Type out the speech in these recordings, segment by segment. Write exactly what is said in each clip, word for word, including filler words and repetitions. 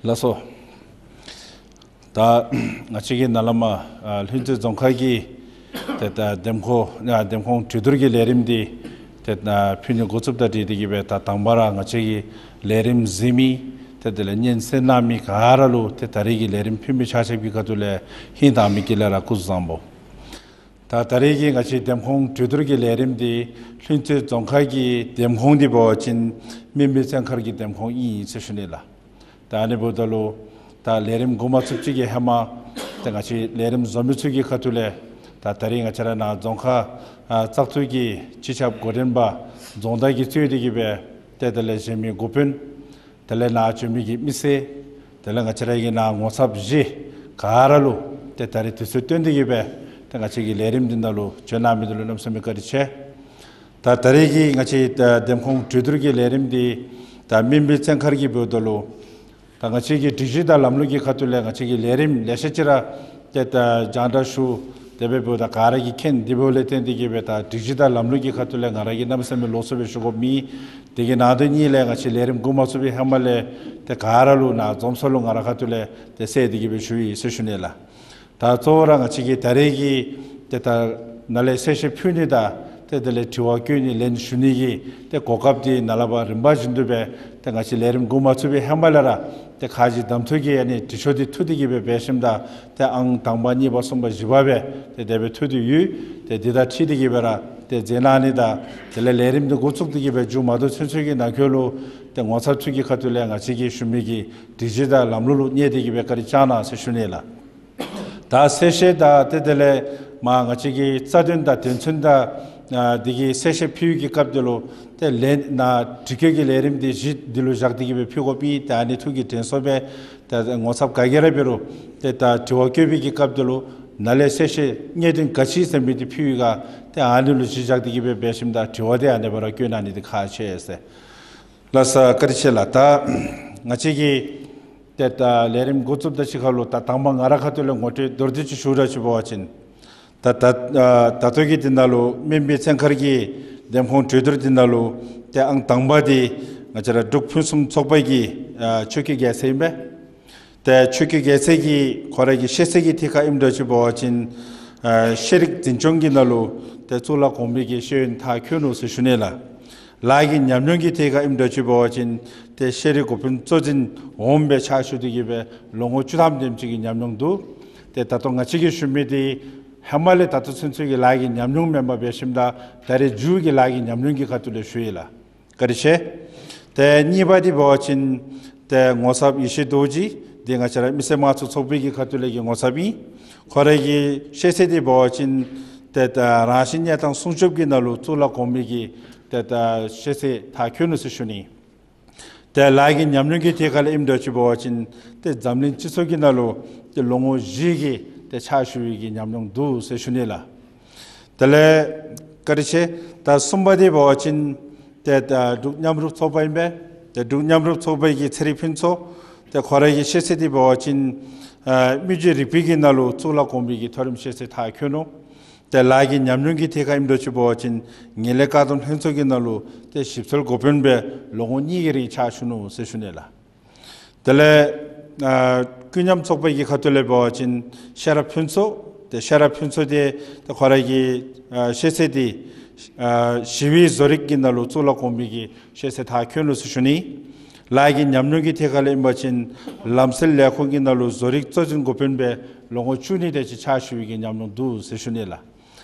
ལགས་སོ། ད་ང་བཅས་ཀྱིས་ནཱ་ལས་མར་ཨ་ལྷུན་རྩེ་རྫོང་ཁག་གི་ཏེ་ད་འདེམས་ཁོངས་ཨ་འདེམས་ཁོངས་གྲོས་བསྡུར་གྱི་ལས་རིམ་འདི་ཏེ་ད་ཕུལ་ནི་འགོ་བཙུགསཔ་དང་འབྲེལ་ཏེ་གིས་སྦེ་ད་དང་པ་ར་ང་བཅས་ཀྱི་ལས་རིམ་གཟིགས་མི་ཏེ་དེ་ལས་སྙན་གསན་གནང་མི་ག་ར་ལུ་ཏེ་ད་རེས་ཀྱི་ལས་རིམ་ཕུལ་མི་ཆ་ཁྱབ་ཀྱི་ཁ་ཐུག་ལས་ཧིང་དྭངས་མའི་དཀྱིལ་ལས་ར་སྐུ་གཟུགས་བཟང་པོ། ད་ད་རེས་ཀྱི་ང་བཅས་འདེམས་ཁོངས་གྲོས་བསྡུར་གྱི་ལས་རིམ་འདི་ལྷུན་རྩེ་རྫོང་ཁག་གི་འདེམས་ཁོངས་འདི་འབད་བ་ཅིན་སྨན་སྦིས་བཙན་མཁར་གྱི་འདེམས་ཁོངས་ཨིན་ཟེར་ཞུ་ནི་ལགས། ད་ཨ་ནི་འབདཝ་ད་ལུ་ད་ལས་རིམ་འགོ་མ་བཙུགས་ཅིག་གི་ཧེ་མ་ཏེ་ང་བཅས་ལས་རིམ་བཟོ་མི་ཚུ་གི་ཁ་ཐུག་ལས་ད་ད་རེས་ང་བཅས་ར་ནཱ་རྫོང་ཁག་ཨ་བཙག་འཐུ་གི་སྤྱི་ཁྱབ་འགོ་འདྲེན་པ་རྫོང་བདག་གིས་གཙོས་ཏེ་གིས་སྦེ་ཏེ་དེ་ལས་གཞན་མི་འགོ་དཔོན་དེ་ལས་ནཱ་བྱོན་མི་གི་མི་སེར་དེ་ལས་ང་བཅས་ར་གི་ནཱ་ངོ་ཚབ་གཞི་ག་ར་ལུ་ཏེ་ད་རེས་དུས་ཚོད་བཏོན་ཏེ་གིས་སྦེ་ཏེ་ང་བཅས་ཀྱི་ལས་རིམ་འདི་ནང་ལུ་བྱོན་གནང་མི་འདི་ལུ་གནམ་མེད་ས་མེད་བཀའ་དྲིན་ཆེ། ད་ད་རེས་ཀྱི་ང་བཅས་ད་འདེམས་ཁོངས་གྲོས་བསྡུར་གྱི་ལས་རིམ་འདི་ད་སྨན་སྦིས་བཙན་མཁར་གྱི་འབདཝ་ད་ལུ་ད་ང་བཅས་ཀྱི་སྒྲིག་གཞི་དང་ལམ་ལུགས་ཀྱི་ཁ་ཐུག་ལས་ང་བཅས་ཀྱི་ལས་རིམ་ལེ་ཤ་ཅིག་ར་ཏེ་ད་རྒྱང་བསྒྲགས་ཞུ་དེ་སྦེ་འབདཝ་ད་ག་ར་གིས་མཁྱེན། དེ་འབདཝ་ལས་བརྟེན་ཏེ་གིས་སྦེ་ད་སྒྲིག་གཞི་དང་ལམ་ལུགས་ཀྱི་ཁ་ཐུག་ལས་ང་ར་གིས་གནམ་མེད་ས་མེད་ལོགས་སུ་སྦེ་ཞུ་དགོཔ་མེད། དེ་གི་ནང་དོན་གཉིས་ལས་ང་བཅས་ལས་རིམ་འགོ་མ་བཙུགས་པའི་ཧེ་མ་ལས་ཏེ་ག་ར་ལུ་ནཱ་འཛོམས་ས་ལུ་ང་ར་ཁ་ཐུག་ལས་ཏེ་གསལ་ཏེ་གིས་སྦེ་ཞུ་ཡི་ཟེར་ཞུ་ནི་ལགས། ད་གཙོ་བོ་ར་ང་བཅས་ཀྱི་ད་རེས་ཀྱི་ཏེ་ད་ནཱ་ལས་གསལ་བཤད་ཕུལ་ནི་དང་ཏེ་དེ་ལས་དྲི་བ་བཀོད་ནི་ལན་ཞུ་ནི་གི་ཏེ་གོ་སྐབས་འདི་ནཱ་ལས་ཕར་རིམ་པ་བཞིན་དུ་སྦེ་ཏེ་ང་བཅས་ལས་རིམ་འགོ་མ་བཙུགས་པའི་ཧེ་མ་ལས་ར་ཏེ་ཁ་རྗེ་གདམ་འཐུ་གི་ཨ་ནི་དྲི་ཤོག་འདི་འཐུ་སྟེ་གིས་སྦེ་འབད་ཞིནམ་ད་ཏེ་ཨང་དང་པ་གཉིས་པ་གསུམ་པ་བཞི་པ་སྦེ་ཏེ་དེ་སྦེ་འཐུ་སྟེ་ཡོད། ཏེ་འདི་དང་འཁྲིལ་ཏེ་གིས་སྦེ་ར་ཏེ་མཛད་གནང་ནི་དང་དེ་ལས་ལས་རིམ་འདི་འགོ་བཙུགས་ཏེ་གིས་སྦེ་མཇུག་མ་བསྡུ་ཚུན་ཚོད་ཀྱི་ནང་འཁོད་ལུ་ཏེ་ངོ་ཚབ་ཚུ་གི་ཁ་ཐུག་ལས་ང་བཅས་ཀྱིས་ཞུ་མི་གི་སྒྲིག་གཞི་དང་ལམ་ལུགས་ལུ་གནས་ཏེ་གིས་སྦེ་བཀའ་དྲིན་བསྐྱང་གནང་ཟེར་ཞུ་ནི་ལགས། ད་གསལ་བཤད་དང་ཏེ་དེ་ལས་མར་ང་བཅས་ཀྱི་རྩ་དོན་དང་དོན་ཚན་དང་ཨ་འདི་གི་གསལ་བཤད་ཕུལ་བའི་གི་སྐབས་འདི་ལུ་ཏེ་ལན་ནཱ་དྲི་བཀོད་ཀྱི་ལས་རིམ་འདི་གཞི་འདི་ལུ་བཞག་སྟེ་གིས་སྦེ་ཕུལ་དགོཔ་ཨིན། ཏེ་ཨ་ནི་ཐུགས་ཀྱི་དྲན་གསོ་སྦེ་ཏེ་ངོ་ཚབ་ག་གིས་ར་འབད་རུང་ཏེ་ད་དྲི་བ་བཀོད་པའི་གི་སྐབས་འདི་ལུ་ནཱ་ལས་གསལ་བཤད་གནད་དོན་ག་ཅི་ཟེར་མི་འདི་ཕུལ་བའི་ག་ཏེ་ཨ་ནི་ལུ་གཞི་བཞག་སྟེ་གིས་སྦེ་འབད་ཞིནམ་ད་དྲི་བ་འདི་ཨ་ནི་སྦེ་ར་བཀོད་གནང་ནི་འདི་ཁག་ཆེ་ཟེར། ལགས་སོ་བཀའ་དྲིན་ཆེ་ལགས། ད་ང་བཅས་ཀྱི་ཏེ་ད་ལས་རིམ་འགོ་བཙུགསཔ་ད་གཅིག་ཁར་ལུ་ད་དང་པ་ང་ར་ཁ་ཐུག་ལས་ངོ་སྤྲོད་མདོར་བསྡུས་ཅིག་ཞུ་ར་ཅིག་འབད་བ་ཅིན་ད་ད་ཨ་ད་ལྟོ་གི་འདི་ནང་ལུ་སྨན་སྦིས་བཙན་མཁར་གྱི་འདེམས་ཁོངས་གྲོས་བསྡུར་འདི་ནང་ལུ་ཏེ་ཨང་དང་པ་འདི་ང་བཅས་ར་འབྲུག་ཕུན་སུམ་ཚོགས་པ་གི་ཨ་ཆོས་སྐྱིད་རྒྱལ་མཚན་ཨིན་པས། ཏེ་ཆོས་སྐྱིད་རྒྱལ་མཚན་གྱི་ཁོ་རའི་གི་ཤེས་ཚད་ཀྱི་ཐད་ཁར་ཨིནམ་འདྲཝ་ཅིག་འབད་བ་ཅིན་ཨ་ཤེས་རིག་འཛིན་སྐྱོང་གི་ནང་ལུ་ཏེ་གཙུག་ལག་གོང་མའི་གི་ཤེས་ཡོན་མཐར་འཁྱོལ་ནུག་ཟེར་ཞུ་ནི་ལགས། ལཱ་གི་ཉམས་མྱོང་གི་ཐད་ཁར་ཨིནམ་འདྲཝ་ཅིག་འབད་བ་ཅིན་ཏེ་ཤེས་རིག་འགོ་དཔོན་གཙོ་འཛིན་འོགམ་སྦེ་ཕྱག་ཞུ་སྟེ་གིས་སྦེ་ལོ་ངོ་བཅུ་ཐམ་དེམ་ཅིག་གི་ཉམས་མྱོང་འདུག། ཏེ་ད་ལྟོ་ང་བཅས་ཀྱིས་ཞུ་མི་འདི་ཧེ་མ་ལས་ད་ལྟོ་ཚུན་ཚོད་ཀྱི་ལཱ་གི་ཉམས་མྱོང་མེན་པར་འབད་ཞིནམ་ད་ད་རེས་མཇུག་གི་ལཱ་གི་ཉམས་མྱོང་གི་ཁ་ཐུག་ལས་ཞུ་ཡི་ལགས། བཀའ་དྲིན་ཆེ། ཏེ་གཉིས་པ་འདི་འབད་བ་ཅིན་ཏེ་ངོ་ཚབ་ཡེ་ཤེས་རྡོ་རྗེ་འདི་ང་བཅས་ར་མི་སེར་དམངས་གཙོ་ཚོགས་པའི་གི་ཁ་ཐུག་ལས་ཀྱི་ངོ་ཚབ་ཨིན། ཁོ་རའི་གི་ཤེས་ཚད་འདི་འབད་བ་ཅིན་ཏེ་ད་རང་བཞིན་གནས་སྟངས་སྲུང་སྐྱོབ་ཀྱི་ནང་ལུ་གཙུག་ལག་གོང་མའི་གི་ཏེ་ད་ཤེས་ཚད་མཐར་འཁྱོལ་ནུག་ཟེར་ཞུ་ནི། ཏེ་ལཱ་གི་ཉམས་མྱོང་གི་ཐད་ཁར་ལས་ཨིནམ་འདྲཝ་ཅིག་འབད་བ་ཅིན་ཏེ་འཛམ་གླིང་སྤྱི་ཚོགས་ཀྱི་ནང་ལུ་ཏེ་ལོ་ངོ་བཞི་གི་ཏེ་ཕྱག་ཞུ་བའི་གི་ཉམས་མྱོང་འདུག་ཟེར་ཞུ་ནི་ལགས། དེ་ལས་བཀའ་དྲིན་ཆེ། ད་གསུམ་པ་འདི་འབད་བ་ཅིན་ཏེ་ད་འབྲུག་མཉམ་རུབ་ཚོགས་པ་ཨིན་པས། ཏེ་འབྲུག་མཉམ་རུབ་ཚོགས་པའི་གི་ཚེ་རིང་ཕུན་ཚོགས་ཏེ་ཁོ་རའི་གི་ཤེས་ཚད་འདི་འབད་བ་ཅིན་ཨ་མི་རྗེ་རིག་པའི་གི་ནང་ལུ་གཙུག་ལག་གོང་མའི་གི་མཐོ་རིམ་ཤེས་ཚད་མཐར་འཁྱོལ་ནུག། ཏེ་ལཱ་གི་ཉམས་མྱོང་གི་ཐད་ཁར་ཨིནམ་འདྲཝ་ཅིག་འབད་བ་ཅིན་ངན་ལྷད་བཀག་སྡོམ་ལྷན་ཚོགས་ཀྱི་ནང་ལུ་ཏེ་ཞིབ་འཚོལ་འགོ་དཔོན་སྦེ་ལོ་ངོ་གཉིས་ཀྱི་རིང་ཕྱག་ཞུ་ནུག་ཟེར་ཞུ་ནི་ལགས། དེ་ལས་ཨ་ཀུན་མཉམ་ཚོགས་པའི་གི་ཁ་ཐུག་ལས་འབད་བ་ཅིན་ཤེས་རབ་ཕུན་ཚོགས། ཏེ་ཤེས་རབ་ཕུན་ཚོགས་འདི་ཏེ་ཁོ་རའི་གི་ཨ་ཤེས་ཚད་འདི་ཨ་ཞི་བའི་བཟོ་རིག་གི་ནང་ལུ་གཙུག་ལག་གོང་མའི་གི་ཤེས་ཚད་མཐར་འཁྱོལ་ནུག་ཟེར་ཞུ་ནི། ལཱ་གི་ཉམས་མྱོང་གི་ཐད་ཁར་ལས་ཨིན་པ་ཅིན་ལམ་སེལ་ལས་ཁུངས་ཀྱི་ནང་ལུ་བཟོ་རིག་གཙོ་འཛིན་འགོ་དཔོན་སྦེ་ལོ་ངོ་བཅུ་གཉིས་དེ་ཅིག་ཕྱག་ཞུ་བའི་གི་ཉམས་མྱོང་འདུག་ཟེར་ཞུ་ནི་ལགས།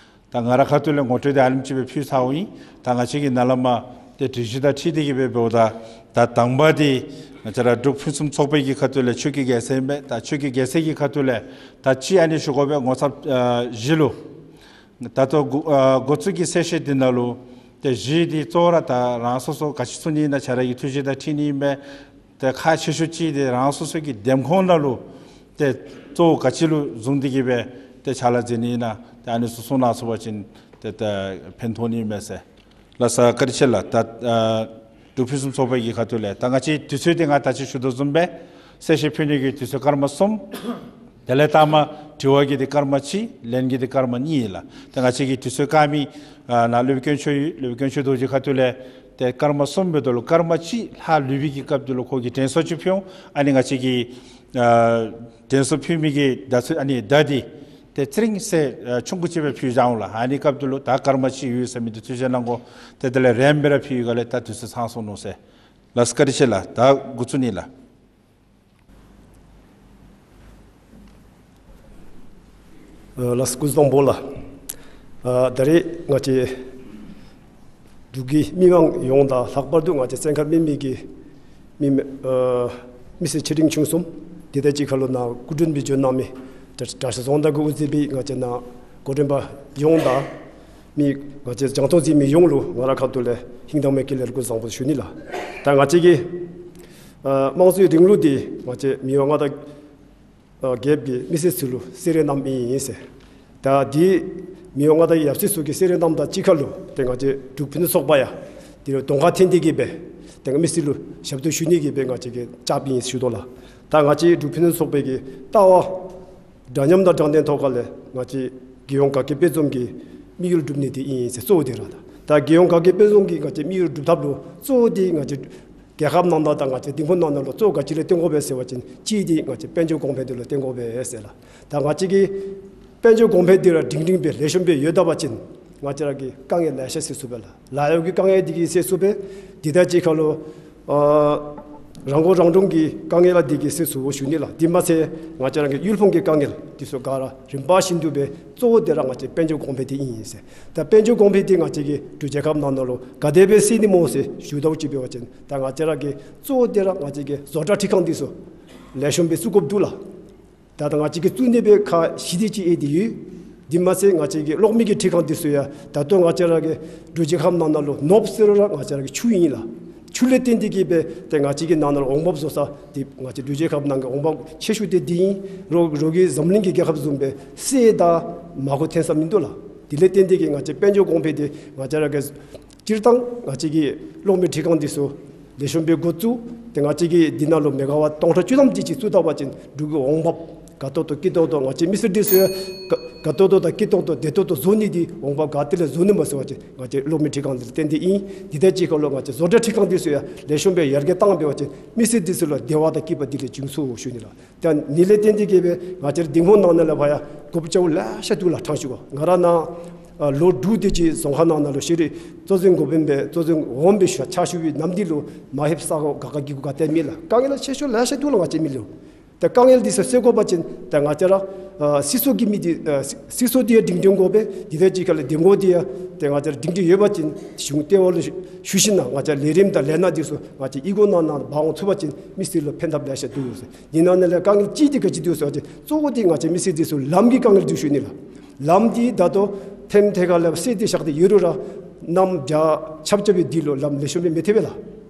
ད་ང་ར་ཁ་ཐུག་ལས་ངོ་སྤྲོད་འདི་ཨ་ནེམ་ཅིག་སྦེ་ཕུལ་ཚརཝ་ཨིན། ད་ང་བཅས་ཀྱིས་ནཱ་ལས་མར་ཏེ་སྒྲིག་གཞི་དང་འཁྲིལ་ཏེ་གིས་སྦེ་འབདཝ་ད་ད་དང་པ་འདི་ང་བཅས་ར་འབྲུག་ཕུན་སུམ་ཚོགས་པའི་གི་ཁ་ཐུག་ལས་ཆོས་སྐྱིད་རྒྱལ་མཚན་ཨིན་པས། ད་ཆོས་སྐྱིད་རྒྱལ་མཚན་གྱི་ཁ་ཐུག་ལས་ད་ཅི་ཨ་ནི་ཞུ་དགོ་པས། ངོ་ཚབ་ཨ་གཞི་ལུ་ད་ལྟོ་འགོ་ཨ་འགོ་བཙུགས་ཀྱི་གསལ་བཤད་འདི་ནང་ལུ་ཏེ་གཞི་འདི་གཙོ་བོ་ར་ད་རང་སོ་སོ་ག་ཅི་ཚུགས་ནི་ཨིན་ན་ཁྱེད་ར་གི་ཐུགས་བཞེད་དང་འཁྲིལ་ནི་ཨིན་པས། ཏེ་ཁག་ཆེ་ཤོས་ཅིག་འདི་རང་སོ་སོ་གི་འདེམས་ཁོངས་ནང་ལུ་ཏེ་གཙོ་བོ་ག་ཅི་ལུ་བཟུང་སྟེ་གི་སྦེ་ཏེ་ཕྱག་ལཱ་མཛད་ནི་ཨིན་ན། ཏེ་ཨ་ནི་ཚུ་གསུང་གནང་ཚུགས་པ་ཅིན་ཏེ་ཏེ་ཕན་ཐོགས་ནི་མས་ཟེར། ལགས་སོ། བཀའ་དྲིན་ཆེ་ལགས། ད་ཨ་འབྲུག་ཕུན་སུམ་ཚོགས་པའི་གི་ཁ་ཐུག་ལས་ད་ང་བཅས་དུས་ཚོད་འདི་ང་ད་ཅི་ཞུ་དོ་བཟུམ་སྦེ་གསལ་བཤད་ཕུལ་ནི་གི་དུས་ཚོད་སྐར་མ་གསུམ། དེ་ལས་ལྟ་མ་དྲི་བ་གི་འདི་སྐར་མ་གཅིག། ལན་གྱི་འདི་སྐར་མ་གཉིས་ཨིན་ལགས། ཏེ་ང་བཅས་ཀྱི་དུས་ཚོད་བཀག་མི་ཨ་ནཱ་སློབ་དཔོན་དཀོན་མཆོག་ཡོད། སློབ་དཔོན་དཀོན་མཆོག་རྡོ་རྗེ་ཁ་ཐུག་ལས་ཏེ་སྐར་མ་གསུམ་འབདཝ་ད་ལུ་སྐར་མ་གཅིག་ལྷག་ལུས་པའི་གི་སྐབས་འདི་ལུ་ཁོ་གིས་དྲན་གསོ་ཅིག་ཕུལ་འོང་། ཨ་ནི་ང་བཅས་ཀྱིས་ཨ་དྲན་གསོ་ཕུལ་མི་གི་བརྡ་ཚུ་ཨ་ནི་བརྡ་འདི་ཏེ་ཚེ་རིང་ཟེར་ཨ་ཆུང་ཀུ་ཅིག་སྦེ་ཕུལ་བཞག་འོང་ལགས། ཨ་ནི་སྐབས་འདི་ལུ་ད་སྐར་མ་གཅིག་ཡོད་ཟེར་མི་འདི་ཚུ་ཞལ་ནང་གོ། ཏེ་དེ་ལས་རནམ་སྦེ་ར་ཕུལ་ཡི་ག་ལས་ད་དུས་ཚོད་ཚང་སོང་ནུག་ཟེར། ལགས་སོ། བཀའ་དྲིན་ཆེ་ལགས། ད་འགོ་བཙུགས་ནི་ལགས། ཨ་ལགས་སོ། སྐུ་གཟུགས་བཟང་པོ་ལགས། ཨ་ད་རེས་ང་བཅས་འབྲུག་གི་མི་མང་ཡོངས་དང་ལྷག་པར་དུ་ང་བཅས་བཙན་བཀའ་མི་མི་གི་མི་མི་ཨ་མི་སེར་ཆེ་འབྲིང་ཆུང་གསུམ་འདི་དང་གཅིག་ཁར་ལུ་ནཱ་སྐུ་མགྲོན་སྦེ་བྱོན་གནང་མི་གྲྭ་གྲྭ་ཤག་རྫོང་བདག་གིས་དབུ་མཛད་པའི་ང་བཅས་ནཱ་འགོ་འདྲེན་པ་ཡོངས་དང་མི་ང་བཅས་རྒྱང་མཐོང་གཟིགས་མི་ཡོངས་ལུ་ང་རའི་ཁ་ཐུག་ལས་ཧིང་དྭངས་མའི་དཀྱིལ་ལས་སྐུ་གཟུགས་བཟང་པོ་ཞུ་ནི་ལགས། ད་ང་བཅས་ཀྱི་ཨ་དམངས་གཙོའི་རིང་ལུགས་འདི་ང་བཅས་མི་དབང་མངའ་བདག་ཨ་རྒྱལཔོ་གིས་མི་སེར་ཚུ་ལུ་གསོལ་རས་གནངམ་ཨིན་ཟེར། ད་འདི་མི་དབང་མངའ་བདག་ཡབ་སྲས་ཚུ་གིས་གསོལ་རས་གནངམ་དང་གཅིག་ཁར་ལུ་ཏེ་ང་བཅས་འབྲུག་ཕུན་སུམ་ཚོགས་པ་ཡང་འདི་ལུ་གདོང་ཁར་འཐོན་ཏེ་གི་སྦེ་ཏེ་མི་སེར་ལུ་ཞབས་ཏོག་ཞུ་ནི་གི་སྦེ་ང་བཅས་ཀྱིས་བཅརཝ་ཨིན་ཞུ་དོ་ལགས། ད་ང་བཅས་འབྲུག་ཕུན་སུམ་ཚོགས་པའི་གི་ལྟ་བ་འདྲ་མཉམ་དང་དྲང་བདེན་ཐོག་ཁ་ལས་ང་བཅས་རྒྱལ་ཡོངས་དགའ་སྐྱིད་དཔལ་འཛོམས་ཀྱི་དམིགས་ཡུལ་སྒྲུབ་ནི་འདི་ཨིན་ཟེར། གཙོ་བོ་འདི་ར་ད་ད་རྒྱལ་ཡོངས་དགའ་སྐྱིད་དཔལ་འཛོམས་ཀྱི་ང་བཅས་དམིགས་ཡུལ་སྒྲུབ་ཐབས་ལུ་གཙོ་བོ་འདི་ང་བཅས་རྒྱལ་ཁབ་ནང་ན་དང་ང་བཅས་འདེམས་ཁོངས་ནང་ན་ལུ་གཙོ་བོ་ག་ཅི་ལུ་བརྟེན་དགོ་པས་ཟེར་བ་ཅིན་གཅིག་འདི་ང་བཅས་དཔལ་འབྱོར་གོང་འཕེལ་འདི་ལུ་བརྟེན་དགོ་པས་ཟེར་ལགས། ད་ང་བཅས་ཀྱི་དཔལ་འབྱོར་གོང་འཕེལ་འདི་ར་སྒྲིང་སྒྲིང་སྦེ་ལེགས་ཤོམ་སྦེ་ཡོདཔ་ཅིན་ང་བཅས་ར་གི་དཀའ་ངལ་ལེ་ཤ་སེལ་ཚུགས་པས་ལགས། ལཱ་གཡོག་གི་དཀའ་ངལ་འདི་གིས་སེལ་ཚུགས་པས། འདི་དང་གཅིག་ཁར་ལུ་ཨ་རང་མགོ་རང་འདྲོངས་ཀྱི་དཀའ་ངལ་འདི་གིས་སེལ་ཚུགས་པས་ཞུ་ནི་ལགས། འདི་མ་ཚད་ང་བཅས་ར་གི་ཡུལ་ཕུང་གི་དཀའ་ངལ་འདི་ཚུ་ག་ར་རིམ་པ་བཞིན་དུ་སྦེ་གཙོ་བོ་འདི་ར་ང་བཅས་དཔལ་འབྱོར་གོང་འཕེལ་འདི་ཨིན་ཟེར། ད་དཔལ་འབྱོར་གོང་འཕེལ་འདི་ང་བཅས་ཀྱི་འབྲུག་རྒྱལ་ཁབ་ནང་ན་ལུ་ག་དེ་སྦེ་སེལ་ནི་སྨོ་ཟེར་ཞུ་དོ་ཅིག་འབད་བ་ཅིན་ད་ང་བཅས་ར་གི་གཙོ་བོ་འདི་ར་ང་བཅས་ཀྱི་བཟོ་གྲྭ་འཕྲུལ་ཁང་འདི་ཚུ་ལེགས་ཤོམ་སྦེ་བཙུགས་དགོཔ་འདུག་ལགས། ད་ད་ང་བཅས་ཀྱིས་བཙུགས་ནི་སྦེ་ཁག་ཞི་དེ་ཅིག་ཨེ་དེ་ཡོད། འདི་མ་ཚད་ང་བཅས་ཀྱི་གློག་མེ་གི་འཕྲུལ་ཁང་འདི་ཚུ་ཡང་ད་ལྟོ་ང་བཅས་ར་གི་འབྲུག་རྒྱལ་ཁབ་ནང་ན་ལུ་ནོར་བུ་ཟེར་རུང་ར་ང་བཅས་ར་གི་ཆུ་ཨིན་ལགས། ཆུ་ལས་བརྟེན་ཏེ་གི་སྦེ་ཏེ་ང་བཅས་ཀྱི་ནང་ན་ལུ་འོང་འབབ་བཟོ་ས་འདི་ང་བཅས་འབྲུག་རྒྱལ་ཁབ་ནང་གི་འོང་འབབ་ཆེ་ཤོས་འདི་འདི་ཨིན། རོགས་རོགས་ཀྱིས་འཛམ་གླིང་གི་རྒྱལ་ཁབ་བཟུམ་སྦེ་གསེར་དང་མར་ཁུ་འཐོན་ས་མིན་འདུག་ལགས། དེ་ལས་བརྟེན་ཏེ་གི་ང་བཅས་དཔལ་འབྱོར་གོང་འཕེལ་འདི་ང་བཅས་ར་གི་སྤྱིར་བཏང་ང་བཅས་ཀྱི་གློག་མེ་འཕྲུལ་ཁང་འདི་ཚུ་ལེགས་ཤོམ་སྦེ་འགོ་བཙུགས། ཏེ་ང་བཅས་ཀྱིས་འདི་ནང་ལུ་མེ་ག་ཝཊ་སྟོང་ཕྲག་བཅུ་ཐམ་དེ་ཅིག་བཙུགས་ད་པ་ཅིན་འབྲུག་གི་འོང་འབབ་དགའ་ཏོག་ཏོ་སྐྱིད་ཏོག་ཏོ་ང་བཅས་མི་སེར་འདི་ཚུ་ཡང་དགའ་དགའ་ཏོག་ཏོ་དང་སྐྱིད་ཏོག་ཏོ་བདེ་ཏོག་ཏོ་བཟོ་ནི་འདི་འོང་འབབ་ག་ཏེ་ལས་བཟོ་ནི་སྨོ་ཟེར་བ་ཅིན་ང་བཅས་གློག་མེ་འཕྲུལ་ཁང་འདི་ལུ་བརྟེན་ཏེ་ཨིན། འདི་དང་གཅིག་ཁར་ལུ་ང་བཅས་བཟོ་གྲྭ་འཕྲུལ་ཁང་འདི་ཚུ་ཡང་ལེགས་ཤོམ་སྦེ་ཡར་རྒྱས་བཏང་འབད་བ་ཅིན་མི་སེར་འདི་ཚུ་ལུ་བདེ་བ་དང་སྐྱིད་པ་འདི་ལས་འབྱུང་ཚུགས་ཞུ་ནི་ལགས། ད་ཨ་ནི་ལས་བརྟེན་ཏེ་གི་སྦེ་ང་བཅས་ར་འདེམས་ཁོངས་ནང་ན་ལས་ཕར་ཡང་དགོཔ་ཅིག་ལེ་ཤ་འདུག་ལགས། ཐང་ཤུ་ག་ང་ར་ནཱ་ཨ་ལོ་དྲུག་དེ་ཅིག་རྫོང་ཁག་ནང་ན་ལུ་ཤེས་རིག་གཙོ་འཛིན་འགོ་དཔོན་སྦེ་གཙོ་འཛིན་འོགམ་སྦེ་ཕྱག་ཕྱག་ཞུ་བའི་ནམ་དུས་ལུ་མ་ལྷོདཔ་ས་གོ་ག་ག་གི་གུ་ག་ཏེ་མེད་ལགས། དཀའ་ངལ་ཆེ་ཤོས་ལེ་ཤ་འདུག་ལགས། ང་བཅས་མི་ལུ་ད་དཀའ་ངལ་འདི་ཚུ་སེལ་དགོ་པ་ཅིན་ད་ང་བཅས་ར་ཨ་སྲིད་ཚོགས་ཀྱི་མི་འདི་ཨ་སྲིད་སྲིད་ཚོགས་འདི་ཡང་སྒྲིང་སྒྲིང་དགོ་པས། འདི་དང་གཅིག་ཁར་ལས་འདེམས་ངོ་འདི་ཡང་ཏེ་ང་བཅས་ར་སྒྲིང་སྒྲིང་ཡོད་པ་ཅིན་གཞུང་ལྟེ་བ་ལུ་ཞུ་ཞུ་ཞིནམ་ལས་ང་བཅས་ལས་རིམ་དང་ལས་སྣ་འདི་ཚུ་ང་བཅས་གཡུས་སྒོ་ནང་ན་འབག་འོང་ཚུགས་པ་ཅིན་མི་སེར་ལུ་ཕན་ཐབས་ལེ་ཤ་འདུག་ཟེར། འདི་ནང་ན་ལས་དཀའ་ངལ་གཅིག་འདི་ག་ཅི་འདུག་ཟེར་བ་ཅིན་གཙོ་བོ་འདི་ང་བཅས་མི་སེར་འདི་ཚུ་ལམ་གྱི་དཀའ་ངལ་འདུག་ཞུ་ནི་ལགས། ལམ་འདི་ད་ལྟོ་ཐེམ་ཐེ་ཁ་ལས་སེལ་ཏེ་བཞག་སྟེ་ཡོད་རུང་ར་གནམ་དགྲ་ཆརཔ་རྐྱབ་པའི་དུས་ལུ་ལམ་ལེགས་ཤོམ་སྦེ་མི་ཐེག་པས་ལགས།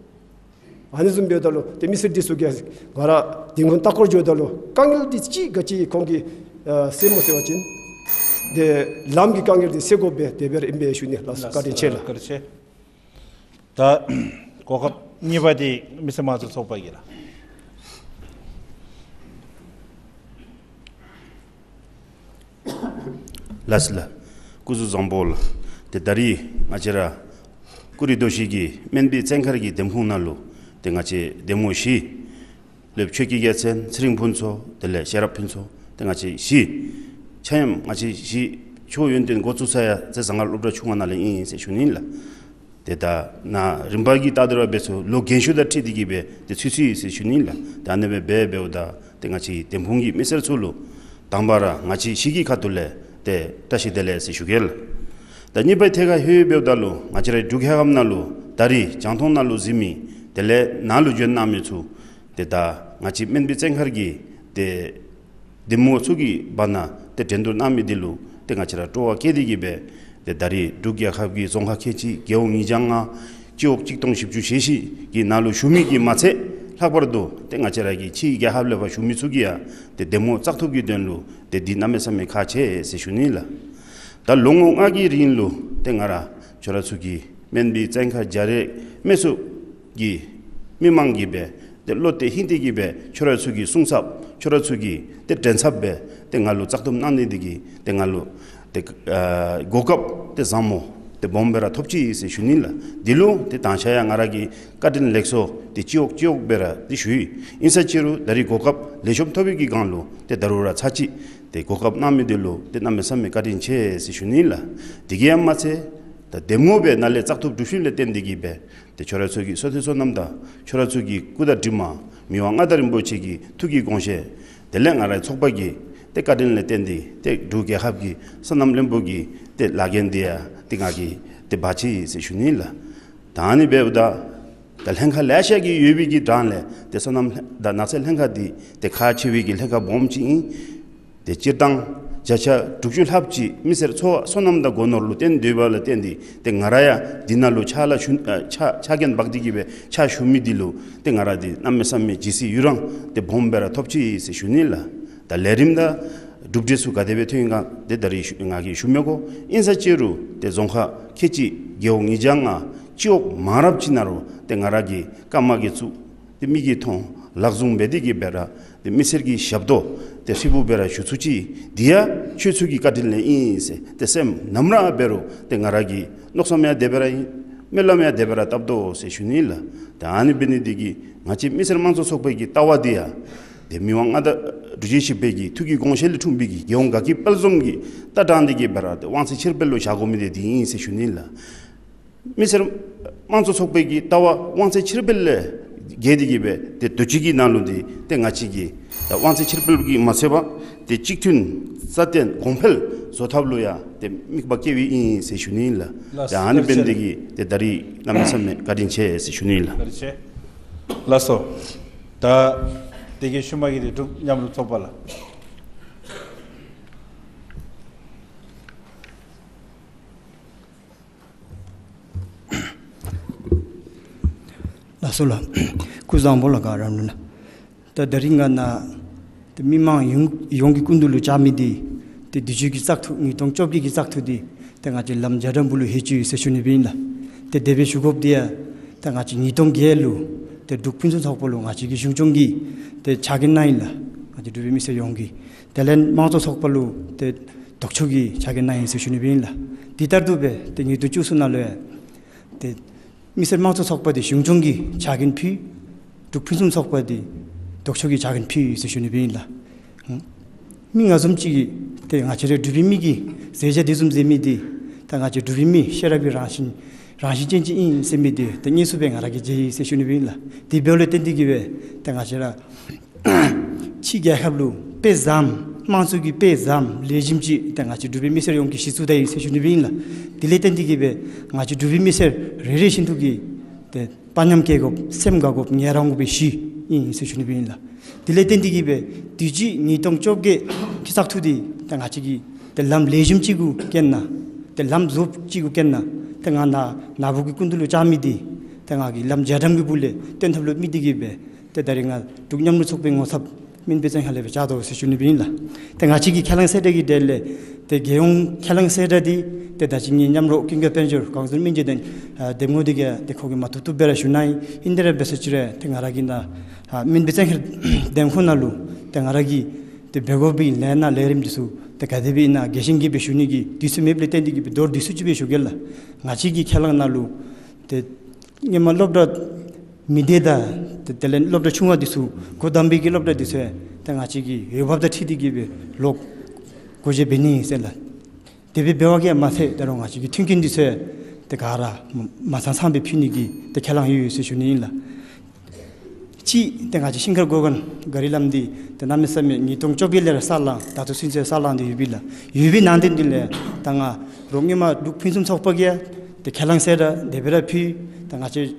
ཨ་ནི་བཟུམ་འབདཝ་ད་ལུ་ཏེ་མི་སེར་འདི་ཚུ་གིས་ང་ར་འདེམས་ཁོངས་ལྟ་སྐོར་འགྱོཝ་ད་ལུ་དཀའ་ངལ་འདི་གཅིག་ག་ཅི་ཁོང་གིས་ཨ་སེལ་སྨོ་ཟེར་བ་ཅིན་ཏེ་ལམ་གྱི་དཀའ་ངལ་འདི་སེལ་དགོ་པས། དེ་སྦེ་ར་ཨིན་པས་ཞུ་ནི་ལགས། བཀའ་དྲིན་ཆེ་ལགས། བཀའ་དྲིན་ཆེ། ད་གོ་སྐབས་གཉིས་པ་འདི་མི་སེར་དམངས་གཙོའི་ཚོགས་པ་གི་ལགས། ལགས་སོ་ལགས། སྐུ་གཟུགས་བཟང་པོ་ལགས། ཏེ་ད་རིས་ང་བཅས་ར་ཀུ་རི་རྡོ་ཤིང་གི་སྨན་སྦིས་བཙན་མཁར་གྱི་འདེམས་ཁོངས་ནང་ལུ་ཏེ་ང་བཅས་འདེམས་ངོ་བཞི། སློབ་ཆོས་ཀྱི་རྒྱལ་མཚན་ཚེ་རིང་ཕུན་ཚོགས་དེ་ལས་ཤེས་རབ་ཕུན་ཚོགས་ཏེ་ང་བཅས་བཞི། ཆ་མཉམ་ང་བཅས་བཞི་ཆོས་ཡོན་ཏན་འགོ་བཙུགས་ས་ཡང་རྩེ་ཟངས་དཀར་སློབ་གྲྭ་ཆུང་ང་ནང་ལས་ཨིན་ཟེར་ཞུ་ནི་ལགས། ཏེ་ད་ནཱ་རིམ་པ་གི་ལྟ་སྟེ་ར་འབད་ཚུགས་ལོ་རྒན་ཤོས་དང་འཁྲིལ་ཏེ་གི་སྦེ་ཏེ་ཚུད་ཚུད་ཡི་ཟེར་ཞུ་ནི་ལགས། ད་ཨ་ནི་སྦེ་འབད་འབདཝ་ད་ཏེ་ང་བཅས་འདེམས་ཁོངས་ཀྱི་མི་སེར་ཚུ་ལུ་དང་པ་ར་ང་བཅས་བཞི་གི་ཁ་ཐུག་ལས་ཏེ་བཀྲ་ཤིས་བདེ་ལེགས་ཟེར་ཞུ་གེ་ལགས། ད་གཉིས་པའི་ཐད་ཁར་ལྷོད་འབདཝ་ད་ལུ་ང་བཅས་རའི་འབྲུག་རྒྱལ་ཁབ་ནང་ལུ་ད་རིས་རྒྱང་མཐོང་ནང་ལུ་གཟིགས་མི་དེ་ལས་ནཱ་ལུ་བྱོན་གནང་མི་ཚུ་ཏེ་ད་ང་བཅས་སྨན་སྦིས་བཙན་མཁར་གྱི་ཏེ་འདེམས་ངོ་ཚུ་གི་བར་ན་ཏེ་འགྲན་བསྡུར་གནང་མི་འདི་ལུ་ཏེ་ང་བཅས་ར་སྤྲོ་བ་བསྐྱེད་དེ་གི་སྦེ་ཏེ་ད་རིས་འབྲུག་རྒྱལ་ཁབ་ཀྱི་རྫོང་ཁག་ཁལ་གཅིག་རྒེད་འོག་ཉིས་བརྒྱ་ལྔ་སྤྱི་འོག་གཅིག་སྟོང་བཞི་བཅུ་ཞེ་བཞི་གི་ནང་ལུ་བཞུགས་མི་གི་མ་ཚད་ ལྷག་པར་དུ་ཏེ་ང་བཅས་ར་གི་ཕྱིའི་རྒྱལ་ཁབ་ལས་ཕར་བཞུགས་མི་ཚུ་གིས་ཡང་ཏེ་འདེམས་ངོ་བཙག་འཐུ་གི་དོན་ལུ་ཏེ་འདི་གནམ་མེད་ས་མེད་ཁག་ཆེ་ཟེར་ཞུ་ནི་ལགས། ད་ལོ་ངོ་ལྔ་གི་རིང་ལུ་ཏེ་ང་ར་ཁྱོད་ར་ཚུ་གི་སྨན་སྦིས་བཙན་མཁར་རྒྱ་རས་སྨད་ཚུ་གི་མི་མང་གིས་སྦེ་ཏེ་བློ་གཏད་ཧིང་གཏད་ཀྱིས་སྦེ་ཁྱོད་ར་ཚུ་གི་གསུང་ཚབ་ཁྱོད་ར་ཚུ་གི་ཏེ་དྲན་ཚབ་སྦེ་ཏེ་ང་ལུ་བཙག་འཐུ་གནང་ནི་འདི་གིས་ཏེ་ང་ལུ་ཏེ་ཨ་གོ་སྐབས་ཏེ་བཟང་མོ་ཏེ་སྦོམ་སྦེ་ར་ཐོབ་ཅི་ཟེར་ཞུ་ནི་ལགས། འདི་ལུ་ཏེ་དང་ཤ་ཡང་ང་ར་གིས་བཀའ་དྲིན་ལེགས་སོ་ཏེ་ཅི་ཡོག་ཅི་ཡོག་སྦེ་ར་ཏེ་ཞུ་ཡི། ཨིན་ས་ཅི་རུང་ད་རིས་གོ་སྐབས་ལེགས་ཤོམ་ཐོབ་པའི་གི་སྒང་ལུ་ཏེ་ད་རུང་ར་ཚར་གཅིག་ཏེ་གོ་སྐབས་གནང་མི་འདི་ལུ་ཏེ་གནམ་མེད་ས་མེད་བཀའ་དྲིན་ཆེ་ཟེར་ཞུ་ནི་ལགས། དེ་གིས་ཡང་མ་ཚད་ད་འདེམས་ངོ་སྦེ་ནཱ་ལས་བཙག་འཐུ་གྲུབ་ཞིནམ་ལས་བརྟེན་འདི་གིས་སྦེ་ཏེ་ཁྱོད་ར་ཚུ་གི་བསོད་བདེ་བསོད་ནམས་དང་ཁྱོད་ར་ཚུ་གི་སྐུ་དང་གྲིབ་མ་མི་དབང་མངའ་བདག་རིན་པོ་ཆེ་གི་ཐུགས་ཀྱི་དགོངས་བཞེད་དེ་ལས་ང་རའི་ཚོགས་པ་གི་ཏེ་བཀའ་དྲིན་ལས་བརྟེན་ཏེ་ཏེ་འབྲུག་རྒྱལ་ཁབ་ཀྱི་སོ་ནམ་བློན་པོ་གི་ཏེ་ལཱ་འགན་འདི་ཡང་ཏེ་ང་གིས་ཏེ་འབག་ཅི་ཟེར་ཞུ་ནི་ལགས། ད་ཨ་ནི་འབདཝ་ད་ད་ལྷན་ཁག་ལེ་ཤ་གི་ཡོད་པའི་གི་གྲངས་ལས་ཏེ་སོ་ནམ་ལྷན་དང་ནགས་ཚལ་ལྷན་ཁག་འདི་ཏེ་ཁག་ཆེ་བའི་གི་ལྷན་ཁག་སྦོམ་ཅིག་ཨིན། ཏེ་སྤྱིར་བཏང་བརྒྱ་ཆ་དྲུག་ཅུ་ལྷགཔ་ཅིག་མི་སེར་འཚོ་བ་སོ་ནམ་དང་སྒོ་ནོར་ལུ་བརྟེན་སྡོདཔ་ལས་བརྟེན་ཏེ་ཏེ་ང་ར་ཡང་འདི་ནང་ལུ་ཕྱག་ལཱ་ཞུ་ཨ་ཕྱག་ཕྱག་འགན་འབག་འདི་གིས་སྦེ་ཕྱག་ཞུ་མི་འདི་ལུ་ཏེ་ང་ར་འདི་གནམ་མེད་ས་མེད་ཇི་སྲིད་ཡུན་རིང་ཏེ་སྦོམ་སྦེ་ར་ཐོབ་ཅི་ཟེར་ཞུ་ནི་ལགས། ད་ལས་རིམ་དང་གྲུབ་འབྲས་ཚུ་ག་དེ་སྦེ་ཐོན་ཡི་ག་ཏེ་ད་རིས་ཞུ་ང་གིས་ཞུ་མི་དགོ། ཨིན་ས་ཅི་རུང་ཏེ་རྫོང་ཁག་ཁལ་གཅིག་རྒེད་འོག་ཉིས་བརྒྱ་ལྔ་སྤྱི་འོག་མང་རབས་ཅིག་ནང་རུང་ཏེ་ང་ར་གིས་སྐར་མ་གིས་བཙུགས་ཏེ་མིག་གིས་མཐོང་ལག་བཟུང་འབད་འདི་གིས་སྦེ་ར་ཏེ་མི་སེར་གྱི་ཞབས་ཏོག་ཏེ་ཧྲིལ་བུམ་སྦེ་ར་ཞུ་ཚུགས་ཅི། འདི་ཡང་ཁྱོད་ཚུ་གི་བཀའ་དྲིན་ལས་ཨིན་ཟེར་ཏེ་སེམས་ནམ་ར་འབད་རུང་ཏེ་ང་ར་གིས་མནོ་བསམ་ཡང་དེ་སྦེ་ར་ཨིན། སྨོན་ལམ་ཡང་དེ་སྦེ་ར་བཏབ་དོ་ཟེར་ཞུ་ནི་ལགས། ད་ཨ་ནི་འབད་ནི་འདི་གིས་ང་བཅས་མི་སེར་དམངས་གཙོ་ཚོགས་པའི་གི་ལྟ་བ་འདི་ཡང་ཏེ་མི་དབང་མངའ་བདག་འབྲུག་ཆེན་བཞི་པའི་གི་ཐུགས་ཀྱི་དགོངས་བཞེད་ལས་འཁྲུངས་པའི་གི་རྒྱལ་ཡོངས་དགའ་སྐྱིད་དཔལ་འཛོམས་ཀྱི་ལྟ་གྲངས་འདི་གིས་སྦེ་ར་ཏེ་དབང་ཚད་ཕྱིར་སྤེལ་ལུ་བཞག་དགོ་མི་འདི་འདི་ཨིན་ཟེར་ཞུ་ནི་ལགས། མི་སེར་དམངས་གཙོ་ཚོགས་པའི་གི་ལྟ་བ་དབང་ཚད་ཕྱིར་སྤེལ་ལས་བརྒལ་འདི་གིས་སྦེ་ཏེ་དུས་ཅི་གི་ནང་ལུ་འདི་ཏེ་ང་བཅས་ཀྱིས་ད་དབང་ཚད་ཕྱིར་སྤེལ་གྱིས་མ་ཚད་པར་ཏེ་གཅིག་མཐུན་སྲ་བརྟན་གོང་འཕེལ་བཟོ་ཐབས་ལུ་ཡང་ཏེ་དམིགས་པ་བསྐྱེདཔ་ཨིན་ཟེར་ཞུ་ནི་ལགས། ལགས་ད་ཨ་ནི་འབད་ནི་འདི་གིས་ཏེ་ད་རིས་གནམ་མེད་ས་མེད་བཀའ་དྲིན་ཆེ་ཟེར་ཞུ་ནི་ལགས། བཀའ་དྲིན་ཆེ། ལགས་སོ། ད་དེ་གི་ཤུལ་མ་གི་འདི་འབྲུག་མཉམ་རུབ་ཚོགས་པ་ལགས། ལགས་སོ་ལགས། སྐུ་གཟུགས་བཟང་པོ་ལགས། ག་ར་ལུ་ན། ད་ད་རིས་ང་ནཱ་ཏེ་མི་མང་ཡོངས་ཡོངས་ཀྱི་སྐུ་མདུན་ལུ་བཅར་མི་འདི་ཏེ་དུས་ཅི་གི་བཙག་འཐུ་ཉིས་སྟོང་བཅོ་བརྒྱད་ཀྱི་བཙག་འཐུ་འདི་ཏེ་ང་བཅས་ལམ་རྒྱ་གྲམ་བུ་ལུ་ལྷོད་ཅི་ཟེར་ཞུ་ནི་སྦེ་ཨིན་ལགས། ཏེ་དེ་སྦེ་ཞུ་དགོཔ་འདི་ཡང་ཏེ་ང་བཅས་ཉིས་སྟོང་བརྒྱད་ལུ་ཏེ་འབྲུག་ཕུན་སུམ་ཚོགས་པ་ལུ་ང་བཅས་ཀྱི་གཞུང་སྐྱོང་གི་ཏེ་ཕྱག་འགན་གནང་ཡི་ལགས། ང་བཅས་འབྲུག་པའི་མི་སེར་ཡོངས་ཀྱི། དེ་ལས་དམངས་གཙོ་ཚོགས་པ་ལུ་ཏེ་ལྡོག་ཕྱོགས་ཀྱི་ཕྱག་འགན་གནང་ཡི་ཟེར་ཞུ་ནི་སྦེ་ཨིན་ལགས། དེ་ལྟར་དུ་སྦེ་ཏེ་ཉིས་སྟོང་བཅུ་གསུམ་ནང་ལུ་ཡང་ཏེ་མི་སེར་དམངས་གཙོ་ཚོགས་པ་འདི་གཞུང་སྐྱོང་གི་ཕྱག་འགན་ཕུལ། འབྲུག་ཕུན་སུམ་ཚོགས་པ་འདི་ལྡོག་ཕྱོགས་ཀྱི་ཕྱག་འགན་ཕུལ་ཡི་ཟེར་ཞུ་ནི་སྦེ་ཨིན་ལགས། མི་ང་བཟུམ་ཅིག་གིས་ཏེ་ང་བཅས་ར་འབྲུག་པའི་མི་གི་མཛད་བྱ་འདི་བཟུམ་མཛད་མི་འདི་ད་ང་བཅས་འབྲུག་པའི་མི་ཤེས་རབ་ཀྱི་རང་བཞིན་རང་བཞིན་ཅན་ཅིག་ཨིན་ཟེར་མི་འདི་ད་དངོས་སུ་སྦེ་ང་ར་གིས་མཇལ་ཡི་ཟེར་ཞུ་ནི་སྦེ་ཨིན་ལགས། དེ་འབདཝ་ལས་བརྟེན་འདི་གིས་སྦེ་ད་ང་བཅས་ར་ཕྱི་རྒྱལ་ཁབ་ལུ་དཔེ་བཟངམ་དམངས་གཙོ་གི་དཔེ་བཟངམ་ལེགས་ཤོམ་ཅིག་ད་ང་བཅས་འབྲུག་པའི་མི་སེར་ཡོངས་ཀྱིས་ཤེས་ཚུགས་ད་ཡི་ཟེར་ཞུ་ནི་སྦེ་ཨིན་ལགས། དེ་ལས་བརྟེན་འདི་གིས་སྦེ་ང་བཅས་འབྲུག་པའི་མི་སེར་རེ་རེ་བཞིན་དུ་གིས་ཏེ་དཔའ་ཉམས་བསྐྱེད་དགོཔ་སེམས་དགའ་དགོཔ་ངལ་རངས་དགོ་པའི་གཞི་ཨིན་ཟེར་ཞུ་ནི་སྦེ་ཨིན་ལགས། དེ་ལས་བརྟེན་འདི་གིས་སྦེ་དུས་ཅི་ཉིས་སྟོང་བཅོ་བརྒྱད་ཀྱི་བཙག་འཐུ་འདི་ད་ང་བཅས་ཀྱིས་ཏེ་ལམ་ལེགས་ཤོམ་ཅིག་གུ་བཀལ་ན་ཏེ་ལམ་རྫོགསཔ་ཅིག་གུ་བཀལ་ན་ཏེ་ང་ནཱ་ནཱ་བུ་གི་སྐུ་མདུན་ལུ་བཅར་མི་འདི་ཏེ་ང་གིས་ལམ་རྒྱ་གྲམ་གྱི་སྦུག་ལས་བཏོན་ཐབས་ལུ་དམིགས་འདི་གིས་སྦེ་ཏེ་ད་རིས་ང་འབྲུག་མཉམ་རུབ་ཚོགས་པའི་ངོ་ཚབ་སྨན་སྦིས་བཙན་མཁར་ལས་སྦེ་བཅར་དོ་ཟེར་ཞུ་ནི་སྦེ་ཨིན་ལགས། ཏེ་ང་བཅས་ཀྱི་ཁས་བླངས་གསལ་བསྒྲགས་ཀྱི་གྲས་ལས་ཏེ་རྒྱལ་ཡོངས་ཁས་བླངས་གསལ་བསྒྲགས་འདི་ཏེ་ད་ཅི་ངེའི་མཉམ་རོགས་ཀུན་དགའ་དཔལ་འབྱོར་ཁོང་ཚུ་མི་འཇིག་རྟེན་ཨ་འདེམས་ངོ་འདི་གིས་ཏེ་ཁོ་གིས་མ་བཏུབ་བཏུབ་སྦེ་ར་ཞུ་གནང་ཡི། ཨིན་དེ་ར་འབད་ས་ཅིག་ར་ཏེ་ང་ར་གིས་ནཱ་ཨ་སྨན་སྦིས་བཙན་མཁར་འདེམས་ཁོངས་ནང་ལུ་ཏེ་ང་ར་གིས་ཏེ་འབད་དགོ་པའི་ལས་སྣ་ལས་རིམ་འདི་ཚུ་ཏེ་ག་དེ་སྦེ་ཨིན་ན་རྒྱས་ཤིང་རྒྱསཔ་སྦེ་ཞུ་ནི་གི་དུས་ཚོད་མེདཔ་ལས་བརྟེན་འདི་གིས་སྦེ་མདོར་བསྡུས་སུ་ཅིག་སྦེ་ཞུ་གེ་ལགས། ང་བཅས་ཀྱི་ཁས་བླངས་ནང་ལུ་ཏེ་སྔོན་མ་སློབ་གྲྭ་མི་སྡེ་དང་ཏེ་དེ་ལས་སློབ་གྲྭ་ཆུང་བ་འདི་ཚུ་འགོ་དང་པའི་གི་སློབ་གྲྭ་འདི་ཚུ་ཏེ་ང་བཅས་ཀྱི་འོས་འབབ་དང་འཁྲིལ་འདི་གིས་སྦེ་ལོག་སྒོ་འབྱེད་འབད་ནི་ཟེར་ལགས། དེ་སྦེ་འབད་བ་གིས་མ་ཚད་ད་རུང་ང་བཅས་ཀྱི་མཐུན་རྐྱེན་འདི་ཚུ་ཏེ་ག་ར་མ་མ་ཚང་ཚང་སྦེ་ཕུལ་ནི་གི་ཏེ་ཁས་བླངས་ཡོད་ཡོད་ཟེར་ཞུ་ནི་ཨིན་ལགས། གཅིག་ཏེ་ང་བཅས་ཤིང་མཁར་མགོ་སྒང་ག་རི་ལམ་འདི་ཏེ་གནམ་མེད་ས་མེད་ཉིས་སྟོང་བཅོ་བརྒྱད་ལས་ར་ས་ལང་ད་ལྟོ་ཚུན་ཚོད་ས་ལང་སྟེ་ཡོད་པས་ལགས། ཡོད་པའི་ནང་དོན་འདི་ལས་ད་ང་རོགས་སྔོན་མ་འབྲུག་ཕུན་སུམ་ཚོགས་པ་གིས་ཏེ་ཁས་བླངས་གསལ་བསྒྲགས་དེ་སྦེ་ར་ཕུལ། ད་ང་བཅས་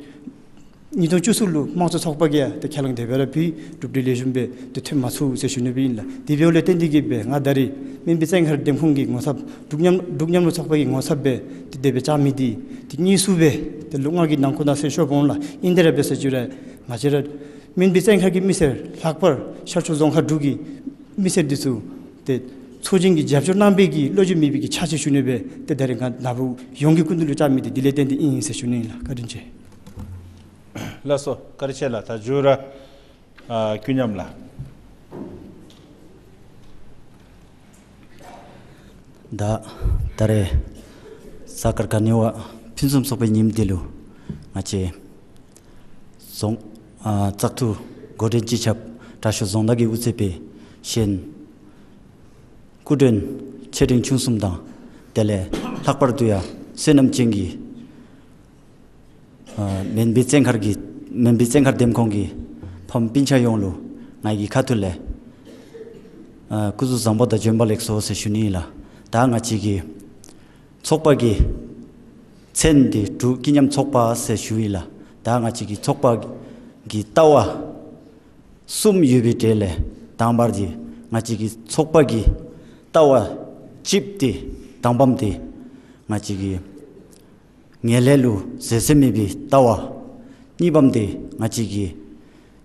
ཉིས་སྟོང་བཅུ་གསུམ་ལུ་དམངས་གཙོ་ཚོགས་པ་གིས་ཏེ་ཁས་བླངས་དེ་སྦེ་ར་ཕུལ། གྲུབ་འབྲས་ལེགས་ཤོམ་སྦེ་ཏེ་ཐོན་མ་ཚུགས་ཟེར་ཞུ་ནི་སྦེ་ཨིན་ལགས། དེ་འབདཝ་ལས་བརྟེན་འདི་གིས་སྦེ་ང་ད་རིས་སྨན་སྦིས་བཙན་མཁར་འདེམས་ཁོངས་ཀྱི་ངོ་ཚབ་འབྲུག་མཉམ་འབྲུག་མཉམ་རུབ་ཚོགས་པ་གི་ངོ་ཚབ་སྦེ་ཏེ་དེ་སྦེ་བཅར་མི་འདི་ཏེ་དངོས་སུ་སྦེ་ཏེ་ལོ་ལྔ་གི་ནང་འཁོད་ནང་ཟེར་ཤོར་འོང་ལགས། ཨིན་དེ་ར་འབད་ས་ཅིག་ར་ང་བཅས་ར་ མུན་པའི་བཙན་མཁར་གྱི་མི་སེར་ལྷག་པར་ཤར་ཕྱོགས་རྫོང་ཁག་དྲུག་གི་མི་སེར་འདི་ཚུ་ཏེ་ཚོགས་ཆེན་གྱི་རྒྱབ་སྐྱོར་གནང་བའི་གི་བློ་འགྱོད་མེད་པའི་གི་ཕྱག་ཕྱིད་ཞུ་ནི་སྦེ་ཏེ་ད་རེས་ང་ནཱ་བུ་ཡོངས་ཀྱི་སྐུ་མདུན་ལུ་བཅར་མི་འདི་དེ་ལས་བརྟེན་ཏེ་ཨིན་ཟེར་ཞུ་ནི་ཨིན་ལགས། བཀའ་དྲིན་ཆེ། ལགས་སོ། བཀའ་དྲིན་ཆེ་ལགས། ད་མཇུག་ར་ཨ་ཀུན་མཉམ་ལགས། ད་ད་རེས་ས་གར་ག་ནི་བ་ཕུན་སུམ་ཚོགས་པའི་ཉིནམ་འདི་ལུ་ང་བཅས་རྫོང་ཨ་བཙག་འཐུ་འགོ་འདྲེན་སྤྱི་ཁྱབ་དྲག་ཤོས་རྫོང་བདག་གིས་དབུ་འཛུགས་འབད་བཞིན་སྐུ་མགྲོན་ཆེ་འབྲིང་ཆུང་གསུམ་དང་དེ་ལས་ལྷག་པར་དུ་ཡང་བསོད་ནམས་ཅན་གྱི་ཨ་མུན་པའི་བཙན་མཁར་གྱི་མུན་པའི་བཙན་མཁར་འདེམས་ཁོངས་ཀྱི་ཕམ་སྤུན་ཆ་ཡོངས་ལུ་ངེའི་གི་ཁ་ཐུག་ལས་ཨ་སྐུ་གཟུགས་བཟང་པོ་དང་བྱོན་པ་ལེགས་སོ་ཟེར་ཞུ་ནི་ཨིན་ལགས། ད་ང་བཅས་ཀྱི་ཚོགས་པ་གི་མཚན་འདི་འབྲུག་ཀུན་མཉམ་ཚོགས་པ་ཟེར་ཞུ་ཡི་ལགས། ད་ང་བཅས་ཀྱི་ཚོགས་པ་གི་ལྟ་བ་གསུམ་ཡོད་པའི་གྲས་ལས་དང་པར་འདི་ང་བཅས་ཀྱི་ཚོགས་པ་གི་ལྟ་བ་གཅིག་འདི་དང་པམ་འདི་ང་བཅས་ཀྱི་ངན་ལྷད་ལུ་བཟོད་བསྲན་མེད་པའི་ལྟ་བ། གཉིས་པམ་འདི་ང་བཅས་ཀྱི་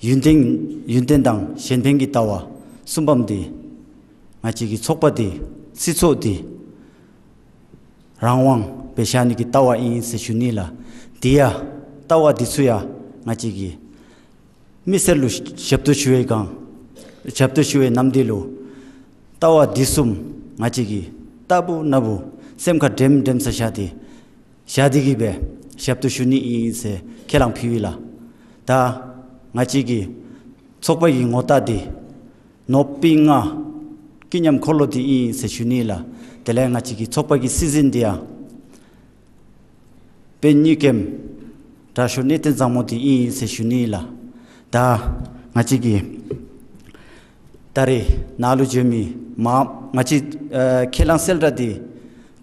ཡུན་བརྟན་ཡུན་བརྟན་དང་གཞན་ཕན་གྱི་ལྟ་བ། གསུམ་པམ་འདི་ང་བཅས་ཀྱི་ཚོགས་པ་འདི་སྲིད་ཚོགས་འདི་རང་དབང་སྦེ་བཞག་ནི་གི་ལྟ་བ་ཨིན་ཟེར་ཞུ་ནི་ལགས། དེ་ཡང་ལྟ་བ་འདི་ཚུ་ཡང་ང་བཅས་ཀྱི་མི་སེར་ལུ་ཞབས་ཏོག་ཞུ་བའི་སྒང་ཞབས་ཏོག་ཞུ་བའི་ནམ་དུས་ལུ་ལྟ་བ་འདི་གསུམ་ང་བཅས་ཀྱིས་རྟག་བུ་ན་བུ་སེམས་ཁར་དྲནམ་དྲནམ་ས་བཞག་སྟེ་བཞག་སྟེ་གི་སྦེ་ཞབས་ཏོག་ཞུ་ནི་ཨིན་ཟེར་ཁས་བླངས་ཕུལ་ཡི་ལགས། ད་ང་བཅས་ཀྱི་ཚོགས་པ་གི་ངོ་རྟགས་འདི་ནོར་བུ་ལྔ་ཀུན་མཉམ་འཁོར་ལོ་འདི་ཨིན་ཟེར་ཞུ་ནི་ལགས། དེ་ལས་ང་བཅས་ཀྱི་ཚོགས་པ་གི་སྲིད་འཛིན་འདི་ཡང་དཔོན་གཉིས་ཀྱི་དྲག་ཤོས་གནས་བརྟན་བཟང་མོ་འདི་ཨིན་ཟེར་ཞུ་ནི་ལགས། ད་ང་བཅས་ཀྱི་ད་རེས་ནཱ་ལུ་བྱོན་མི་མ་ང་བཅས་ཨ་ཁས་བླངས་གསལ་བསྒྲགས་འདི་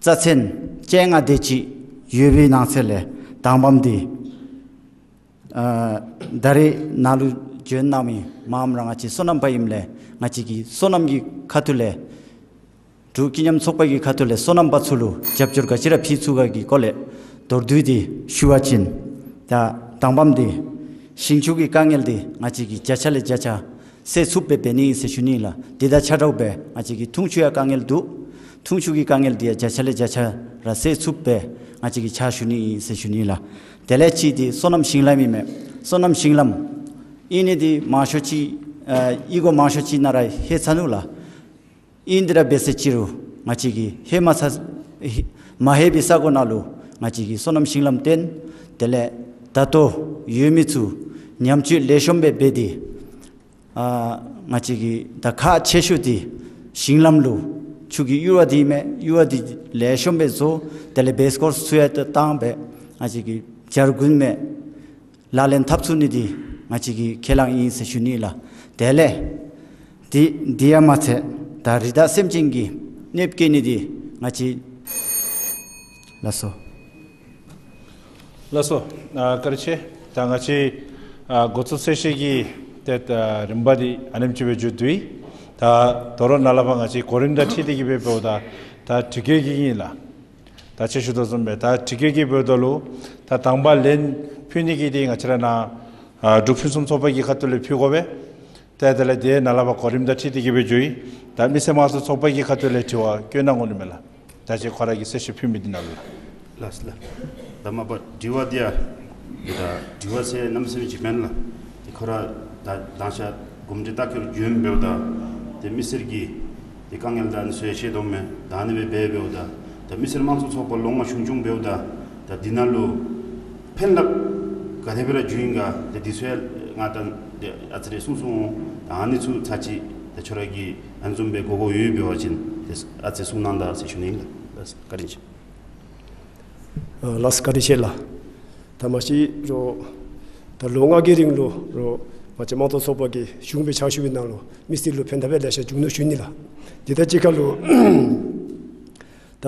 རྩ་ཚན་བཅོ་ལྔ་དེ་ཅིག་ཡོད་པའི་ནང་གསེས་ལས་དང་པམ་འདི་ཨ་ད་རེས་ནཱ་ལུ་བྱོན་གནང་མི་མངམ་ར་ང་བཅས་སོ་ནམ་པ་ཨིནམ་ལས་ང་བཅས་ཀྱི་སོ་ནམ་གྱི་ཁ་ཐུག་ལས་འབྲུག་ཀུན་མཉམ་ཚོགས་པ་གི་ཁ་ཐུག་ལས་སོ་ནམ་པ་ཚུ་ལུ་རྒྱབ་སྐྱོར་ག་ཅི་ར་ཕུལ་ཚུགས་ག་གི་སྐོར་ལས་མདོར་བསྡུས་ཏེ་ཞུ་བ་ཅིན་ད་དང་པམ་འདི་ཞིང་ཆུ་གི་དཀའ་ངལ་འདི་ང་བཅས་ཀྱིས་བརྒྱ་ཆ་ལས་བརྒྱ་ཆ་སེལ་ཚུགསཔ་སྦེ་འབད་ནི་ཨིན་ཟེར་ཞུ་ནི་ལགས། དེ་དང་ཆ་འདྲཝ་སྦེ་ང་བཅས་ཀྱི་འཐུང་ཆུ་ཡང་དཀའ་ངལ་འདུག། འཐུང་ཆུ་གི་དཀའ་ངལ་འདི་ཡང་བརྒྱ་ཆ་ལས་བརྒྱ་ཆ་ར་སེལ་ཚུགསཔ་སྦེ་ང་བཅས་ཀྱིས་ཕྱག་ཞུ་ནི་ཨིན་ཟེར་ཞུ་ནི་ལགས། དེ་ལས་གཅིག་འདི་སོ་ནམ་ཞིང་ལམ་ཨིན་མས། སོ་ནམ་ཞིང་ལམ་ཨིན་ནི་འདི་མང་ཤོས་ཅིག་ཨ་ཨི་གོ་མང་ཤོས་ཅིག་ནང་ར་ལྷོད་ཚར་ནུག་ལགས། ཨིན་དེ་ར་འབད་ཟེར་ཅི་རུང་ང་བཅས་ཀྱིས་ལྷོད་མ་ཚར་མ་ལྷོད་པའི་ས་གོ་ནང་ལུ་ང་བཅས་ཀྱིས་སོ་ནམ་ཞིང་ལམ་བཏོན། དེ་ལས་ད་ལྟོ་ཡོད་མི་ཚུ་ཉམས་བཅོས་ལེགས་ཤོམ་སྦེ་འབད་དེ་ཨ་ང་བཅས་ཀྱི་ད་ཁག་ཆེ་ཤོས་འདི་ཞིང་ལམ་ལུ་ཆུ་གི་གཡུར་བ་འདི་མས། གཡུར་བ་འདི་ལེགས་ཤོམ་སྦེ་བཟོ། དེ་ལས་བེས་ཀོརསི་ཚུ་ཡང་བཏང་སྦེ་ང་བཅས་ཀྱི་བྱ་རྒུད་མས། ལག་ལེན་འཐབ་ཚུགས་ནི་འདི་ང་བཅས་ཀྱི་ཁས་བླངས་ཨིན་ཟེར་ཞུ་ནི་ལགས། དེ་ལས་འདི་འདི་ཡང་མ་ཚད་ད་རི་དྭགས་སེམས་ཅན་གྱི་གནོདཔ་བཀལ་ནི་འདི་ང་བཅས་ལགས་སོ། ལགས་སོ། ཨ་བཀའ་དྲིན་ཆེ། ད་ང་བཅས་ཨ་འགོ་བཙུགས་ཚར་ཤེས་ཀྱི་ཏེ་ད་རིམ་པ་འདི་ཨ་ནེམ་ཅིག་སྦེ་མཇུག་བསྡུ་ཡི། ད་དོ་རུང་ནཱ་ལས་ཕར་ང་བཅས་གོ་རིམ་དང་འཁྲིལ་ཏེ་གི་སྦེ་འབདཝ་ད་ད་དྲི་བཀོད་ཀྱི་ཨིན་ལགས། ད་ཅི་ཞུ་དོ་བཟུམ་སྦེ་ད་དྲི་བཀོད་ཀྱི་འབདཝ་ད་ལུ་ད་དང་པ་ལན་ཕུལ་ནི་གི་འདི་ང་བཅས་ར་ནཱ་ཨ་འབྲུག་ཕུན་སུམ་ཚོགས་པ་གི་ཁ་ཐུག་ལས་ཕུལ་དགོ་པས། ཏེ་དེ་ལས་ཏེ་ནཱ་ལས་ཕར་གོ་རིམ་དང་འཁྲིལ་ཏེ་གི་སྦེ་འགྱོ་ཡི། ད་མི་སེར་དམངས་གཙོ་ཚོགས་པ་གི་ཁ་ཐུག་ལས་དྲི་བ་བཀོད་གནང་དགོ་ནི་མས་ལགས། ད་ཅི་ཁོ་ར་གིས་གསལ་བཤད་ཕུལ་མི་འདི་ནང་ལུ་ལགས། ལགས་ལགས། ད་མ་པ་དྲི་བ་འདི་ཡང་འདི་ད་དྲི་བ་ཟེར་གནམ་མེད་ས་མེད་ཅིག་མེན་ལགས། ཏེ་ཁོ་ར་ད་དང་ཤ་གོམས་འདྲིས་ལྟ་སྐོར་བྱོན་འབདཝ་ད་ཏེ་མི་སེར་གྱི་ཏེ་དཀའ་ངལ་དང་ཨ་ནི་ཚུ་ཡང་ཤེས་དོ་མས། ད་ཨ་ནི་སྦེ་འབད་འབདཝ་ད་ད་མི་སེར་དམངས་གཙོ་ཚོགས་པ་ལོ་ལྔ་གཞུང་སྐྱོང་འབདཝ་ད་ད་འདི་ནང་ལུ་ཕན་རླབས་ག་དེ་སྦེ་ར་བྱུང་ཡི་ག་ཏེ་འདི་ཚུ་ཡང་ང་དང་ཏེ་ཨ་ཙི་རེ་གསུངས་གསུངས་འོང་། ད་ཨ་ནི་ཚུ་ཚར་གཅིག་ཏེ་ཁྱོད་ར་གིས་ཨ་ནི་བཟུམ་སྦེ་གོ་གོ་ཡོད་འབད་བ་ཅིན་ཏེ་ཨ་ཙི་གསུངས་གནང་ད་ཟེར་ཞུ་ནི་ཨིན་ལགས། ལགས་བཀའ་དྲིན་ཆེ། ཨ་ལགས་བཀའ་དྲིན་ཆེ་ལགས། ད་མ་གཞི་རོགས་ད་ལོ་ལྔ་གི་རིང་ལུ་རོགས་ང་བཅས་དམངས་གཙོ་ཚོགས་པ་གི་གཞུང་སྦེ་ཕྱག་ཞུ་བའི་ནང་ལུ་མི་སེར་ལུ་ཕན་ཐབས་ལེ་ཤ་བྱུང་ནུག་ཞུ་ནི་ལགས། དེ་དང་གཅིག་ཁར་ལུ་ད་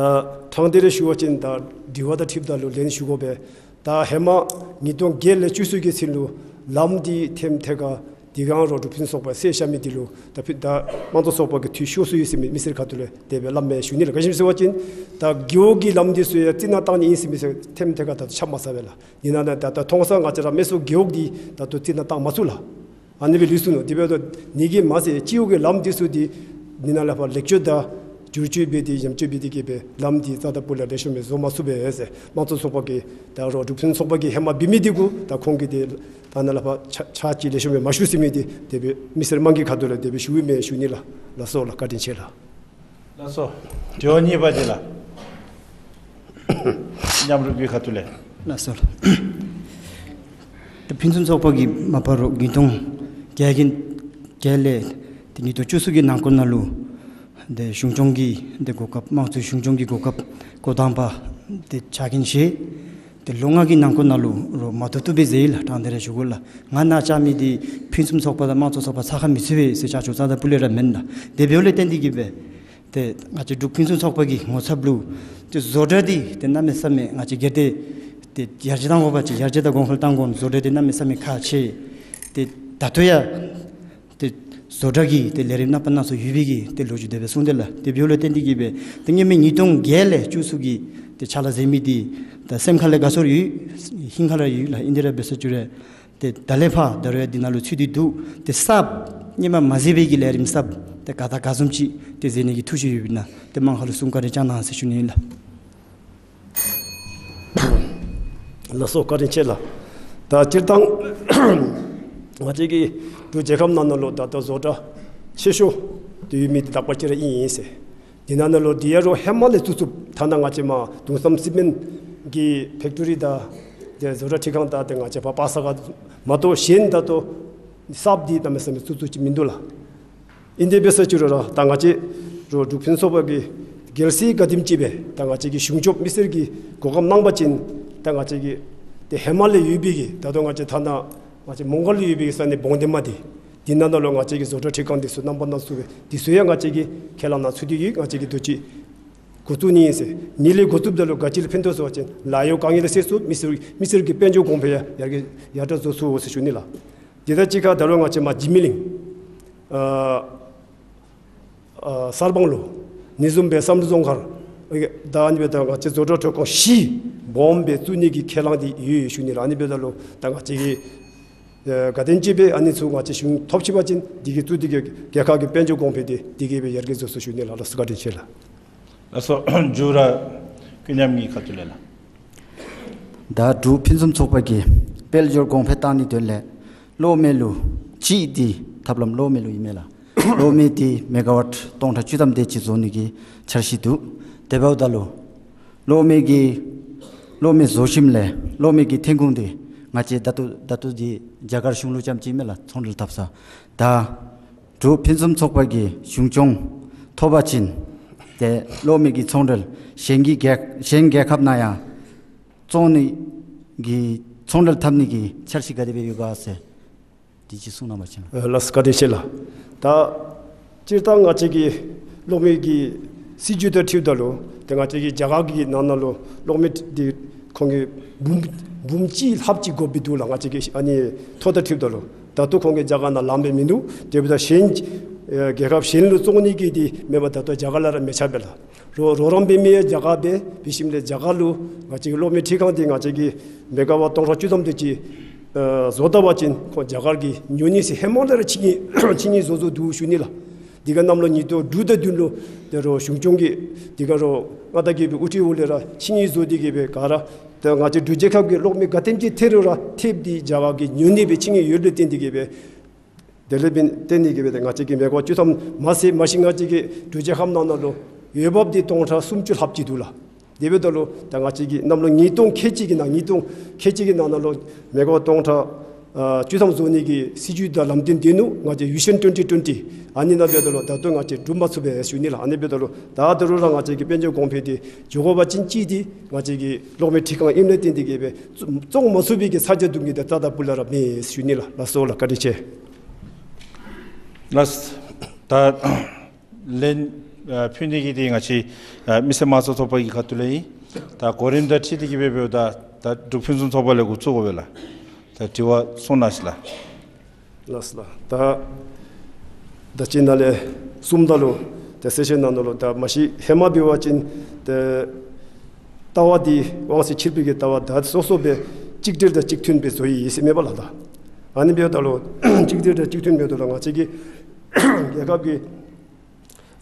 དྲང་སྟེ་ར་ཞུ་བ་ཅིན་ད་དྲི་བ་དང་འཁྲིལཝ་ད་ལུ་ལན་ཞུ་དགོ་པས། ད་ཧེ་མ་ཉིས་སྟོང་བརྒྱད་ལས་བཅུ་གསུམ་གྱི་ཚུན་ལུ་ལམ་འདི་ཐེམ་ཐེ་ཀ་འདི་གང་རོགས་འབྲུག་ཕུན་སུམ་ཚོགས་པ་སེལ་བཞག་མི་འདི་ལུ་ད་ཕུ་ད་དམངས་གཙོ་ཚོགས་པ་གིས་འཐུས་ཤོར་སོ་ཡི་ཟེར་མི་མི་སེར་ཁ་ཐུག་ལས་དེ་སྦེ་སླབ་མས་ཞུ་ནི་ལགས། ག་ཅི་སྨོ་ཟེར་བ་ཅིན་ད་རྒེད་འོག་གི་ལམ་འདི་ཚུ་ཡང་རྩི་ནག་བཏང་ནི་ཨིན་ཟེར་མི་ཚུ་ཐེམ་ཐེ་ཀ་ད་ཆ་མ་ཚང་པས་ལགས། ཨིན་ན་ད་ད་མཐོང་སར་ང་བཅས་ར་མི་སེར་རྒེད་འོག་འདི་ད་ལྟོ་རྩི་ནག་བཏང་མ་ཚུགས་ལགས། ཨ་ནི་སྦེ་ལུས་སོ་ནུག། དེ་འབདཝ་ད་ནི་གིས་མ་ཚད་སྤྱི་འོག་གི་ལམ་འདི་ཚུ་འདི་འདི་ནང་ལས་ཕར་ལེགས་བཅོས་དང་བསྒྱུར་བཅོས་འབད་དེ་ཡང་བཅོས་འབད་དེ་གི་སྦེ་ལམ་འདི་རྩ་དང་སྤུ་ལས་ལེགས་ཤོམ་སྦེ་བཟོ་མ་ཚུགས་པས་ཟེར་དམངས་གཙོ་ཚོགས་པ་གི་ད་རུང་འབྲུག་ཕུན་སུམ་ཚོགས་པ་གིས་ཧེ་མ་འབད་མི་འདི་གུ་ད་ཁོང་གིས་དེ་ད་ནཱ་ལས་ཕར་ཕྱག་ཕྱག་ཅིག་ལེགས་ཤོམ་སྦེ་མ་ཞུ་ཟེར་མི་འདི་དེ་སྦེ་མི་སེར་དམངས་ཀྱི་ཁ་ཐུག་ལས་དེ་སྦེ་ཞུ་ཡི་མས་ཞུ་ནི་ལགས། ལགས་སོ་ལགས། བཀའ་དྲིན་ཆེ་ལགས། ལགས་སོ། དྲི་བ་གཉིས་པ་འདི་ལགས། མཉམ་རུབ་ཀྱི་ཁ་ཐུག་ལས། ལགས་སོ་ལགས། ད་ཕུན་སུམ་ཚོགས་པ་གིས་མ་པ་རུང་ཉིས་སྟོང་བརྒྱད་ཀྱི་བརྒྱད་ལས་ཏེ་ཉིས་སྟོང་བཅུ་གསུམ་གྱི་ནང་འཁོད་ནང་ལུ་ཏེ་གཞུང་སྐྱོང་གི་ཏེ་གོ་སྐབས་དམངས་གཙོའི་གཞུང་སྐྱོང་གི་གོ་སྐབས་འགོ་དང་པ་ཏེ་ཕྱག་འགན་བཞེས། ཏེ་ལོ་ལྔ་གི་ནང་འཁོད་ནང་ལུ་རུང་མ་བཏུབ་བཏུབ་སྦེ་མཛད་ཡི་ལགས། དྲང་སྟེ་ར་ཞུ་དགོ་ལགས། ང་ནཱ་བཅར་མི་འདི་ཕུན་སུམ་ཚོགས་པ་དང་དམངས་གཙོ་ཚོགས་པ་ཚ་ཁ་མི་ཚུད་པས་ཟེར་བཅར་ཆོག་རྩ་དང་སྤུ་ལས་ར་མེན་ལགས། དེ་འབདཝ་ལས་བརྟེན་ཏེ་གི་སྦེ་ཏེ་ང་བཅས་འབྲུག་ཕུན་སུམ་ཚོགས་པ་གི་ངོ་ཚབ་ལུ་ཏེ་བཟོ་གྲྭ་འདི་ཏེ་གནམ་མེད་ས་མེད་ང་བཅས་སྒེར་སྡེ་ཏེ་ཡར་རྒྱས་གཏང་དགོ་པ་ཅིན་ཡར་རྒྱས་དང་གོང་འཕེལ་གཏང་དགོ་མནོ། བཟོ་གྲྭ་འདི་གནམ་མེད་ས་མེད་ཁག་ཆེ། ཏེ་ད་ལྟོ་ཡང་ཏེ་བཟོ་གྲྭ་གི་ཏེ་ལས་རིམ་སྣ་པ་སྣ་ཚོགས་ཡོད་པའི་གི་ཏེ་ལོ་རྒྱུས་དེ་སྦེ་གསུངས་ཏེ་ལགས། དེ་འབདཝ་ལས་བརྟེན་ཏེ་གི་སྦེ་ཏེ་སྔོན་མའི་ཉིས་སྟོང་བརྒྱད་ལས་བཅུ་གསུམ་གྱི་ཏེ་ཕྱག་ལཱ་མཛད་མི་འདི་ད་སེམས་ཁ་ལས་དགའ་ཚོར་ཡོད། ཧིང་ཁ་ལས་ཡོད་ལགས། ཨིན་དེ་ར་འབད་ས་བཅུག་རུང་ཏེ་ད་ལས་ཕར་ད་རུང་ཡང་འདི་ནང་ལུ་ཚུད་དེ་འདུག། ཏེ་གསརཔ་སྔོན་མ་མ་མཛད་པའི་གི་ལས་རིམ་གསརཔ་ཏེ་ག་དང་ག་བཟུམ་ཅིག་ཏེ་མཛད་ནི་གི་ཐུགས་བཞེད་ཡོདཔ་ཨིན་ན་ཏེ་དམངས་ཁ་ལུ་གསུང་བཀའ་དྲིན་བསྐྱང་གནང་ཟེར་ཞུ་ནི་ཨིན་ལགས། ལགས་སོ། བཀའ་དྲིན་ཆེ་ལགས། ད་སྤྱིར་བཏང་ང་བཅས་ཀྱི་འབྲུག་རྒྱལ་ཁབ་ནང་ན་ལུ་ད་ལྟོ་བཟོ་གྲྭ་ཆེ་ཤོས་ཏེ་ཡོད་མི་འདི་དག་པ་ཅིག་ར་ཨིན་ཨིན་ཟེར། འདི་ནང་ན་ལུ་འདི་ཡང་རུང་ཧེ་མ་ལས་བཙུགས་བཙུགསཔ་ཐ་ན་ང་བཅས་མར་དུང་སམ་སི་མེནཊ་གི་ཕེག་ཊོ་རི་དང་ཏེ་བཟོ་གྲྭ་ཁྲི་ཁང་དང་ཏེ་ང་བཅས་ཕར་པ་ས་ག་མ་གཏོགས་གཞན་ད་ལྟོ་གསརཔ་འདི་གནམ་མེད་ས་མེད་བཙུགས་བཙུགསཔ་ཅིག་མིན་འདུག་ལགས། ཨིན་དེ་འབད་ས་བཅུག་རུང་ར་ད་ང་བཅས་རུང་འབྲུག་ཕུན་སུམ་ཚོགས་པ་གིས་རྒྱལ་སྲིད་ག་དེམ་ཅིག་སྦེ་ད་ང་བཅས་ཀྱི་གཞུང་སྐྱོང་མི་སེར་གྱི་གོ་སྐབས་གནང་པ་ཅིན་ད་ང་བཅས་ཀྱི་ཏེ་ཧེ་མ་ལས་ཡོད་པའི་གི་ད་ལྟོ་ང་བཅས་ཐ་ན་ང་བཅས་མོང་སྒར་ལུ་ཡོད་པའི་གི་ས་གནས་སྦོང་ལྡེམ་མ་འདི་འདི་ནང་ན་ལུ་ང་བཅས་ཀྱི་བཟོ་གྲྭ་ཁྲི་ཁང་འདི་ཚུ་རྣམ་པ་སྣ་ཚོགས་སྦེ་འདི་ཚུ་ཡང་ང་བཅས་ཀྱིས་ཁས་བླངས་གནང་ཚུགས་ཏེ་ཡོད། ང་བཅས་ཀྱིས་དུས་ཅི་འགོ་བཙུགས་ནི་ཨིན་ཟེར། ནི་ལས་འགོ་བཙུགསཔ་ད་ལུ་ག་ཅི་ལུ་ཕན་ཐོགས་ཟེར་བ་ཅིན་ལཱ་གཡོག་དཀའ་ངལ་སེལ་ཚུགས། མི་སེར་མི་སེར་གྱི་དཔལ་འབྱོར་གོང་འཕེལ་ཡང་ཡར་རྒྱས་ཡར་དྲག་བཟོ་ཚུགས་ཟེར་ཞུ་ནི་ལགས། དེ་དང་གཅིག་ཁར་ད་རུང་ང་བཅས་མར་འཇིགས་མེད་གླིང་ཨ་ཨ་གསར་སྤང་ལུ་ནི་བཟུམ་སྦེ་བསམ་གྲུབ་རྫོང་མཁར་ད་ཨ་ནི་སྦེ་ད་ང་བཅས་བཟོ་གྲྭ་ཁྲི་ཁང་བཞི་སྦོམ་སྦེ་བཙུགས་ནི་གི་ཁས་བླངས་འདི་ཡོད་ཡོད་ཞུ་ནི་ལགས། ཨ་ནི་འབདཝ་ད་ལུ་ད་ང་བཅས་ཀྱིས་ཨ་ག་དེམ་ཅིག་སྦེ་ཨ་ནི་ཚུ་ང་བཅས་གཞུང་ཐོབ་ཅི་པ་ཅིན་འདི་གིས་བཙུགས་ཏེ་གི་རྒྱལ་ཁབ་ཀྱི་དཔལ་འབྱོར་གོང་འཕེལ་འདི་འདི་གིས་སྦེ་ཡར་རྒྱས་བཟོ་ཚུགས་ཞུ་ནི་ལགས། ལགས་སོ། བཀའ་དྲིན་ཆེ་ལགས། ལགས་སོ། མཇུག་ར་ཀུན་མཉམ་གྱི་ཁ་ཐུག་ལས་ལགས། ད་འབྲུག་ཕུན་སུམ་ཚོགས་པ་གིས་དཔལ་འབྱོར་གོང་འཕེལ་གཏང་ནིའི་དོན་ལས་གློག་མེ་ལུ་གཅིག་འདི་ཐབས་ལམ་གློག་མེ་ལུ་ཨིན་མས་ལགས། གློག་མེ་འདི་མེ་ག་ཝཊ་སྟོང་ཕྲག་བཅུ་ཐམ་དེ་ཅིག་བཟོ་ནི་གི་འཆར་གཞི་འདུག། དེ་འབདཝ་ད་ལུ་གློག་མེ་གི་གློག་མེ་བཟོ་ཞིནམ་ལས་གློག་མེ་གི་ཐོན་ཁུངས་འདི་ང་བཅས་ད་ལྟོ་ད་ལྟོ་འདི་རྒྱ་གར་གཞུང་ལུ་རྐྱངམ་ཅིག་མས་ལགས། ཚོང་འབྲེལ་འཐབ་ས། ད་འབྲུག་ཕུན་སུམ་ཚོགས་པ་གིས་གཞུང་སྐྱོང་ཐོབ་པ་ཅིན་ཏེ་གློག་མེ་གི་ཚོང་འབྲེལ་གཞན་གྱི་རྒྱལ་གཞན་རྒྱལ་ཁབ་ནང་ཡང་བཙོང་ནི་གི་ཚོང་འབྲེལ་འཐབ་ནི་གི་འཆར་གཞི་ག་དེ་སྦེ་ཡོད་ག་ཟེར་འདི་ཅིག་གསུང་གནང་བ་ཅིན། ཨ་ལགས་སོ། བཀའ་དྲིན་ཆེ་ལགས། ད་སྤྱིར་བཏང་ང་བཅས་ཀྱི་གློག་མེ་གི་སྲིད་བྱུས་དང་འཁྲིལཝ་ད་ལུ་ཏེ་ང་བཅས་ཀྱི་རྒྱ་གར་གྱི་ནང་ན་ལུ་གློག་མེ་འདི་ཁོང་གིས་འབུམ་འབུམ་གཅིག་ལྷགཔ་ཅིག་དགོཔ་སྦེ་འདུག་ལགས། ང་བཅས་ཀྱི་ཨ་ནི་ཐོ་དང་འཁྲིལཝ་ད་ལུ་ད་ལྟོ་ཁོང་གིས་རྒྱ་གར་ནང་ལངམ་སྦེ་མིན་འདུག། དེ་འབདཝ་ད་གཞན་ཨེ་རྒྱལ་ཁབ་གཞན་ལུ་བཙོང་ནི་གི་འདི་མེན་པར་ད་ལྟོ་རྒྱ་གར་ལས་ར་མེ་རྐྱབ་སྦེ་ལགས། རོགས་རོགས་རམ་འབད་མི་ཡང་རྒྱ་གར་སྦེ་འབད་ཞིནམ་ལས་རྒྱ་གར་ལུ་ང་བཅས་ཀྱི་གློག་མེ་འཕྲུལ་ཁང་འདི་ང་བཅས་ཀྱིས་མེ་ག་ཝཊ་སྟོང་ཕྲག་བཅུ་ཐམ་དེ་ཅིག་ཨ་བཟོ་ད་པ་ཅིན་ཁོང་རྒྱ་གར་གྱིས་ཉོ་ནི་ཟེར་ཧེ་མ་ལས་ར་ཆིངས་ཡིག་ཆིངས་ཡིག་བཟོ་བཟོཝ་འདུག་ཞུ་ནི་ལགས། འདི་ག་གནམ་ལོ་ཉིས་སྟོང་དྲུག་དང་བདུན་ལུ་ཏེ་རོགས་གཞུང་སྐྱོང་གིས་འདི་ག་རོགས་མངའ་བདག་རྒྱལ་པོའི་དབུ་ཁྲིད་འོག་ལས་ར་ཆིངས་ཡིག་བཟོ་སྟེ་གི་སྦེ་ག་ར་ཏེ་ང་བཅས་འབྲུག་རྒྱལ་ཁབ་ཀྱི་གློག་མེ་ག་དེམ་ཅིག་ཐོན་རུང་ར་ཐེབས་འདི་རྒྱ་གར་གྱིས་ཉོ་ནི་སྦེ་ཆིངས་ཡིག་ཡོདཔ་ལས་བརྟེན་ཏེ་གི་སྦེ་དེ་ལས་འབད་བརྟེན་ཏེ་གི་སྦེ་ཏེ་ང་བཅས་ཀྱི་མེ་ག་ཝཊ་བཅུ་ཐམ་མ་ཟད་མ་གཞི་ང་བཅས་ཀྱི་འབྲུག་རྒྱལ་ཁབ་ནང་ན་ལུ་འོས་འབབ་འདི་སྟོང་ཕྲག་སུམ་ཅུ་ལྷགཔ་ཅིག་འདུག་ལགས། དེ་འབདཝ་ད་ལུ་ད་ང་བཅས་ཀྱི་གནམ་ལོ་ཉིས་སྟོང་ཁལ་གཅིག་གི་ནང་ཉིས་སྟོང་ཁལ་གཅིག་གི་ནང་ན་ལུ་མེ་ག་ཝཊ་སྟོང་ཕྲག་ཨ་བཅུ་ཐམ་བཟོ་ནི་གི་སྲིད་བྱུས་དང་ལམ་སྟོན་འདི་ནུག། ང་བཅས་ཝི་ཤཱན་ཊུ་ཝེན་ཊི་ཊུ་ཝེན་ཊི་ཨ་ནི་ནང་འབདཝ་ད་ལུ་ད་ལྟོ་ང་བཅས་འགྲུབ་མ་ཚུགས་པས་ཞུ་ནི་ལགས། ཨ་ནི་འབདཝ་ད་ལུ་ད་ད་རུང་ར་ང་བཅས་ཀྱི་དཔལ་འབྱོར་གོང་འཕེལ་འདི་འགྱོ་དགོ་པ་ཅིན་གཅིག་འདི་ང་བཅས་ཀྱི་གློག་མེ་འཕྲུལ་ཁང་ཨིནམ་ལས་བརྟེན་ཏེ་གི་སྦེ་བཙོང་མ་ཚུགས་པའི་གི་ཚ་གྱང་སྡུག་བསྔལ་འདི་རྩ་དང་སྤུ་ལས་ར་མེད་ཞུ་ནི་ལགས། ལགས་སོ་ལགས། བཀའ་དྲིན་ཆེ། ལགས། ད་ལན་ཨ་ཕུལ་ནི་གི་འདི་ང་བཅས་ཨ་མི་སེར་དམངས་གཙོ་ཚོགས་པ་གི་ཁ་ཐུག་ལས་ཨིན། ད་གོ་རིམ་དང་འཁྲིལ་ཏེ་གི་སྦེ་འབདཝ་ད་ད་འབྲུག་ཕུན་སུམ་ཚོགས་པ་ལས་འགོ་བཙུགས་དགོ་པས་ལགས། ད་དྲི་བ་གསུང་གནང་ཞིག་ལགས། ལགས་སོ་ལགས། ད་ད་ཅི་ནཱ་ལས་གསུངམ་ད་ལུ་ད་གསལ་བཤད་ནང་ན་ལུ་ད་མ་གཞི་ཧེ་མ་འབད་བ་ཅིན་ཏེ་ལྟ་བ་འདི་དབང་ཚད་ཕྱིར་སྤེལ་གྱི་ལྟ་བ་ད་སོ་སོ་སྦེ་གཅིག་སྒྲིལ་དང་གཅིག་མཐུན་སྦེ་བཟོ་ཡི་ཟེར་མེན་པ་ལགས། ད་ ཨ་ནི་འབདཝ་ད་ལུ་གཅིག་སྒྲིལ་དང་གཅིག་མཐུན་འབདཝ་ད་ལུ་ང་བཅས་ཀྱིས་རྒྱལ་ཁབ་ཀྱི་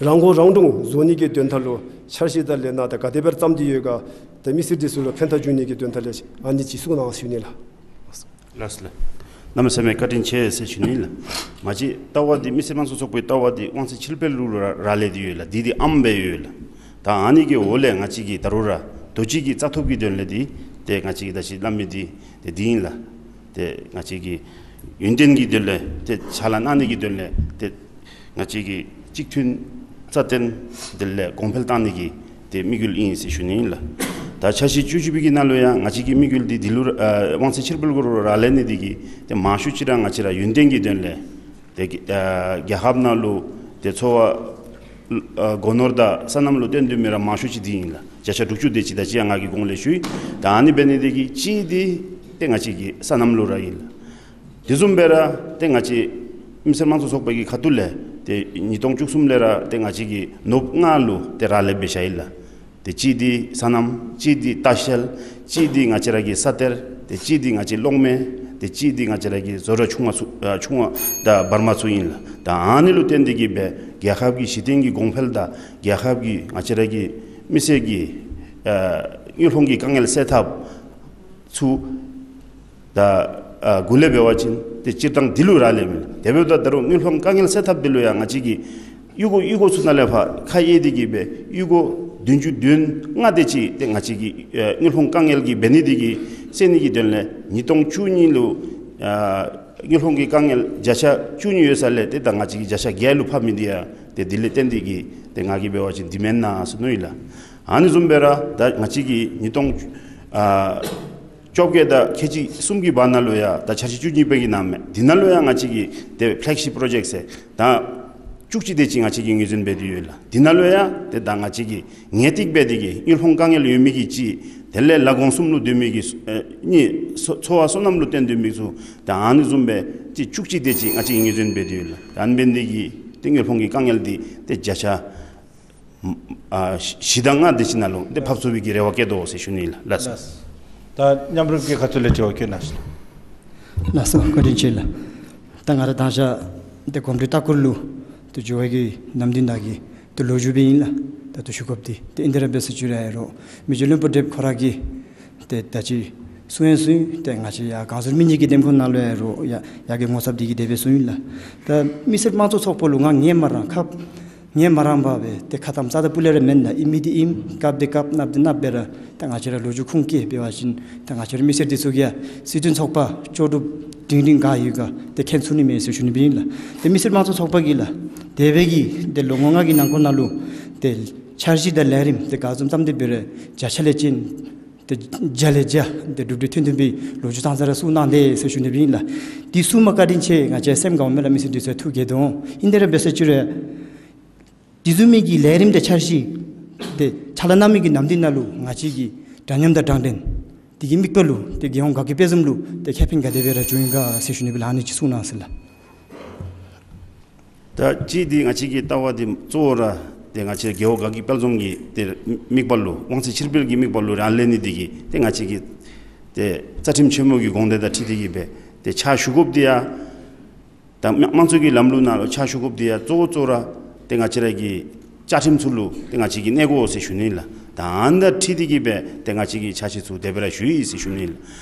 རང་མགོ་རང་འདྲོངས་བཟོ་ནི་གི་དོན་དག་ལུ་འཆར་གཞི་དང་ལས་སྣ་དེ་ག་དེ་སྦེ་བརྩམས་ཏེ་ཡོད་ག། ཏེ་མི་སེར་འདི་ཚུ་ལུ་ཕན་ཐོགས་འབྱུང་ནི་གི་དོན་དག་ལས་ཨ་ནི་ཅིག་གསུང་གནང་ཞུ་ནི་ལགས། ལགས་སོ་ལགས། གནམ་མེད་ས་མེད་བཀའ་དྲིན་ཆེ་ཟེར་ཞུ་ནི་ལགས། ང་བཅས་ལྟ་བ་འདི་མི་སེར་དམངས་གཙོ་ཚོགས་པའི་ལྟ་བ་འདི་དབང་ཚད་ཕྱིར་འབུལ་ལུ་ར་རག་ལས་ཏེ་ཡོད་ལགས། འདི་འདི་ཨམ་སྦེ་ཡོད་ལགས། ད་ཨ་ནི་གི་འོག་ལས་ང་བཅས་ཀྱིས་ད་རུང་ར་རྡོ་གཅིག་གི་རྩ་ཐོབ་ཀྱི་དོན་ལས་འདི་ཏེ་ང་བཅས་ཀྱིས་ད་ཅི་སླབ་མི་འདི་ཏེ་འདི་ཨིན་ལགས། ཏེ་ང་བཅས་ཀྱིས་ཡུན་བརྟན་གྱི་དོན་ལས་ཏེ་ཕྱག་ལཱ་གནང་ནི་གི་དོན་ལས་ཏེ་ང་བཅས་ཀྱིས་གཅིག་མཐུན་རྩ་བརྟན་དེ་ལས་གོང་འཕེལ་བཏང་ནི་གི་ཏེ་དམིགས་ཡུལ་ཨིན་ཟེར་ཞུ་ནི་ཨིན་ལགས། ད་འཆར་གཞི་བཅུ་གཅིག་པའི་གི་ནང་ལུ་ཡང་ང་བཅས་ཀྱི་དམིགས་ཡུལ་འདི་འདི་ལུ་ཨ་དབང་ཚད་ཕྱིར་འབུལ་གུ་ར་རག་ལས་ནི་འདི་གིས་ཏེ་མང་ཤོས་ཅིག་ར་ང་བཅས་ར་ཡུན་བརྟན་གྱི་དོན་ལས་ཏེ་ཨ་རྒྱལ་ཁབ་ནང་ལུ་ཏེ་འཚོ་བ་ཨ་སྒོ་ནོར་དང་སོ་ནམ་ལུ་བརྟེན་སྡོད་མི་ར་མང་ཤོས་ཅིག་འདི་ཨིན་ལགས། བརྒྱ་ཆ་དྲུག་ཅུ་དེ་ཅིག་ད་ཅི་ཡང་ང་གིས་གོང་ལས་ཞུ་ཡི། ད་ཨ་ནི་འབད་ནི་འདི་གིས་གཅིག་འདི་ཏེ་ང་བཅས་ཀྱི་སོ་ནམ་ལུ་ར་ཨིན་ལགས། དེ་བཟུམ་སྦེ་ར་ཏེ་ང་བཅས་མི་སེར་དམངས་གཙོ་ཚོགས་པ་གི་ཁ་ཐུག་ལས་ཏེ་ཉིས་སྟོང་བཅུ་གསུམ་ལས་ར་ཏེ་ང་བཅས་ཀྱིས་ནོར་བུ་ལྔ་ལུ་ཏེ་རག་ལས་འབད་བཞག་ཡི་ལགས། ཏེ་གཅིག་འདི་སོ་ནམ། གཅིག་འདི་ལྟ་བཤལ། གཅིག་འདི་ང་བཅས་ར་གི་ས་གཏེར། ཏེ་གཅིག་འདི་ང་བཅས་གློག་མེ། ཏེ་གཅིག་འདི་ང་བཅས་ར་གི་བཟོ་གྲྭ་ཆུང་བ་ཚུ་ཨ་ཆུང་བ་དང་བར་མ་ཚུ་ཨིན་ལགས། ད་ཨ་ནི་ལུ་བརྟེན་ཏེ་གིས་སྦེ་རྒྱལ་ཁབ་ཀྱི་གཞི་རྟེན་གྱི་གོང་འཕེལ་དང་རྒྱལ་ཁབ་ཀྱི་ང་བཅས་ར་གི་མི་སེར་གྱི་ཨ་དངུལ་གཏོང་གི་དཀའ་ངལ་སེལ་ཐབས་ཚུ་ད་ཨ་འགོ་ལས་འབད་བ་ཅིན་ཏེ་སྤྱིར་བཏང་འདི་ལུ་རག་ལས་མས། དེ་འབདཝ་ད་ད་རུང་དངུལ་གཏོང་དཀའ་ངལ་སེལ་ཐབས་འདི་ལུ་ཡང་ང་བཅས་ཀྱིས་གཡུས་སྒོ་གཡུས་སྒོ་ཚུ་ནང་ལས་ཕར་ཁ་གཡེང་སྟེ་གིས་སྦེ་གཡུས་སྒོ་བདུན་ཅུ་དོན་ལྔ་དེ་ཅིག་ཏེ་ང་བཅས་ཀྱིས་ཨ་དངུལ་གཏོང་དཀའ་ངལ་གྱི་འབད་ནི་འདི་གིས་སེལ་ནི་གི་དོན་ལས་ཉིས་སྟོང་བཅུ་གཉིས་ལུ་ཨ་དངུལ་གཏོང་གི་དཀའ་ངལ་བརྒྱ་ཆ་བཅུ་གཉིས་ཡོད་ས་ལས་ཏེ་ད་ང་བཅས་ཀྱིས་བརྒྱ་ཆ་བརྒྱད་ལུ་ཕབ་མི་འདི་ཡང་ཏེ་འདི་ལས་བརྟེན་ཏེ་གིས་ཏེ་ང་གིས་འབད་བ་ཅིན་འདི་མེན་ན་ཟེར་མནོ་ཡི་ལགས། ཨ་ནི་བཟུམ་སྦེ་ར་ད་ང་བཅས་ཀྱིས་ཉིས་སྟོང་ཨ་བཅོ་བརྒྱད་དང་ཁལ་གཅིག་གསུམ་གྱི་བར་ན་ལུ་ཡང་ད་འཆར་གཞི་བཅུ་གཉིས་པའི་གི་ནང་མས། འདི་ནང་ལུ་ཡང་ང་བཅས་ཀྱིས་ཏེ་ཕེ་ལེག་ཤིཔ་པྲོ་ཇེཀཊ་ཟེར་ད་བཅུ་གཅིག་དེ་ཅིག་ང་བཅས་ཀྱིས་ངོས་འཛིན་འབད་དེ་ཡོད་ལགས། འདི་ནང་ལུ་ཡང་ཏེ་ད་ང་བཅས་ཀྱིས་ངེས་ཏིག་འབད་དེ་གིས་དངུལ་གཏོང་དཀའ་ངལ་ཡོད་མི་གི་གཅིག་དེ་ལས་ལ་གོང་གསུམ་ལུ་སྡོད་མི་གི་ཨ་གཉིས་འཚོ་འཚོ་བ་སོ་ནམ་ལུ་བརྟེན་སྡོད་མི་ཚུ་ད་ཨ་ནི་བཟུམ་སྦེ་ཏེ་བཅུ་གཅིག་དེ་ཅིག་ང་བཅས་ངོས་འཛིན་འབད་དེ་ཡོད་ལགས། ད་ཨ་ནི་འབད་ནི་འདི་གིས་ཏེ་དངུལ་གཏོང་གི་དཀའ་ངལ་འདི་ཏེ་བརྒྱ་ཆ་ཨ་བཞི་དང་ལྔ་དེ་ཅིག་ནང་ལུ་ཏེ་ཕབ་ཚུགས་པའི་གི་རེ་བ་བསྐྱེད་དོ་ཟེར་ཞུ་ནི་ལགས། ལགས་སོ། ལགས། ད་མཉམ་རུབ་ཀྱི་ཁ་ཐུག་ལས་དྲི་བ་བཀོད་གནང་ཤིག། ལགས་སོ། བཀའ་དྲིན་ཆེ་ལགས། ད་ང་ར་མདང་ཞག་ཏེ་གོམས་འདྲིས་ལྟ་སྐོར་ལུ་ཏེ་འགྱོ་བའི་གི་ནམ་དུས་ནང་གི་ཏེ་ལོ་རྒྱུས་སྦེ་ཨིན་ལགས། ད་ལྟོ་ཞུ་དགོཔ་འདི་ཏེ་ཨིན་ཏེ་ར་འབད་ས་ཅིག་ར་ཨིན་རུང་མི་རྗེ་བློན་པོ་བགྲེསཔ་ཁོ་ར་གིས་ཏེ་ད་ཅི་གསུང་ཡང་གསུངས་ཡི། ཏེ་ང་བཅས་ཡར་གངས་ཟུར་མི་ཉིད་ཀྱི་འདེམས་ཁོངས་ནང་ལུ་ཨིན་རུང་ཡ་ཡ་གི་ངོ་ཚབ་འདི་གིས་དེ་སྦེ་གསུངས་ཡི་ལགས། ད་མི་སེར་དམངས་གཙོ་ཚོགས་པ་ལུ་ང་ངལ་མ་རངས་ཁ་ངལ་མ་རངས་པར་སྦེ་ཏེ་ཁ་གཏམ་རྩ་དང་སྤུ་ལས་ར་མེན་ལགས། ཨིན་མི་འདི་ཨིནམ་རྐྱབ་འདི་རྐྱབ་གནགཔོ་འདི་གནགཔོ་སྦེ་ར་ད་ང་བཅས་ར་ལོ་རྒྱུས་ཁུངས་བཀལ་འབད་བ་ཅིན་ད་ང་བཅས་ར་མི་སེར་འདི་ཚུ་གིས་ཡང་སྲིད་དོན་ཚོགས་པ་ལྕོགས་གྲུབ་སྒྲིང་སྒྲིང་ག་ཡོད་ག་ཏེ་མཁྱེན་ཚུགས་ནི་མས་ཟེར་ཞུ་ནི་སྦེ་ཨིན་ལགས། ཏེ་མི་སེར་དམངས་གཙོ་ཚོགས་པ་གིས་ལགས་འདས་པའི་གི་ཏེ་ལོ་ངོ་ལྔ་གི་ནང་འཁོད་ནང་ལུ་ཏེ་འཆར་གཞི་དང་ལས་རིམ་ཏེ་ག་བཟུམ་བརྩམས་ཏེ་འབད་རུང་བརྒྱ་ཆ་ལས་ཅན་ཏེ་བརྒྱ་ལས་བརྒྱ་ཏེ་གྲུབ་འབྲས་ཐོན་ཐོན་པའི་ལོ་རྒྱུས་ཙང་ཙ་ར་གསུངས་གནང་དེས་ཟེར་ཞུ་ནི་སྦེ་ཨིན་ལགས། འདི་གསུངམ་བཀའ་དྲིན་ཆེ། ང་བཅས་སེམས་དགའཝ་མས་ལགས། མི་སེར་འདི་ཚུ་ཐུགས་དགྱེས་དོ། ཨིན་ཏེ་ར་འབད་ས་ཅིག་ར་དེ་བཟུམ་མའི་གི་ལས་རིམ་དང་འཆར་གཞི་ཏེ་ཕྱག་ལཱ་གནང་མི་གི་ནམ་དུས་ནང་ལུ་ང་བཅས་ཀྱི་འདྲ་མཉམ་དང་དྲང་བདེན་འདི་གི་དམིགས་པ་ལུ་ཏེ་རྒྱལ་ཡོངས་དགའ་སྐྱིད་དཔལ་འཛོམས་ལུ་ཏེ་ཁེ་ཕན་ག་དེ་སྦེ་ར་བྱུང་ཡི་ག་ཟེར་ཞུ་ནི་སྦེ་ལགས། ཨ་ནི་ཅིག་གསུང་གནང་ཟེར་ལགས། ད་གཅིག་འདི་ང་བཅས་ཀྱི་ལྟ་བ་འདི་གཙོ་བོ་ར་ཏེ་ང་བཅས་རྒྱལ་ཡོངས་དགའ་སྐྱིད་དཔལ་འཛོམས་ཀྱི་ཏེ་དམིགས་པ་ལུ་དབང་ཚད་ཕྱིར་འབུལ་གྱི་དམིགས་པ་ལུ་རང་ལས་ནི་འདི་གིས་ཏེ་ང་བཅས་ཀྱི་ཏེ་རྩ་ཁྲིམས་ཆེན་མོ་གི་དགོངས་དོན་དང་འཁྲིལ་ཏེ་གིས་སྦེ་ཏེ་ཕྱག་ཞུ་དགོཔ་འདི་ཡང་ད་དམངས་གཙོ་གི་ལམ་ལུགས་ནང་ལུ་ཕྱག་ཞུ་དགོཔ་འདི་ཡང་གཙོ་བོ་གཙོ་བོ་ར་ཏེ་ང་བཅས་ར་གི་བཅའ་ཁྲིམས་ཚུ་ལུ་ཏེ་ང་བཅས་ཀྱིས་གནས་དགོ་ཟེར་ཞུ་ནི་ལགས། ད་ཨ་ནི་དང་འཁྲིལ་ཏེ་གིས་སྦེ་ཏེ་ང་བཅས་ཀྱིས་ཕྱག་ཕྱིད་ཚུ་དེ་སྦེ་ར་ཞུ་ཡི་ཟེར་ཞུ་ནི་ལགས།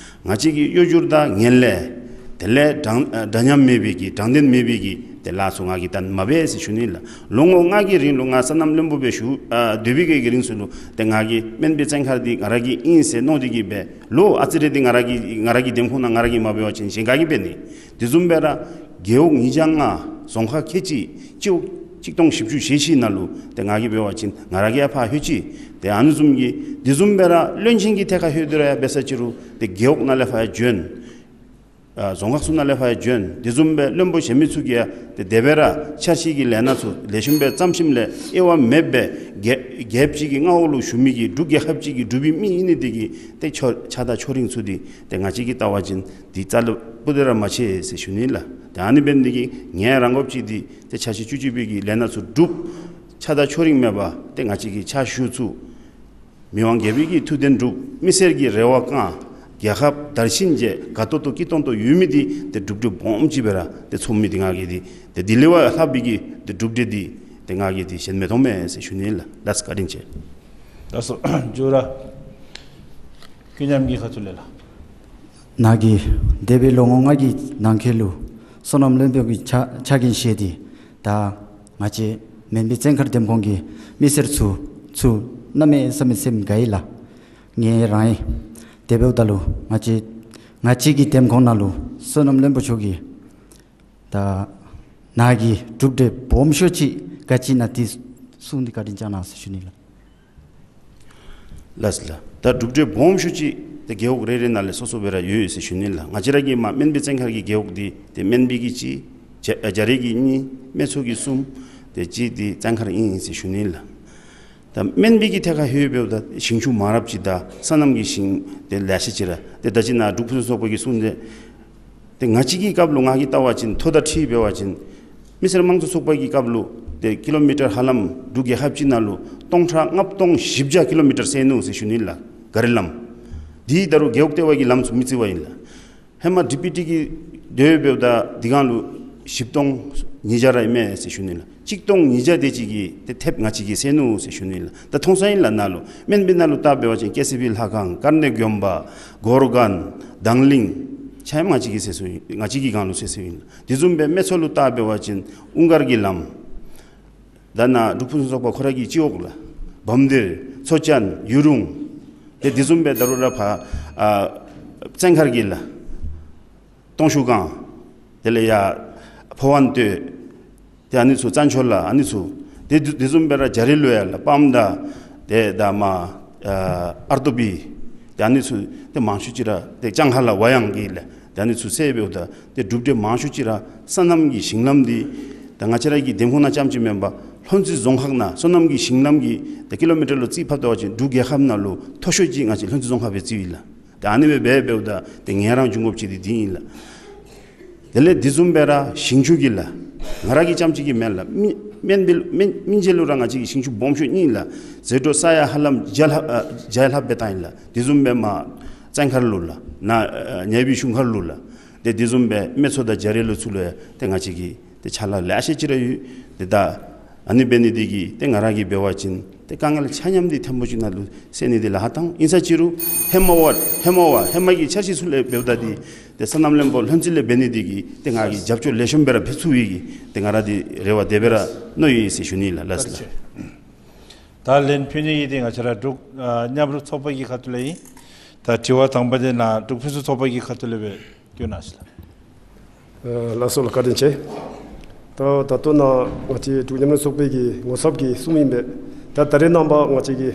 ང་བཅས་ཀྱི་གཡོ་སྒྱུ་དང་ངན་ལྷད་དེ་ལས་དྲང་ཨ་འདྲ་མཉམ་མེད་པའི་གི་དྲང་བདེན་མེད་པའི་གི་ཏེ་ལཱ་ཚུ་ང་གིས་ད་མ་འབད་ཟེར་ཞུ་ནི་ལགས། ལོ་ངོ་ལྔ་གི་རིང་ལུ་ང་སོ་ནམ་བློན་པོ་སྦེ་ཞུ་ཨ་སྡོད་པའི་གི་རིང་ཚུ་ལུ་ཏེ་ང་གིས་སྨན་པའི་བཙོན་ཁང་འདི་ང་ར་གི་ཨིན་ཟེར་མནོ་སྟེ་གིས་སྦེ་ལོ་ཨ་ཙི་རེ་འདི་ང་ར་གི་ང་ར་གི་འདེམས་ཁོངས་ནང་ང་ར་གིས་མ་འབད་བ་ཅིན་གཞན་ག་གིས་འབད་ནི། དེ་བཟུམ་སྦེ་ར་རྒེད་འོག་ཉིས་བརྒྱ་ལྔ་རྫོང་ཁག་ཁལ་གཅིག་སྤྱི་འོག་གཅིག་སྟོང་བཞི་བཅུ་ཞེ་བཞི་ནང་ལུ་ཏེ་ང་གིས་འབད་བ་ཅིན་ང་ར་གིས་ཡང་ཕར་ལྷོད་ཅི། ཏེ་ཨ་ནི་བཟུམ་གྱི་དེ་བཟུམ་སྦེ་ར་བློན་ཆེན་གྱི་ཐད་ཁར་ལྷོད་དེ་ར་ཡང་འབད་ས་ཅིག་རུང་ཏེ་རྒེད་འོག་ནང་ལས་ཕར་ཡང་བྱོན། ཨ་རྫོང་ཁག་ཚུ་ནང་ལས་ཕར་ཡང་བྱོན། དེ་བཟུམ་སྦེ་བློན་པོ་གཞན་མི་ཚུ་གིས་ཡང་ཏེ་དེ་སྦེ་ར་འཆར་གཞི་གི་ལས་སྣ་ཚུ་ལེགས་ཤོམ་སྦེ་བརྩམས་ཞིནམ་ལས་དབྱེ་བ་མེད་པར་རྒྱལ་རྒྱལ་ཁབ་ཅིག་གི་མངའ་འོག་ལུ་བཞུགས་མི་གི་འབྲུག་རྒྱལ་ཁབ་ཅིག་གི་འབྲུག་པའི་མི་ཨིན་ནི་དེ་གིས་ཏེ་ཆོ་ཆགས་སྡང་ཕྱོགས་རིས་ཚུ་འདི་ཏེ་ང་བཅས་ཀྱིས་བལྟ་བ་ཅིན་འདི་རྩ་ལས་སྤུ་ཏ་ར་མ་ཆེ་ཟེར་ཞུ་ནི་ལགས། ཏེ་ཨ་ནི་འབད་ནི་དེ་གིས་ངལ་རངས་དགོཔ་ཅིག་འདི་ཏེ་འཆར་གཞི་བཅུ་གཅིག་པའི་གི་ལས་སྣ་ཚུ་གྲུབ། ཆགས་སྡང་ཕྱོགས་རིས་མེད་པར་ཏེ་ང་བཅས་ཀྱིས་ཕྱག་ཞུ་ཚུགས། མི་དབང་རྒྱལ་པོའི་གི་ཐུགས་དོན་འགྲུབ། མི་སེར་གྱི་རེ་བ་བསྐང་། རྒྱལ་ཁབ་དར་ཞིང་རྒྱས་དགའ་ཏོག་ཏོ་སྐྱིད་ཏོང་ཏོ་ཡོད་མི་འདི་ཏེ་གྲུབ་འབྲས་སྦོམ་ཅིག་སྦེ་ར་ཏེ་ཚོར་མི་འདི་ང་གིས་འདི་ཏེ་དེ་ལས་ལྷག་པའི་གི་ཏེ་གྲུབ་འབྲས་འདི་ཏེ་ང་གིས་འདི་གཞན་མི་མཐོང་མས་ཟེར་ཞུ་ནི་ལགས། ལགས་སོ། བཀའ་དྲིན་ཆེ། ལགས་སོ། ཇོ་ར་ཀུན་མཉམ་གྱི་ཁ་ཐུག་ལས་ལགས། ནཱ་གི་འདས་པའི་ལོ་ངོ་ལྔ་གི་ནང་འཁོད་ལུ་སོ་ནམ་བློན་པོ་གི་ཕྱག་ཕྱག་འགན་བཞེས་ཏེ་ད་ང་བཅས་མོན་པའི་བཙན་མཁར་འདེམས་ཁོངས་ཀྱི་མི་སེར་ཚུ་ཚུ་གནམ་མེད་ས་མེད་སེམས་དགའ་ཡི་ལགས། ངེ་རང་ཡང་དེ་འབདཝ་ད་ལུ་ང་བཅས་ང་བཅས་ཀྱི་འདེམས་ཁོངས་ནང་ལུ་སོ་ནམ་བློན་པོ་མཆོག་གིས་ད་ནཱ་གི་གྲུབ་འབྲས་སྦོམ་ཤོས་ཅིག་ག་ཅི་ཨིན་ན་དེ་གསུངས་ཏེ་བཀའ་དྲིན་བསྐྱང་གནང་ཟེར་ཞུ་ནི་ལགས། ལགས་ལགས། ད་གྲུབ་འབྲས་སྦོམ་ཤོས་ཅིག་ཏེ་རྒེད་འོག་རེ་རེ་ནང་ལས་སོ་སོ་སྦེ་ར་ཡོད་ཡོད་ཟེར་ཞུ་ནི་ལགས། ང་བཅས་ར་གི་མ་མོན་པའི་བཙན་མཁར་གྱི་རྒེད་འོག་འདི་ཏེ་མོན་པའི་གི་གཅིག་རྒྱ་རྒྱ་རི་གི་གཉིས་སྨད་འཚོང་གི་གསུམ་ཏེ་གཅིག་འདི་བཙན་མཁར་ཨིན་ཟེར་ཞུ་ནི་ལགས། ད་མོན་པའི་གི་ཐད་ཁར་ལྷོད་འབདཝ་ད་ཞིང་ཆུ་མང་རབས་ཅིག་དང་སོ་ནམ་གྱི་ཞིང་ཏེ་ལེ་ཤ་ཅིག་ར་ཏེ་ད་ཅི་ནཱ་འབྲུག་ཕུན་སུམ་ཚོགས་པ་གིས་གསུངས་ཏེ་ཏེ་ང་བཅས་ཀྱི་སྐབས་ལུ་ང་གིས་བལྟ་བ་ཅིན་ཐོ་དང་འཁྲིལ་འབད་བ་ཅིན་མི་སེར་དམངས་གཙོ་ཚོགས་པ་གི་སྐབས་ལུ་ཏེ་ཀི་ལོ་མི་ཊར་ཧ་ལམ་འབྲུག་རྒྱལ་ཁབ་ཅིག་ནང་ལུ་སྟོང་ཕྲག་ལྔ་སྟོང་བཞི་བརྒྱ་ཀི་ལོ་མི་ཊར་སེལ་ནུག་ཟེར་ཞུ་ནི་ལགས། ག་རི་ལམ་འདི་ད་རུང་རྒེད་འོག་ལྟེ་བ་གི་ལམ་ཚུ་མི་བརྩི་བ་ཨིན་ལགས། ཧེ་མ་ཌི་པི་ཊི་གི་དེ་འབདཝ་ད་འདི་སྒང་ལུ་བཞི་སྟོང་ཉིས་བརྒྱ་ར་ཨིན་མས་ཟེར་ཞུ་ནི་ལགས། གཅིག་སྟོང་ཉིས་བརྒྱ་དེ་ཅིག་གི་ཏེ་ཐེབས་ང་བཅས་ཀྱིས་སེལ་ནུག་ཟེར་ཞུ་ནི་ལགས། ད་མཐོང་ས་ཨིན་ལགས། ནཱ་ལུ་མོན་པའི་ནང་ལུ་བལྟ་འབད་བ་ཅིན་ཀེ་སི་བི་ལྷ་ཁང་དཀར་གནས་དགོན་པ་གོར་གན་དང་གླིང་ཆ་མཉམ་ང་བཅས་ཀྱིས་སེལ་སོ་ཡི། ང་བཅས་ཀྱི་སྒང་ལུ་སེལ་སོ་ཡི་ལགས། དེ་བཟུམ་སྦེ་སྨད་འཚོང་ལུ་བལྟ་འབད་བ་ཅིན་ཨུང་དཀར་གྱི་ལམ་ད་ནཱ་འབྲུག་ཕུན་སུམ་ཚོགས་པ་ཁོ་ར་གི་སྤྱི་འོག་ལགས། བམ་སྡེར་མཚོ་བྱང་ཡུ་རུང་ཏེ་དེ་བཟུམ་སྦེ་ད་རུང་ར་ཕར་ཨ་བཙན་མཁར་གྱི་ལགས། སྟོང་ཤུག་སྒང་དེ་ལས་ཡར་ཕོ་བྲང་སྟོད་ཏེ་ཨ་ནི་ཚུ་བཙན་བྱོལ་ལགས། ཨ་ནི་ཚུ་ཏེ་དེ་དེ་བཟུམ་སྦེ་ར་རྒྱ་རི་ལུ་ཡར་ལགས་སྤམ་དང་ཏེ་ད་མར་ཨ་ཨར་ཏོ་བི་ཏེ་ཨ་ནི་ཚུ་ཏེ་མང་ཤོས་ཅིག་ར་ཏེ་ལྕང་ཧ་ལ་ཝ་ཡང་གི་ལགས། ཏེ་ཨ་ནི་ཚུ་སེལ་འབདཝ་ད་ཏེ་གྲུབ་འབྲས་མང་ཤོས་ཅིག་ར་སོ་ནམ་གྱི་ཞིང་ལམ་འདི་ད་ང་བཅས་ར་གི་འདེམས་ཁོངས་ནང་རྐྱངམ་ཅིག་མེན་པར་ལྷུན་རྩེ་རྫོང་ཁག་ནང་སོ་ནམ་གྱི་ཞིང་ལམ་གྱི་ཏེ་ཀི་ལོ་མི་ཊར་ལུ་རྩིས་ཕབ་བལྟ་བ་ཅིན་འབྲུག་རྒྱལ་ཁབ་ནང་ལུ་མཐོ་ཤོས་ཅིག་ང་བཅས་ལྷུན་རྩེ་རྫོང་ཁག་སྦེ་རྩིཝ་ཨིན་ལགས། ཏེ་ཨ་ནི་སྦེ་འབད་འབདཝ་ད་ཏེ་ངལ་རངས་འབྱུང་དགོཔ་ཅིག་འདི་འདི་ཨིན་ལགས། དེ་ལས་དེ་བཟུམ་སྦེ་ར་ཞིང་ཆུ་གི་ལགས། ང་ར་གི་རྐྱངམ་ཅིག་གི་མེན་ལགས། མི་མོན་པའི་མོན་མོན་ཆེན་ལུ་ར་ང་བཅས་ཀྱི་ཞིང་ཆུ་སྦོམ་ཤོས་གཉིས་ལགས། ཟད་འགྲོ་ས་ཡ་ཧ་ལམ་བརྒྱ་ལྷག་ཨ་བརྒྱ་ལྷག་སྦེ་བཏང་ཡི་ལགས། དེ་བཟུམ་སྦེ་མར་བཙན་མཁར་ལུ་ལགས། ནཱ་ཨ་ཉེ་བའི་གཞུང་མཁར་ལུ་ལགས། ཏེ་དེ་བཟུམ་སྦེ་སྨད་འཚོང་དང་རྒྱ་རི་ལུ་ཚུ་ལུ་ཡང་ཏེ་ང་བཅས་ཀྱི་ཏེ་ཅ་ལ་ལེ་ཤ་ཅིག་ར་ཡོད། ཏེ་ད་ཨ་ནི་འབད་ནི་འདི་གིས་ཏེ་ང་ར་གིས་འབད་བ་ཅིན་ཏེ་དཀའ་ངལ་ཆ་མཉམ་འདི་ཐེངས་པོ་ཅིག་ནང་ལུ་སེལ་ནི་འདི་ལཱ་ཁག་བཏང་། ཨིན་ས་ཅིག་རུང་ཧེ་མ་བ་ཧེ་མ་བ་ཧེ་མ་གི་འཆར་གཞི་ཚུ་ལས་འབདཝ་ད་འདི་ཏེ་སོ་ནམ་བློན་པོ་ལྷུན་རྩེ་ལས་འབད་ནི་འདི་གིས་ཏེ་ང་གིས་རྒྱབ་སྐྱོར་ལེགས་ཤོམ་སྦེ་ར་འབད་ཚུགས་པའི་གི་ཏེ་ང་ར་འདི་རེ་བ་དེ་སྦེ་ར་མནོ་ཡི་ཟེར་ཞུ་ནི་ལགས། ལགས་སོ་ལགས། ད་ལན་ཕུལ་ནི་གི་འདི་ང་བཅས་ར་འབྲུག་ཨ་མཉམ་རུབ་ཚོགས་པ་གི་ཁ་ཐུག་ལས་ཨིན། ད་དྲི་བ་དང་པ་འདི་ནཱ་འབྲུག་ཕུན་སུམ་ཚོགས་པ་གི་ཁ་ཐུག་ལས་སྦེ་བསྐྱོན་གནང་ཞུ་ལགས། ཨ་ལགས་སོ་ལགས། བཀའ་དྲིན་ཆེ། ད་ད་ལྟོ་ནཱ་ང་བཅས་འབྲུག་མཉམ་རུབ་ཚོགས་པའི་གི་ངོ་ཚབ་ཀྱིས་གསུངམ་ཨིན་པས། ད་ད་རེས་ནངས་པ་ང་བཅས་ཀྱི་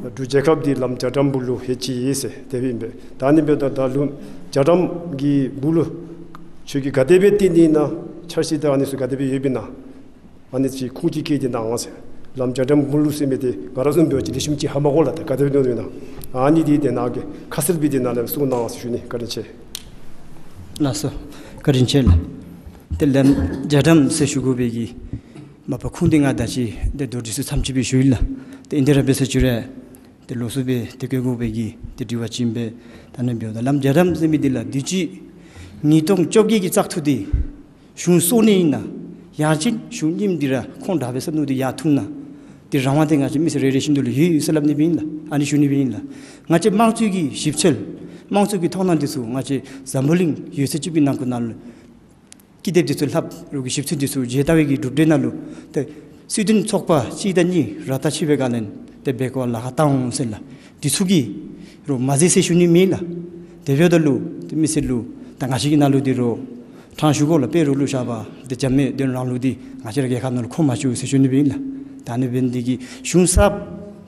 འབྲུག་རྒྱལ་ཁབ་འདི་ལམ་རྒྱ་གྲམ་སྦུག་ལུ་ལྷོད་ཅི་ཡི་ཟེར་དེ་སྦེ་ཨིན་པས། ད་ཨ་ནི་འབདཝ་ད་ད་ལམ་རྒྱ་གྲམ་གྱི་སྦུག་ལུ་ཁྱོད་ཀྱིས་ག་དེ་སྦེ་བཏིང་ནི་ཨིན་ན་འཆར་གཞི་དང་ཨ་ནི་ཚུ་ག་དེ་སྦེ་ཡོདཔ་ཨིན་ན། ཨ་ནི་ཅིག་ཁུངས་ཅིག་བཀལ་ཏེ་གནང་ཟེར། ལམ་རྒྱ་གྲམ་སྦུག་ལུ་ཟེར་མི་འདི་ང་ར་བཟུམ་འབད་བ་ཅིན་ལེགས་ཤོམ་ཅིག་ཧ་མ་གོ་ལགས། ད་ག་དེ་སྦེ་འདུག་ཨིན་ན། ཨ་ནི་འདི་ཏེ་ནཱ་གི་ཁ་གསལ་སྦེ་ཏེ་ནཱ་ལས་གསུང་གནང་ཟེར་ཞུ་ནི། བཀའ་དྲིན་ཆེ། ལགས་སོ། བཀའ་དྲིན་ཆེ་ལགས། ཏེ་ལམ་རྒྱ་གྲམ་ཟེར་ཞུ་དགོ་པའི་གི་མ་པ་ཁུངས་འདི་ང་ད་ཅི་ཏེ་མདོར་བསྡུས་ཚུ་ཙམ་ཅིག་སྦེ་ཞུ་ཡི་ལགས། ཏེ་ཨིན་ཏེ་ར་འབད་ས་ཅིག་ར་ཏེ་ལོགས་སུ་སྦེ་ཏེ་བཀོད་དགོ་པའི་གི་ཏེ་དྲི་བ་ཅིག་ཨིན་པས། ད་ནི་འབདཝ་ད་ལམ་རྒྱ་གྲམ་ཟེར་མི་འདི་ལགས་དུས་ཅི་ཉིས་སྟོང་བཅོ་བརྒྱད་ཀྱི་བཙག་འཐུ་འདི་གཞུང་སོར་ནི་ཨིན་ན་ཡང་ཅིན་གཞུང་རྙིངམ་འདི་ར་ཁོང་དྲག་པས་ཟེར་མནོ་སྟེ་ཡར་འཐུ་ན་ཏེ་རང་དབང་འདི་ང་བཅས་མི་སེར་རེ་རེ་བཞིན་དུ་ལུ་ཡོད་ཡོད་ཟེར་སླབ་ནི་སྦེ་ཨིན་ལགས། ཨ་ནི་ཞུ་ནི་སྦེ་ཨིན་ལགས། ང་བཅས་དམངས་གཙོའི་གི་ཞིབ་འཚོལ་དམངས་གཙོའི་གི་ཐོབ་ཐང་འདི་ཚུ་ང་བཅས་འཛམ་བུ་གླིང་ཡོད་ཚད་ཅིག་པའི་ནང་འཁོད་ནང་ལུ་ཀི་དེབ་འདི་ཚུ་ལྷབ་རོགས་ཀྱི་ཞིབ་འཚོལ་འདི་ཚུ་མཇལ་བལྟ་བའི་གི་གྲུབ་འབྲས་ནང་ལུ་ཏེ་སྲིད་དོན་ཚོགས་པ་གཅིག་དང་གཉིས་ར་ད་ཕྱི་པའི་སྒང་ལས་ཏེ་འབད་དགོ་ལཱ་ཁག་བཏང་འོང་ཟེར་ལགས། འདི་ཚུ་གིས་རོགས་མ་མཛད་ཟེར་ཞུ་ནི་མེད་ལགས། དེ་འབདཝ་ད་ལུ་ཏེ་མི་སེར་ལུ་ད་ང་བཅས་ཀྱི་ནང་ལུ་འདི་རོགས་དྲང་ཞུ་དགོ་ལགས། དཔེ་རོགས་ལུ་བཞག་པ་ཏེ་འཇམ་དབྱངས་དོན་གྲུབ་ལུ་འདི་ང་བཅས་ར་རྒྱལ་ཁབ་ནང་ལུ་ཁོམ་མ་བཅུག་ཟེར་ཞུ་ནི་སྦེ་ཨིན་ལགས། ད་ཨ་ནི་འབད་ནི་འདི་གིས་གཞུང་གསརཔ་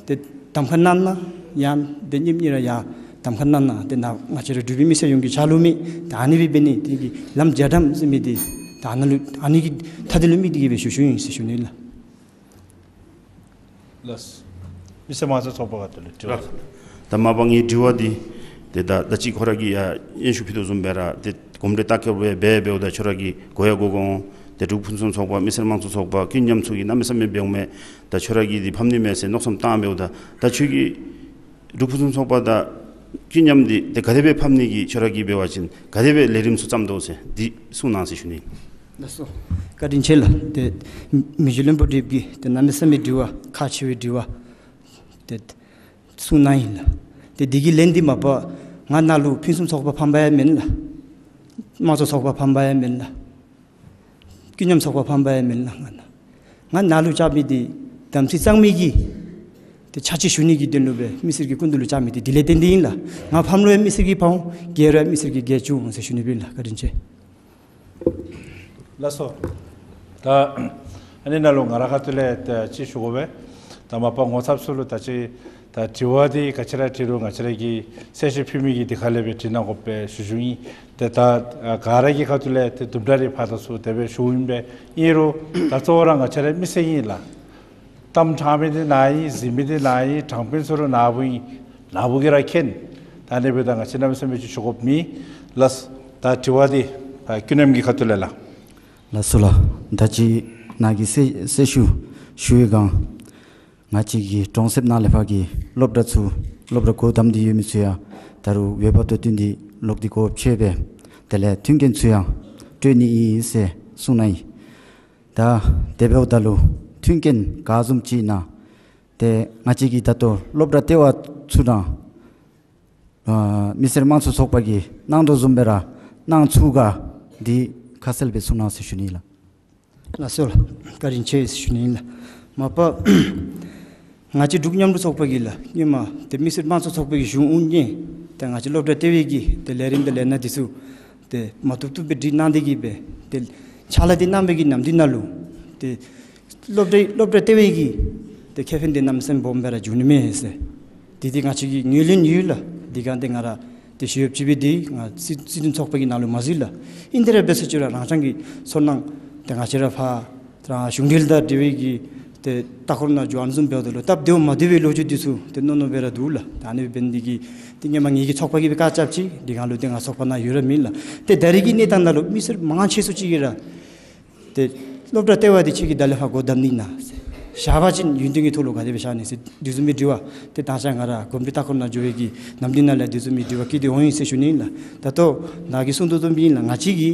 ཏེ་གདམ་ཁ་གནང་ན་ཡང་ཏེ་གཉིས་གཉིས་ར་ཡར་གདམ་ཁ་གནང་ན་ཏེ་ནཱ་ང་བཅས་ར་འབྲུག་པའི་མི་སེར་ཡོངས་ཀྱི་ཕྱག་ལུ་མེད། ད་ཨ་ནི་སྦེ་འབད་ནི་འདི་གིས་ལམ་རྒྱ་གྲམ་ཟེར་མི་འདི་ད་ཨ་ནཱ་ལུ་ཨ་ནི་གི་ཐད་འདི་ལུ་དམིགས་ཏེ་གིས་སྦེ་ཞུ་ཞུཝ་ཨིན་ཟེར་ཞུ་ནི་ལགས། ལགས། མི་སེར་དམངས་གཙོའི་ཚོགས་པ་ཁ་ཐུག་ལས་དྲི་བ། ད་མ་པ་ངེའི་དྲི་བ་འདི་ཏེ་ད་ད་ཅི་ཁོ་ར་གིས་ཡང་སྙན་ཞུ་ཕུལ་དོ་བཟུམ་སྦེ་ར་ཏེ་གོམས་འདྲིས་ལྟ་སྐོར་སྦེ་འབད་འབདཝ་ད་ཁྱོད་ར་གིས་གོ་ཡང་གོ་གོ་འོང་། ཏེ་འབྲུག་ཕུན་སུམ་ཚོགས་པ་མི་སེར་དམངས་གཙོའི་ཚོགས་པ་ཀུན་མཉམ་ཚུ་གིས་གནམ་མེད་ས་མེད་འབད་འོང་མས། ད་ཁྱོད་ར་གིས་འདི་ཕམ་ནི་མས་ཟེར་མནོ་བསམ་བཏང་འབདཝ་ད་ད་ཁྱོད་ཀྱིས་འབྲུག་ཕུན་སུམ་ཚོགས་པ་དང་ བསོད་སྙོམས་འདི་ཏེ་ག་དེ་སྦེ་ཕབ་ནི་གི་ཁྱོད་ར་གིས་འབད་བ་ཅིན་ག་དེ་སྦེ་ལས་རིམ་ཚུ་བརྩམ་དོ་ཟེར་འདི་གསུང་གནང་ཟེར་ཞུ་ནི། ལགས་སོ། བཀའ་དྲིན་ཆེ་ལགས། ཏེ་མི་རྗེ་བློན་པོ་བགྲེསཔ་གིས་ཏེ་གནམ་མེད་ས་མེད་དྲི་བ་ཁག་ཆེ་བའི་དྲི་བ་ཏེ་གསུང་གནང་ཡི་ལགས། ཏེ་འདི་གི་ལན་འདི་མ་པ་ང་ནཱ་ལུ་ཕུན་སུམ་ཚོགས་པ་ཕམ་པ་ཡང་མེན་ལགས། དམངས་གཙོ་ཚོགས་པ་ཕམ་པ་ཡང་མེན་ལགས། བསོད་སྙོམས་ཚོགས་པ་ཕམ་པ་ཡང་མེན་ལགས། ང་ནཱ་ང་ནཱ་ལུ་བཅར་མི་འདི་དམ་ཚིག་གཙང་མའི་གི་ཏེ་ཕྱག་ཕྱི་ཞུ་ནི་གི་དོན་ལུ་སྦེ་མི་སེར་གྱི་སྐུ་མདུན་ལུ་བཅར་མི་འདི་དེ་ལས་བརྟེན་ཏེ་ཨིན་ལགས། ང་ཕམ་རུང་ཡང་མི་སེར་གྱིས་ཕམ་འོང་། རྒྱལ་རུང་ཡང་མི་སེར་གྱིས་རྒྱལ་བཅུག་འོང་ཟེར་ཞུ་ནི་སྦེ་ཨིན་ལགས། བཀའ་དྲིན་ཆེ། ལགས་སོ། ད་ཨ་ནི་ནང་ལུ་ང་རའི་ཁ་ཐུག་ལས་ཏེ་ཅིག་ཞུ་དགོ་པས། ད་མ་པ་ངོ་ཚབ་ཚུ་ལུ་ད་ཅི་ད་དྲི་བ་འདི་ག་ཅི་ར་དྲི་རུང་ང་བཅས་ར་གིས་གསལ་བཤད་ཕུལ་མི་གི་དེ་ཁ་ལས་སྦེ་དྲི་གནང་དགོ་པས་ཞུ་ཞུཝ་ཨིན། ཏེ་ད་ཨ་ག་ར་གི་ཁ་ཐུག་ལས་ཏེ་དུམ་གྲ་རེ་ཕར་དང་ཚུར་དེ་སྦེ་ཞུཝ་ཨིན་པས། ཨིན་རུང་ད་གཙོ་བོ་ར་ང་བཅས་ར་མི་སེར་ཨིན་ལགས། གཏམ་དྲང་མི་འདི་ནཱ་ཨིན། གཟིགས་མི་འདི་ནཱ་ཨིན། དྲང་དཔོན་ཚུ་ར་ནཱ་བུ་ཨིན། ནཱ་བུ་གིས་ར་མཁྱེན། ད་ཨ་ནི་འབདཝ་ད་ང་བཅས་གནམ་མེད་ས་མེད་ཅིག་ཞུ་དགོཔ་མེད། ལགས། ད་དྲི་བ་འདི་ཨ་བསོད་སྙོམས་ཀྱི་ཁ་ཐུག་ལས་ལགས། ལགས་སོ་ལགས། ད་ཅི་ནཱ་གིས་གསལ་གསལ་ཞུ་ཞུ་བའི་སྒང་ང་བཅས་ཀྱི་གྲོང་གསེབ་ནང་ལས་ཕར་གྱི་སློབ་གྲྭ་ཚུ་སློབ་གྲྭ་སྒོ་བསྡམས་ཏེ་ཡོད་མི་ཚུ་ཡང་ད་རུང་འོས་འབབ་དང་བསྟུན་ཏེ་ལོག་སྟེ་སྒོ་ཕྱེ་སྦེ་དེ་ལས་མཐུན་རྐྱེན་ཚུ་ཡང་སྤྲོད་ནི་ཨིན་ཟེར་གསུངས་གནང་ཡི། ད་དེ་འབདཝ་ད་ལུ་མཐུན་རྐྱེན་ག་བཟུམ་ཅིག་ཨིན་ན། ཏེ་ང་བཅས་ཀྱི་ད་ལྟོ་སློབ་གྲྭ་ལྟེ་བ་ཚུ་ནང་ཨ་མི་སེར་དམངས་གཙོ་ཚོགས་པ་གིས་གནང་དོ་བཟུམ་སྦེ་ར་གནང་ཚུགས་ག་འདི་ཁ་གསལ་སྦེ་གསུང་གནང་ཟེར་ཞུ་ནི་ལགས། ལགས་སོ་ལགས། བཀའ་དྲིན་ཆེ་ཟེར་ཞུ་ནི་ལགས། མ་པ་ང་བཅས་འབྲུག་མཉམ་རུབ་ཚོགས་པ་གིས་ལགས་སྔོན་མ་ཏེ་མི་སེར་དམངས་གཙོ་ཚོགས་པ་གི་གཞུང་དབུ་བརྙེས་ཏེ་ང་བཅས་སློབ་གྲྭ་ལྟེ་བའི་གི་ཏེ་ལས་རིམ་དང་ལས་སྣ་འདི་ཚུ་ཏེ་མ་བཏུབ་བཏུབ་སྦེ་སྒྲིག་གནང་སྟེ་གི་སྦེ་ཏེ་ཕྱག་ལཱ་འདི་གནང་བའི་གི་ནམ་དུས་ནང་ལུ་ཏེ་སློབ་གྲྭ་སློབ་གྲྭ་ལྟེ་བའི་གི་ཏེ་ཁེ་ཕན་འདི་གནམ་མེད་ས་མེད་སྦོམ་སྦེ་ར་འབྱུང་ནི་མས་ཟེར། འདི་འདི་ང་བཅས་ཀྱི་ངོས་ལེན་ཡོད་ལགས། འདི་སྒང་འདི་ང་ར་ཏེ་ཞུ་ཡོདཔ་ཅིག་སྦེ་འདི་ང་སྲིད་སྲིད་དོན་ཚོགས་པ་གི་ནང་ལུ་མ་གཟིགས་ལགས། ཨིན་ཏེ་ར་འབད་ས་ཅིག་ར་རང་རྐྱང་གི་ཚོར་སྣང་ཏེ་ང་བཅས་ར་ཕར་རང་གཞུང་འབྲེལ་དང་འབྲེལ་བའི་གི་ཏེ་ལྟ་སྐོར་ནང་འགྱོ་ཨ་ནི་བཟུམ་འབདཝ་ད་ལུ་སྟབས་བདེཝ་མ་བདེ་བའི་ལོ་རྒྱུས་འདི་ཚུ་ཏེ་ནོར་ནོར་སྦེ་ར་འདུག་ལགས། ད་ཨ་ནི་འབད་ནི་འདི་གིས་ཏེ་སྔོན་མ་ངེ་གི་ཚོགས་པ་གིས་སྦེ་བཀག་རྐྱབ་ཅི། འདི་སྒང་ལུ་ཏེ་ང་ཚོགས་པ་ནང་ཡོད་ར་མེད་ལགས། ཏེ་ད་རེས་ཀྱི་གནས་སྟངས་ནང་ལུ་མི་སེར་མང་ཆེ་སུ་ཅིག་གིས་ར་ཏེ་སློབ་གྲྭ་ལྟེ་བ་འདི་ཁྱོད་ཀྱིས་ད་ལས་ཕར་སྒོ་བསྡམ་ནི་ཨིན་ན་ཟེར། བཞག་པ་ཅིན་ཡུན་བརྟན་གྱི་ཐོག་ལུ་ག་དེ་སྦེ་བཞག་ནི་ཟེར་དེ་བཟུམ་མའི་དྲི་བ་ཏེ་ད་ཆ་ང་ར་གོམས་འདྲིས་ལྟ་སྐོར་ནང་འགྱོ་བའི་གི་ནམ་དུས་ནང་ལས་དེ་བཟུམ་མའི་དྲི་བ་བཀོད་དེ་འོང་ཡི་ཟེར་ཞུ་ནི་ཨིན་ལགས། ད་ལྟོ་ནཱ་གིས་གསུང་དོ་བཟུམ་སྦེ་ཨིན་ལགས། ང་བཅས་ཀྱི་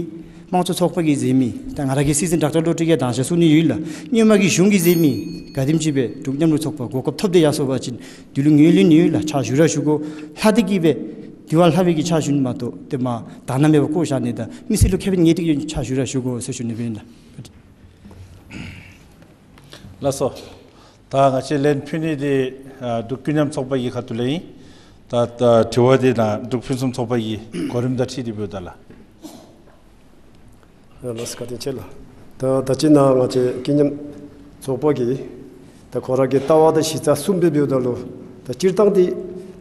དམངས་གཙོ་ཚོགས་པ་གིས་མཛད་མི་ད་ང་ར་གིས་སྲིད་འཛིན་ཌོག་ཊར་བློ་གྲོས་ཀྱིས་ད་ཆ་གསུང་ནི་ཡོད་ལགས། སྔོན་མ་གི་གཞུང་གིས་མཛད་མི་ག་དེམ་ཅིག་སྦེ་འབྲུག་མཉམ་རུབ་ཚོགས་པ་གོ་སྐབས་ཐོབ་སྟེ་ཡར་སོང་པ་ཅིན་དེ་ལུ་ངོས་ལེན་ཡོད་ལགས། ཕྱག་ཞུ་ར་ཞུ་དགོ། ལྷག་སྟེ་གི་སྦེ་དེ་བ་ལྷག་པའི་གི་ཕྱག་ཞུ་ནི་མ་གཏོགས་ཏེ་མ་དག་སྣང་མེད་པར་བཀོ་བཞག་ནི་དང་མི་སེར་ལུ་ཁེ་ཕན་ངེས་ཏིག་ཡོད་ཕྱག་ཞུ་ར་ཞུ་དགོ་ཟེར་ཞུ་ནི་སྦེ་ཨིན་ལགས། ལགས་སོ། ད་ང་བཅས་ལན་ཕུལ་ནི་འདི་ཨ་འབྲུག་བསོད་སྙོམས་ཚོགས་པ་གི་ཁ་ཐུག་ལས་ཨིན། ད་ད་དྲི་བ་འདི་ནཱ་འབྲུག་ཕུན་སུམ་ཚོགས་པ་གི་གོ་རིམ་དང་འཁྲིལ་ཏེ་འབདཝ་ད་ལགས། ལགས་སོ། བཀའ་དྲིན་ཆེ་ལགས། ད་ད་ཅི་ནཱ་ང་བཅས་བསོད་སྙོམས་ཚོགས་པ་གིས་ད་ཁོ་ར་གི་ལྟ་བ་དང་གཞི་རྩ་གསུམ་སྦེ་འབདཝ་ད་ལུ་ད་སྤྱིར་བཏང་འདི་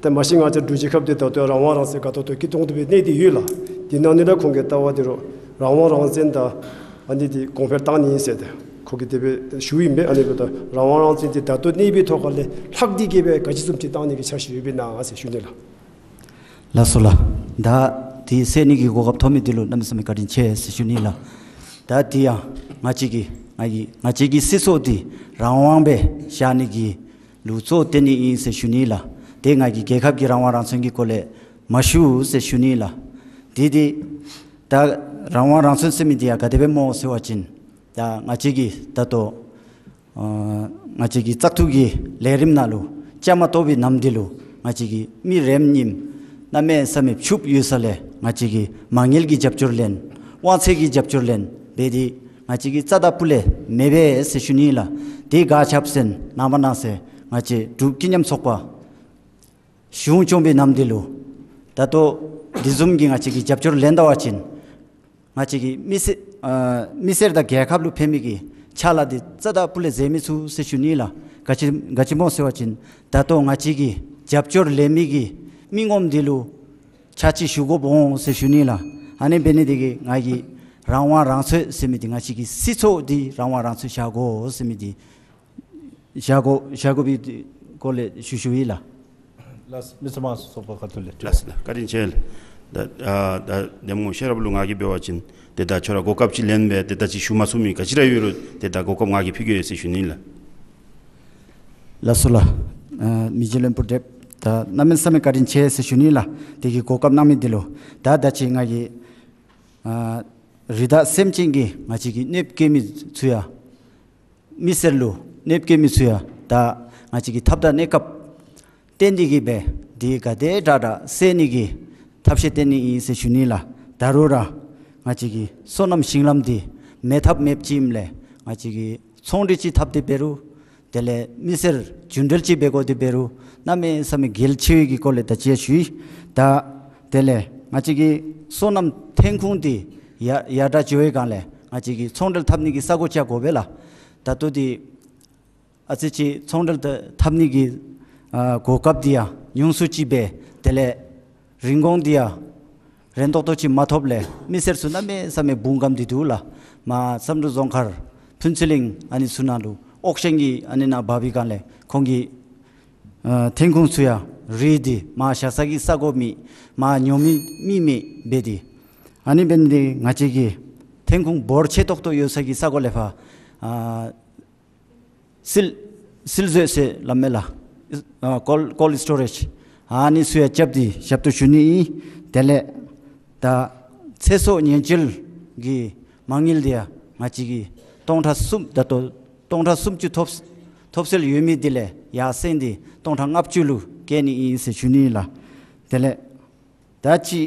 ད་མ་གཞི་ང་བཅས་འབྲུག་རྒྱལ་ཁབ་འདི་ད་ལྟོ་རང་དབང་རང་བཙན་དགའ་ཏོག་ཏོ་སྐྱིད་ཏོང་ཏོ་སྦེ་གནས་ཏེ་ཡོད་ལགས། འདི་ནང་ནི་ལགས་ཁོང་གི་ལྟ་བ་འདི་རུང་རང་དབང་རང་བཙན་དང་ཨ་ནི་འདི་གོང་འཕེལ་བཏང་ནི་ཨིན་ཟེར་ཏེ་ཁོ་གིས་དེ་སྦེ་ཞུཝ་ཨིན་པས། ཨ་ནི་འབདཝ་ད་རང་དབང་རང་བཙན་འདི་ད་ལྟོ་གནས་པའི་ཐོག་ཁ་ལས་ལྷག་སྟེ་གི་སྦེ་ག་ཅི་བཟུམ་ཅིག་བཏང་ནི་གི་འཆར་གཞི་ཡོདཔ་ཨིན་ན་ཟེར་ཞུ་ནི་ལགས། ལགས་སོ་ལགས། ད་དེ་གསན་ནི་གི་གོ་སྐབས་ཐོབ་མི་འདི་ལུ་གནམ་མེད་ས་མེད་བཀའ་དྲིན་ཆེ་ཟེར་ཞུ་ནི་ལགས། ད་དེ་ཡང་ང་བཅས་ཀྱི་ང་གི་ང་བཅས་ཀྱི་སྲིད་ཚོགས་འདི་རང་དབང་སྦེ་བཞག་ནི་གི་ལུགས་སྲོལ་བསྟན་ནི་ཨིན་ཟེར་ཞུ་ནི་ལགས། དེ་ང་གིས་རྒྱལ་ཁབ་ཀྱི་རང་དབང་རང་བཙན་གྱི་སྐོར་ལས་མ་ཞུ་ཟེར་ཞུ་ནི་ལགས། དེ་དེ་ད་རང་དབང་རང་བཙན་ཟེར་མི་འདི་ཡང་ག་དེ་སྦེ་སྨོ་ཟེར་བ་ཅིན་ད་ང་བཅས་ཀྱི་ད་ལྟོ་ཨ་ང་བཅས་ཀྱི་བཙག་འཐུ་གི་ལས་རིམ་ནང་ལུ་བཅའ་མར་གཏོགས་པའི་ནམ་དུས་ལུ་ང་བཅས་ཀྱི་མི་རེ་གཉིས་གནམ་མེད་ས་མེད་ཕྱུགཔོ་ཡོད་ས་ལས་ང་བཅས་ཀྱིས་མ་དངུལ་གྱི་རྒྱབ་སྐྱོར་ལེན་དབང་ཚད་ཀྱི་རྒྱབ་སྐྱོར་ལེན་འབད་དེ་ང་བཅས་ཀྱིས་རྩ་དང་ཕུ་ལས་མེད་པས་ཟེར་ཞུ་ནི་ལགས། དེ་ག་ཅི་ཟེར་ན་མ་ན་ཟེར་ང་བཅས་འབྲུག་བསོད་སྙོམས་ཚོགས་པ་གཞུང་སྐྱོང་བའི་ནམ་དུས་ལུ་ད་ལྟོ་དེ་བཟུམ་གྱི་ང་བཅས་ཀྱིས་རྒྱབ་སྐྱོར་ལེན་ད་བ་ཅིན་ང་བཅས་ཀྱི་མི་སེར་ཨ་མི་སེར་དང་རྒྱལ་ཁབ་ལུ་ཕན་མི་གི་ཕྱག་ལཱ་འདི་རྩ་དང་ཕུ་ལས་མཛད་མི་ཚུགས་ཟེར་ཞུ་ནི་ལགས། ག་ཅི་ག་ཅི་སྨོ་ཟེར་བ་ཅིན་ད་ལྟོ་ང་བཅས་ཀྱིས་རྒྱབ་སྐྱོར་ལེན་མི་གི་མི་ངོམ་འདི་ལུ་ཕྱག་ཕྱིད་ཞུ་དགོཔ་འོང་ཟེར་ཞུ་ནི་ལགས། ཨ་ནི་འབད་ནི་འདི་གིས་ང་གིས་རང་དབང་རང་བཙན་ཟེར་མི་འདི་ང་བཅས་ཀྱི་སྲིད་ཚོགས་འདི་རང་དབང་རང་བཙན་བཞག་དགོ་ཟེར་མི་འདི་བཞག་དགོ་བཞག་དགོ་པའི་སྐོར་ལས་ཞུ་ཞུཝ་ཨིན་ལགས། ལགས། མི་སེར་དམངས་གཙོ་ཚོགས་པ་ཁ་ཐུག་ལས། ལགས་ལགས། བཀའ་དྲིན་ཆེ་ལགས། ད་ཨ་ད་གདམ་ངོ་ཤེས་རབ་ལུ་ང་གིས་འབད་བ་ཅིན་ཏེ་ད་ཁྱོད་ར་གོ་སྐབས་ཅིག་ལེན་སྦེ་ཏེ་ད་ཅི་ཞུ་མ་ཚུགས་མི་ག་ཅི་ར་ཡོད་རུང་ཏེ་ད་གོ་སྐབས་ང་གིས་ཕུལ་གེ་ཟེར་ཞུ་ནི་ལགས། ལགས་སོ་ལགས། ཨ་མི་རྗེ་བློན་པོ་བགྲེསཔ་ ད་གནམ་མེད་ས་མེད་བཀའ་དྲིན་ཆེ་ཟེར་ཞུ་ནི་ལགས། དེ་གི་གོ་སྐབས་གནང་མི་འདི་ལུ། ད་ད་ཅི་ང་གིས་ཨ་རི་དྭགས་སེམས་ཅན་གྱི་ང་བཅས་ཀྱི་གནོདཔ་བཀལ་མི་ཚུ་ཡང་མི་སེར་ལུ་གནོདཔ་བཀལ་མི་ཚུ་ཡང་ད་ང་བཅས་ཀྱི་ཐབས་དང་གནས་སྐབས་བསྟན་ཏེ་གི་སྦེ་དེ་ག་དེ་དྲག་དྲག་བསལ་ནི་གི་ཐབས་ཤེས་བསྟེན་ནི་ཨིན་ཟེར་ཞུ་ནི་ལགས། ད་རུང་ར་ང་བཅས་ཀྱི་སོ་ནམ་ཞིང་ལམ་འདི་མེད་ཐབས་མེདཔ་ཅིག་ཨིནམ་ལས་ང་བཅས་ཀྱིས་ཚོང་འབྲེལ་ཅིག་འཐབ་སྟེ་འབད་རུང་དེ་ལས་མི་སེར་རྒྱུན་འབྲེལ་ཅིག་འབད་དགོ་སྟེ་འབད་རུང་གནམ་མེད་ས་མེད་གལ་ཆེ་བའི་གི་སྐོར་ལས་ད་ཅི་ཞུ་ཡི། ད་དེ་ལས་ང་བཅས་ཀྱི་སོ་ནམ་ཐོན་ཁུངས་འདི་ཡར་ཡར་དྲག་འགྱོ་བའི་སྒང་ལས་ང་བཅས་ཀྱིས་ཚོང་འབྲེལ་འཐབ་ནི་གི་ས་གོ་ཅིག་དགོ་པས་ལགས། ད་ལྟོ་འདི་ཨ་ཙི་ཅིག་ཚོང་འབྲེལ་འཐབ་ནི་གི་ཨ་གོ་སྐབས་འདི་ཡང་ཉུང་སུ་ཅིག་སྦེ་དེ་ལས་རིན་གོང་འདི་ཡང་རན་ཏོག་ཏོ་ཅིག་མ་ཐོབ་ལས་མི་སེར་ཚུ་གནམ་མེད་ས་མེད་དབུགས་སྐམ་སྟེ་འདུག་ལགས། མར་བསམ་གྲུབ་རྫོང་མཁར་ཕུན་ཚོགས་གླིང་ཨ་ནི་ཚུ་ནང་ལུ་ཨོག་ཤན་གྱི་ཨ་ནི་ནང་འབག་པའི་སྒང་ལས་ཁོང་གི་ཨ་ཐོན་ཁུངས་ཚུ་ཡང་རིལ་ཏེ་མར་བཞག་ས་གི་ས་གོ་མེད། མར་ཉོ་མི་མི་མེད་འབད་དེ། ཨ་ནི་འབད་ནི་འདི་ང་བཅས་ཀྱི་ཐོན་ཁུངས་འབོར་ཆེ་ཏོག་ཏོ་ཡོད་ས་གི་ས་གོ་ལས་ཕར་ཨ་བསིལ་བསིལ་མཛོད་ཟེར་སླབ་མས་ལགས། ཨ་ཀོལ་ཀོལ་སི་ཊོ་རེཇ་ཨ་ནི་ཚུ་ཡང་རྐྱབ་སྟེ་རྐྱབ་སྟེ་ཞུ་ནི་ཨིན། དེ་ལས་ད་ཚེ་སྲོག་ཉེན་བཅོལ་གྱི་མ་དངུལ་འདི་ཡང་ང་བཅས་ཀྱིས་སྟོང་ཕྲག་གསུམ་ད་ལྟོ་སྟོང་ཕྲག་སུམ་ཅུ་ཐོབ་ཐོབ་སྲོལ་ཡོད་མི་འདི་ལས་ཡར་སེང་སྟེ་སྟོང་ཕྲག་ལྔ་བཅུ་ལུ་བཀལ་ནི་ཨིན་ཟེར་ཞུ་ནི་ཨིན་ལགས། དེ་ལས་ད་ཅི་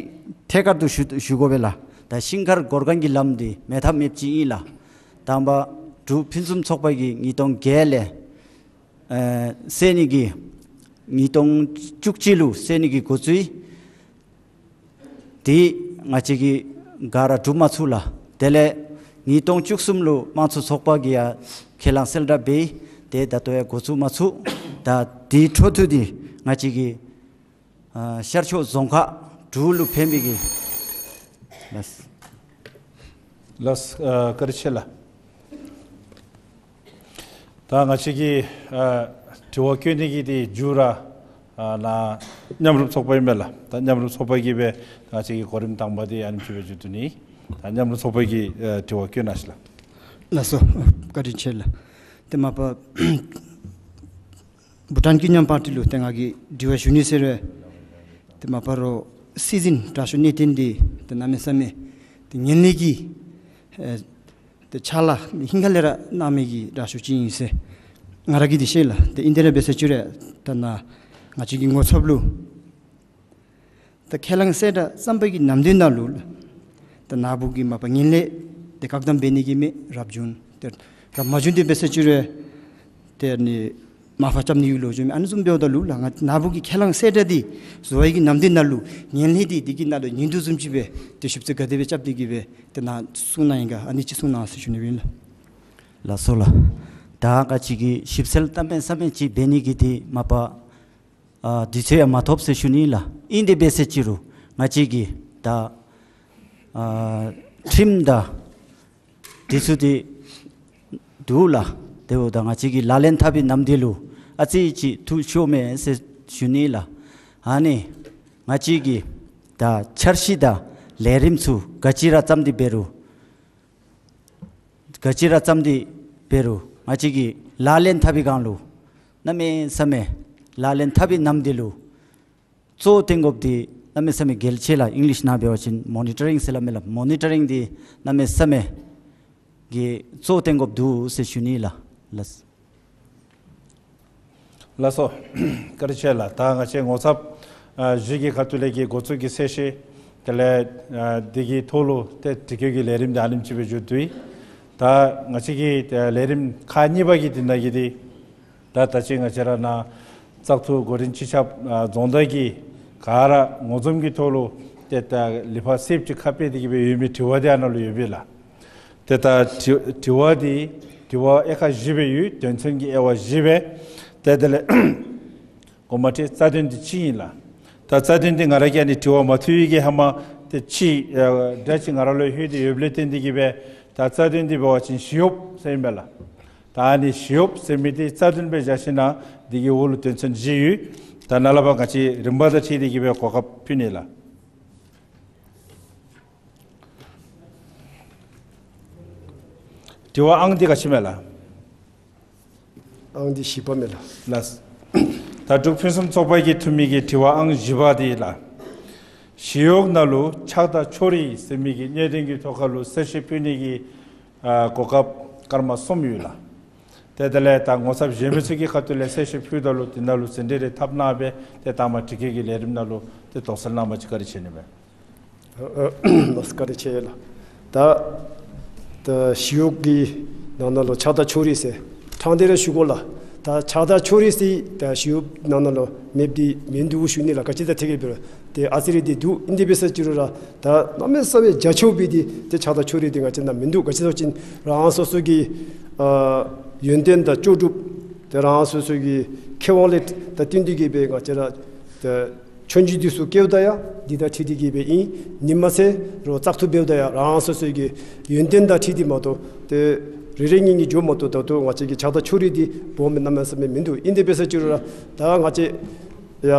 ཐད་ཀར་དུ་ཞུ་ཞུ་དགོ་པས་ལགས། ད་ཤིང་མཁར་གོར་ཁང་གི་ལམ་འདི་མེད་ཐབས་མེདཔ་ཅིག་ཨིན་ལགས། དང་པ་འབྲུག་ཕུན་སུམ་ཚོགས་པ་གིས་ཉིས་སྟོང་བརྒྱད་ལས་ཨེ་སེལ་ནི་གི་ཉིས་སྟོང་བཅུ་གཅིག་ལུ་སེལ་ནི་གི་འགོ་བཙུགས་ཡི། དེ་ང་བཅས་ཀྱིས་ག་ར་གྲུབ་མ་ཚུགས་ལགས། དེ་ལས་ཉིས་སྟོང་བཅུ་གསུམ་ལུ་དམངས་གཙོ་ཚོགས་པ་གིས་ཡང་ཁས་བླངས་གསལ་བསྒྲགས་འབད་ཡི། དེ་ད་ལྟོ་ཡང་འགོ་བཙུགས་མ་ཚུགས། ད་དེའི་འཕྲོ་མཐུད་དེ་ང་བཅས་ཀྱི་ཨ་ཤར་ཕྱོགས་རྫོང་ཁག་འབྲུག་ལུ་ཕན་པའི་གི་ལགས། ལགས་ཨ་བཀའ་དྲིན་ཆེ་ལགས། ད་ང་བཅས་ཀྱི་ཨ་དྲི་བ་བཀོད་ནི་གི་དེ་མཇུག་ར་ཨ་ནཱ་མཉམ་རུབ་ཚོགས་པ་ཨིན་མས་ལགས། ད་མཉམ་རུབ་ཚོགས་པ་གིས་སྦེ་ང་བཅས་ཀྱི་གོ་རིམ་དང་པ་དེ་ཨ་ནེམ་ཅིག་སྦེ་མཇུག་བསྡུ་ནི། ད་མཉམ་རུབ་ཚོགས་པ་གིས་ཨ་དྲི་བ་བཀོད་གནང་ཤིག་ལགས། ལགས་སོ། བཀའ་དྲིན་ཆེ་ལགས། ཏེ་མ་པ་བྷུ་ཊཱན་ཀུན་མཉམ་པར་ཊི་ལུ་ཏེ་ང་གིས་དྲི་བ་ཞུ་ནི་ཟེར་བས། ཏེ་མ་པ་རོགས་སྲིད་འཛིན་དྲག་ཤོས་གནས་བརྟན་འདི་ཏེ་གནམ་མེད་ས་མེད་ཏེ་ངན་ལྷད་ཀྱི་ཨེ་ཏེ་ཕྱག་ལཱ་ཧིང་ག་ལས་ར་གནང་མི་གི་དྲག་ཤོས་ཅིག་ཨིན་ཟེར་ང་ར་གིས་འདི་ཤེས་ལགས། ཏེ་ཨིན་ཏེ་ར་འབད་ཟེར་ཅི་རུང་ད་ནཱ་ང་བཅས་ཀྱི་ངོ་ཚབ་ལུ་ད་ཁས་བླངས་གསལ་བསྒྲགས་བརྩམས་པའི་གི་ནམ་དུས་ནང་ལུ་ད་ནཱ་བུ་གིས་མ་པ་ངན་ལྷད་དེ་བཀག་སྡོམ་འབད་ནི་གི་མི་རབ་བྱུང་ཏེ་རབ་མ་བྱུང་དེ་འབད་ཟེར་ཅི་རུང་ཏེ་ནི་མར་ཕབ་རྐྱབ་ནི་གི་ལོ་རྒྱུས་མེད། ཨ་ནི་བཟུམ་འབདཝ་ད་ལུ་ལགས་ང་ནཱ་བུ་གི་ཁས་བླངས་གསལ་བསྒྲགས་འདི་བཟོ་བའི་གི་ནམ་དུས་ནང་ལུ་ངན་ལྷད་འདི་འདི་གི་ནང་ལུ་ཉིན་དུ་བཟུམ་ཅིག་སྦེ་ཏེ་ཞིབ་འཚོལ་ག་དེ་སྦེ་རྐྱབ་སྟེ་གི་སྦེ་ཏེ་ནཱ་གསུང་གནང་ཡི་ག། ཨ་ནི་ཅིག་གསུང་གནང་ཟེར་ཞུ་ནི་ཨིན་ལགས། ལགས་སོ་ལགས། ད་ང་བཅས་ཀྱིས་ཞིབ་འཚོལ་གནམ་མེད་ས་མེད་ཅིག་འབད་ནི་གི་དེ་མ་པ་ཨ་དུས་ཚོད་ཡང་མ་ཐོབ་ཟེར་ཞུ་ནི་ལགས། ཨིན་དེ་འབད་ཟེར་ཅི་རུང་ང་བཅས་ཀྱིས་ད་ཨ་ཁྲིམས་དང་དེ་ཚུ་དེ་འདུག་ལགས། དེ་འབདཝ་ད་ང་བཅས་ཀྱིས་ལག་ལེན་འཐབ་པའི་ནམ་དེ་ལུ་ཨ་ཙི་ཅིག་འཐུས་ཤོར་མས་ཟེར་ཞུ་ནི་ལགས། ཨ་ནི་ང་བཅས་ཀྱིས་ད་འཆར་གཞི་དང་ལས་རིམ་ཚུ་ག་ཅི་ར་བརྩམས་ཏེ་འབད་རུང་ག་ཅི་ར་བརྩམས་ཏེ་འབད་རུང་ང་བཅས་ཀྱིས་ལག་ལེན་འཐབ་པའི་སྒང་ལུ་གནམ་མེད་ས་མེད་ལག་ལེན་འཐབ་པའི་ནམ་དེ་ལུ་གཙོ་བོ་བཏོན་དགོཔ་འདི་གནམ་མེད་ས་མེད་གལ་ཆེ་ལགས། ཨིང་ལིཤ་ནང་འབད་བ་ཅིན་མོ་ནི་ཊ་རིང་ཟེར་སླབ་མས་ལགས། མོ་ནི་ཊ་རིང་འདི་གནམ་མེད་ས་མེད་ཀྱི་གཙོ་བོ་བཏོན་དགོཔ་འདུག་ཟེར་ཞུ་ནི་ལགས། ལགས། ལགས་སོ། བཀའ་དྲིན་ཆེ་ལགས། ད་ང་བཅས་ངོ་ཚབ་ཨ་བཞི་གི་ཁ་ཐུག་ལས་ཀྱི་འགོ་བཙུགས་ཀྱི་གསལ་བཤད་དེ་ལས་ཨ་འདི་གི་ཐོག་ལུ་ཏེ་དྲི་བཀོད་ཀྱི་ལས་རིམ་འདི་ཨ་ནེམ་ཅིག་སྦེ་མཇུག་བསྡུ་ཡི། ད་ང་བཅས་ཀྱི་ཨ་ལས་རིམ་ཁག་གཉིས་པ་གི་འདི་ནང་གི་འདི་ད་ད་ཅི་ང་བཅས་ར་ནཱ་བཙག་འཐུ་འགོ་འདྲེན་སྤྱི་ཁྱབ་ཨ་རྫོང་བདག་གིས་ག་ར་ངོ་འཛོམས་ཀྱི་ཐོག་ལུ་ཏེ་ད་ལི་ཕག་གསེརཔ་ཅིག་ཁ་སྤེལ་ཏེ་གི་སྦེ་ཡོད་མི་དྲི་བ་འདི་ཨ་ནཱ་ལུ་ཡོད་པས་ལགས། ཏེ་ད་དྲི་དྲི་བ་འདི་དྲི་བ་དབྱེ་ཁག་བཞི་སྦེ་ཡོད། དོན་ཚན་གྱི་དབྱེ་བ་བཞི་སྦེ། ཏེ་དེ་ལས་གོང་མ་འདི་རྩ་དོན་འདི་གཅིག་ཨིན་ལགས། ད་རྩ་དོན་འདི་ང་ར་གིས་ཨ་ནི་དྲི་བ་མ་ཐུབ་པའི་གི་ཧེ་མ་ཏེ་ཅིག་ཨ་སྒྲ་ཅིག་ང་ར་ལུ་ལྷོད་དེ་ཡོདཔ་ལས་བརྟེན་ཏེ་གི་སྦེ་ད་རྩ་དོན་འདི་འབད་བ་ཅིན་ཞི་གཡོགཔ་ཟེར་ཨིན་པས་ལགས། ད་ཨ་ནི་ཞི་གཡོགཔ་ཟེར་མི་འདི་རྩ་དོན་སྦེ་བཞག་ཞིན་ན་འདི་གི་འོག་ལུ་དོན་ཚན་བཞི་ཡོད། ད་ནཱ་ལས་ཕར་ང་བཅས་རིམ་པ་དང་འཁྲིལ་ཏེ་གི་སྦེ་གོ་སྐབས་ཕུལ་ནི་ལགས། དྲི་བ་ཨང་འདི་ག་ཅི་མས་ལགས། ཨང་འདི་བཞི་པ་མས་ལགས། ལགས། ད་འབྲུག་ཕུན་སུམ་ཚོགས་པ་གིས་འཐུ་མི་གི་དྲི་བ་ཨང་བཞི་པ་འདི་ལགས། ཞི་གཡོག་ནང་ལུ་ཆགས་སྡང་ཕྱོགས་རིས་ཟེར་མི་གི་གནད་དོན་གྱི་ཐོག་ཁ་ལུ་གསལ་བཤད་ཕུལ་ནི་གི་ཨ་གོ་སྐབས་སྐར་མ་གསུམ་ཡོད་ལགས། ཏེ་དེ་ལས་ད་ངོ་ཚབ་གཞན་མི་ཚུ་གི་ཁ་ཐུག་ལས་གསལ་བཤད་ཕུལཝ་ད་ལུ་དེ་ནང་ལུ་ཟིན་བྲིས་རེ་འཐབ་གནང་སྦེ་ཏེ་ད་མ་དྲི་བཀོད་ཀྱི་ལས་རིམ་ནང་ལུ་ཏེ་དོགས་སེལ་གནང་བ་ཅིན་བཀའ་དྲིན་ཆེ་ནི་མས། ཨ་ཨ་ལགས་སོ། བཀའ་དྲིན་ཆེ་ལགས། ད་ད་ཞི་གཡོག་གི་ནང་ན་ལུ་ཆགས་སྡང་ཕྱོགས་རིས་ཟེར་ཕྲང་སྟེ་ར་ཞུ་དགོ་ལགས། ད་ཆགས་སྡང་ཕྱོགས་རིས་ཟེར་ད་ཞི་གཡོག་ནང་ན་ལུ་མེདཔ་འདི་མིན་འདུག་ཞུ་ནི་ལགས། ག་ཅི་དང་འཁྲིལ་གེ་འབད་རུང་ཏེ་ཨ་ཙི་རེ་འདི་འདུག། ཨིན་དེ་འབད་ས་ཅིག་རུང་ར་ད་གནམ་མེད་ས་མེད་རྒྱ་ཆེཝ་སྦེ་འདི་ཏེ་ཆགས་སྡང་ཕྱོགས་རིས་འདི་ང་བཅས་ནང་མིན་འདུག། ག་ཅི་ཟེར་བ་ཅིན་རང་སོ་སོ་གི་ཨ་ཡོན་ཏན་དང་ལྕོགས་གྲུབ་ཏེ་རང་སོ་སོ་གི་ཁེ་དབང་ལས་ད་བརྟེན་ཏེ་གིས་སྦེ་ང་བཅས་ར་ད་ཆོས་རྒྱུགས་འདི་ཚུ་བཀལཝ་ད་ཡང་འདི་དང་འཁྲིལ་ཏེ་གིས་སྦེ་ཨིན། ཨིན་མས་ཟེར་རོགས་བཙག་འཐུ་འབདཝ་ད་ཡང་རང་སོ་སོའི་གི་ཡོན་ཏན་དང་འཁྲིལ་ཏེ་མ་གཏོགས་ཏེ་རེ་རེ་གཉིས་གཉིས་འགྱོཝ་མ་གཏོགས་ད་ལྟོ་ང་བཅས་ཀྱི་ཆགས་སྡང་ཕྱོགས་རིས་འདི་སྦོམ་སྦེ་གནམ་མེད་ས་མེད་མིན་འདུག། ཨིན་དེ་འབད་ས་ཅིག་རུང་ར་ད་ང་བཅས་ཡ་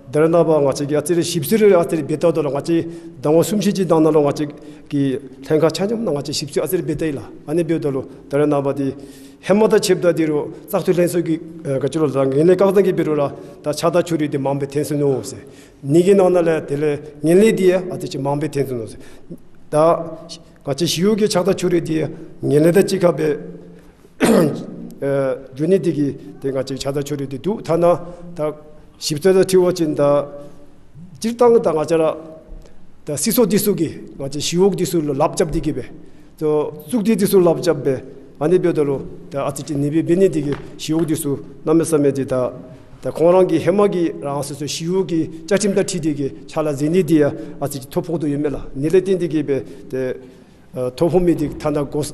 ད་རེས་ནངས་པ་ང་བཅས་ཀྱིས་ཨ་ཙི་རེ་ཞིབ་འཚོལ་རེ་ཨ་ཙི་རེ་འབད་བལྟཝ་ད་ལུ་ང་བཅས་ཟླ་ངོ་གསུམ་བཞི་ཅིག་ནང་ན་ལུ་ང་བཅས་ཀྱི་ལྷན་ཁག་ཆ་མཉམ་ནང་ང་བཅས་ཞིབ་འཚོལ་ཨ་ཙི་རེ་འབད་ད་ཡི་ལགས། ཨ་ནི་འབདཝ་ད་ལུ་ད་རེས་ནངས་པ་འདི་ཧེ་མ་དང་ཕྱདཔ་ད་འདི་རུང་བཙག་འཐུ་ལྷན་ཚོགས་ཀྱི་ཨ་ག་ཅི་ལོ་ད་ངན་ལྷད་བཀག་སྡོམ་གྱི་འབད་རུང་ར་ད་ཆགས་སྡང་ཕྱོགས་རིས་འདི་མངམ་སྦེ་ཐོན་སོ་ནུག་ཟེར། ཨ་ནི་གི་ནང་ན་ལས་དེ་ལས་ངན་ལྷད་འདི་ཡང་ཨ་ཙི་ཅིག་མངམ་སྦེ་ཐོན་སོ་ནུག་ཟེར། ད་ང་བཅས་ཞི་གཡོག་གི་ཆགས་སྡང་ཕྱོགས་རིས་འདི་ངན་ལྷད་དང་གཅིག་ཁར་སྦེ་ཨ་འགྱོ་ནི་འདི་གིས་ཏེ་ང་བཅས་ཆགས་སྡང་ཕྱོགས་རིས་འདི་འདུག། ཐ་ན་ད་ཞིབ་འཚོལ་དང་འཁྲིལ་བ་ཅིན་ད་སྤྱིར་བཏང་ད་ང་བཅས་ར་ད་སྲིད་ཚོགས་འདི་ཚུ་གིས་ང་བཅས་ཞི་གཡོག་འདི་ཚུ་ལུ་ལགཔ་རྐྱབ་སྟེ་གིས་སྦེ་ཏེ་གཙུག་སྡེ་འདི་ཚུ་ལགཔ་རྐྱབ་སྦེ་ཨ་ནི་འབདཝ་ད་ལུ་ད་ཨ་ཙི་ཅིག་ཨ་ནི་སྦེ་འབད་ནི་འདི་གིས་ཞི་གཡོག་འདི་ཚུ་གནམ་མེད་ས་མེད་འདི་ད་ད་ཁོང་ར་གི་ཧེ་མ་གི་རང་སོ་སོའི་ཞི་གཡོག་གི་བཅའ་ཁྲིམས་དང་འཁྲིལ་ཏེ་གིས་ཕྱག་ལཱ་མཛད་ནི་འདི་ཡང་ཨ་ཙི་ཅིག་ཐོ་ཕོག་དོ་ཡོད་མས་ལགས། ཨ་ནི་ལས་བརྟེན་ཏེ་གིས་སྦེ་ཏེ་ཨ་ཐོ་ཕོག་མི་འདི་ཐ་ན་གོ་ས་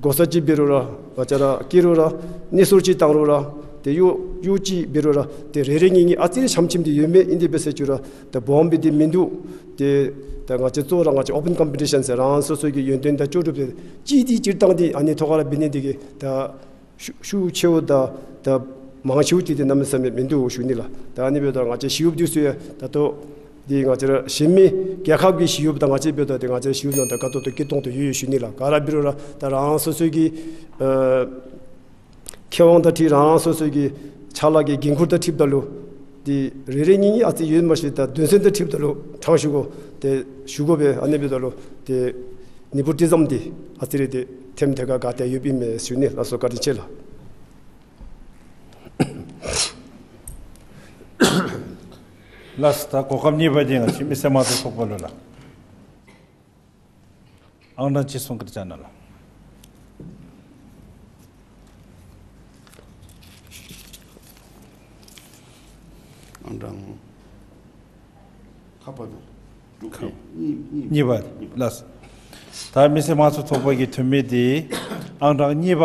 གོ་ས་ཅིག་འབད་རུང་ར་ང་བཅས་ར་བསྐྱལ་རུང་ར་གནས་སོར་ཅིག་བཏང་རུང་ར་ཏེ་གཡོག་གཡོག་ཅིག་འབད་རུང་ར་ཏེ་རེ་རེ་གཉིས་གཉིས་ཨ་ཙི་རེ་ཆམ་ཆིམ་འདི་ཡོད་མས། ཨིན་དེ་འབད་ས་ཅིག་རུང་ར་ད་སྦོམ་སྦེ་འདི་མིན་འདུག། ཏེ་ད་ང་བཅས་གཙོ་བོ་ར་ང་བཅས་ཨོ་པཱན་ཀམ་པི་ཊི་ཤཱན་ཟེར་རང་སོ་སོ་གི་ཡོན་ཏན་དང་ལྕོགས་གྲུབ་ཏེ་གཅིག་འདི་སྤྱིར་བཏང་འདི་ཨ་ནི་ཐོག་ཁར་འབད་ནི་འདི་གིས་ད་ཤུགས་ཤུགས་ཆེཝ་དང་ད་མང་ཆེཝ་འདི་ཏེ་གནམ་མེད་ས་མེད་མིན་འདུག་ཞུ་ནི་ལགས། ད་ཨ་ནི་འབདཝ་ད་ང་བཅས་ཞི་གཡོགཔ་འདི་ཚུ་ཡང་ད་ལྟོ་འདི་ང་བཅས་ར་གཞན་མི་རྒྱལ་ཁབ་ཀྱི་ཞི་གཡོགཔ་དང་ང་བཅས་འབདཝ་ད་ཏེ་ང་བཅས་ཞི་གཡོགཔ་ནང་ད་དགའ་ཏོག་ཏོ་སྐྱིད་ཏོང་ཏོ་ཡོད་ཡོད་ཞུ་ནི་ལགས། ག་ར་འབད་རུང་ར་ད་རང་སོ་སོ་གི་ཨ་ཁེ་དབང་དང་འཁྲིལ་རང་སོ་སོ་གི་ཕྱག་ལཱ་གི་འགན་ཁུར་དང་འཁྲིལཝ་ད་ལུ་འདི་རེ་རེ་གཉིས་གཉིས་ཨ་ཙི་ཡོད་མ་ཤེས། ད་དོན་ཚན་དང་འཁྲིལཝ་ད་ལུ་ཕྲང་ཞུ་དགོ། ཏེ་ཞུ་དགོ་པས། ཨ་ནི་འབདཝ་ད་ལུ་ཏེ་ཨ་ནི་བུ་ཏི་ཙམ་འདི་ཨ་ཙི་རེ་ཏེ་ཐེམ་ཐེ་ག་ག་ཏེ་ཡོདཔ་ཨིན་མས་ཞུ་ནི། ལགས་སོ། བཀའ་དྲིན་ཆེ་ལགས། ལགས་སོ། ད་གོ་སྐབས་གཉིས་པ་འདི་ང་བཅས་མི་སེར་དམངས་གཙོ་ཚོགས་པ་ལུ་ལགས། ཨང་གྲངས་གཅིག་གསུང་བཀའ་དྲིན་བསྐྱང་གནང་ལགས། ཨང་གྲངས་ཁ་པར་དྲུག་ཁ་གཉིས་གཉིས་གཉིས་པ། ལགས་སོ། ད་མི་སེར་དམངས་གཙོ་ཚོགས་པ་གིས་འཐུ་མི་འདི་ཨང་གྲངས་གཉིས་པ།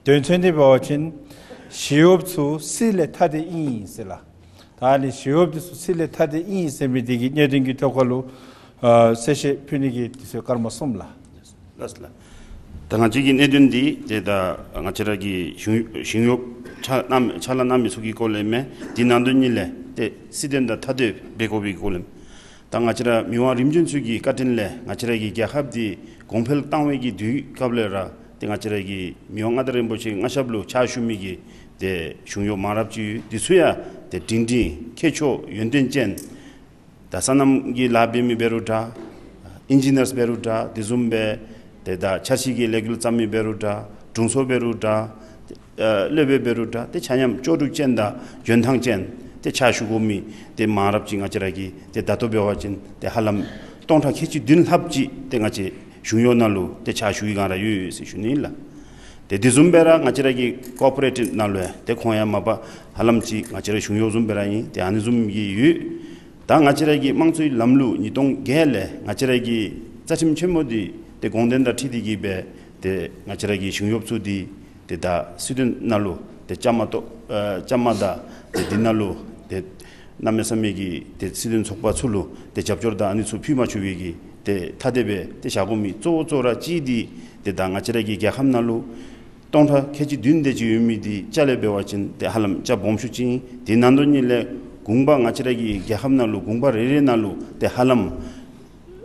དོན་ཚན་འདི་འབད་བ་ཅིན་ཞི་གཡོགཔ་ཚུ་སྲིད་ལས་ཐ་དད་ཨིན་ཟེར་ལགས། ད་ཨ་ནི་ཞི་གཡོགཔ་འདི་ཚུ་སྲིད་ལས་ཐ་དད་ཨིན་ཟེར་མི་འདི་གི་གནད་དོན་གྱི་ཐོག་ཁ་ལུ་ཨ་གསལ་བཤད་ཕུལ་ནི་གི་དུས་ཚོད་སྐར་མ་གསུམ་ལགས། ལགས་སོ་ལགས། ད་ང་བཅས་ཀྱི་གནད་དོན་འདི་ཏེ་ད་ང་བཅས་ར་གི་ཞི་ཞི་གཡོགཔ་ཕྱག་གནམ་ཕྱག་ལཱ་གནང་མི་ཚུ་གི་སྐོར་ལས་མེན། འདི་ནང་དོན་གཉིས་ལས་ཏེ་སྲིད་དོན་དང་ཐ་དད་འབད་དགོ་པའི་སྐོར་ལས་མེན། ད་ང་བཅས་ར་མི་དབང་རིམ་བྱོན་ཚུ་གི་བཀའ་དྲིན་ལས་ང་བཅས་ར་གི་རྒྱལ་ཁབ་འདི་གོང་འཕེལ་བཏང་བའི་གི་དུས་སྐབས་ལས་ར་ཏེ་ང་བཅས་ར་གི་མི་དབང་མངའ་བདག་རིན་པོ་ཆེ་མངའ་ཞབས་ལུ་ཕྱག་ཞུ་མི་གི་ཏེ་གཞུང་གཡོག་མང་རབས་ཅིག་ཡོད། འདི་ཚུ་ཡང་ཏེ་སྒྲིང་སྒྲིང་ཁྱད་ཆོས་ཡོན་ཏན་ཅན། ད་སོ་ནམ་གྱི་ལཱ་འབད་མི་འབད་རུང་འདྲ། ཨིན་ཇི་ནིར་འབད་རུང་འདྲ། དེ་བཟུམ་སྦེ་ཏེ་ད་འཆར་གཞི་གི་ལས་འགུལ་བརྩམ་མི་འབད་རུང་འདྲ། དྲུང་འཚོ་འབད་རུང་འདྲ། ཨ་སློབ་དཔོན་འབད་རུང་འདྲ། ཏེ་ཆ་མཉམ་ལྕོགས་གྲུབ་ཅན་དང་འཇོན་ཐང་ཅན་ཏེ་ཕྱག་ཞུ་དགོ་མི་ཏེ་མང་རབས་ཅིག་ང་བཅས་ར་གི་ཏེ་ད་ལྟོ་འབད་བ་ཅིན་ཏེ་ཧ་ལམ་སྟོང་ཕྲག་ཁལ་གཅིག་བདུན་ལྷགཔ་ཅིག་ཏེ་ང་བཅས་གཞུང་གཡོག་ནང་ལུ་ཏེ་ཕྱག་ཞུ་བའི་སྒང་ར་ཡོད་ཡོད་ཟེར་ཞུ་ནི་ལགས། ཏེ་དེ་བཟུམ་སྦེ་ར་ང་བཅས་ར་གི་ཀོ་པ་རེ་ཊིབ་ནང་ལུ་ཡང་ཏེ་ཁོང་ཡང་མ་པ་ཧ་ལམ་ཅིག་ང་བཅས་ར་གཞུང་གཡོག་བཟུམ་སྦེ་ར་ཨིན། ཏེ་ཨ་ནི་བཟུམ་གྱི་ཡོད། ད་ང་བཅས་ར་གི་དམངས་གཙོའི་ལམ་ལུགས་ཉིས་སྟོང་བརྒྱད་ལས་ང་བཅས་ར་གི་རྩ་ཁྲིམས་ཆེན་མོ་འདི་ཏེ་དགོངས་དོན་དང་འཁྲིལ་ཏེ་གིས་སྦེ་ཏེ་ང་བཅས་ར་གི་གཞུང་གཡོགཔ་ཚུ་འདི་ཏེ་ད་སྲིད་དོན་ནང་ལུ་ཏེ་བཅའ་མར་གཏོགས་ཨ་བཅའ་མར་དང་ཏེ་འདི་ནང་ལུ་ཏེ་གནམ་མེད་ས་མེད་ཀྱི་ཏེ་སྲིད་དོན་ཚོགས་པ་ཚུ་ལུ་ཏེ་རྒྱབ་སྐྱོར་དང་ཨ་ནི་ཚུ་ཕུལ་མ་ཆོག་པའི་གི་ཏེ་ཐ་དད་སྦེ་ཏེ་བཞག་དགོ་མི་གཙོ་བོ་གཙོ་བོ་ར་གཅིག་འདི་ཏེ་ད་ང་བཅས་ར་གི་རྒྱལ་ཁབ་ནང་ལུ་སྟོང་ཕྲག་ཁལ་གཅིག་བདུན་དེ་ཅིག་ཡོད་མི་འདི་རྩ་ལས་འབད་བ་ཅིན་ཏེ་ཧ་ལམ་རྩ་སྦོམ་ཤོས་ཅིག་ཨིན། དེ་ནང་དོན་གཉིས་ལས་གུང་པ་ང་བཅས་ར་གི་རྒྱལ་ཁབ་ནང་ལུ་གུང་པ་རེ་རེ་ནང་ལུ་ཏེ་ཧ་ལམ་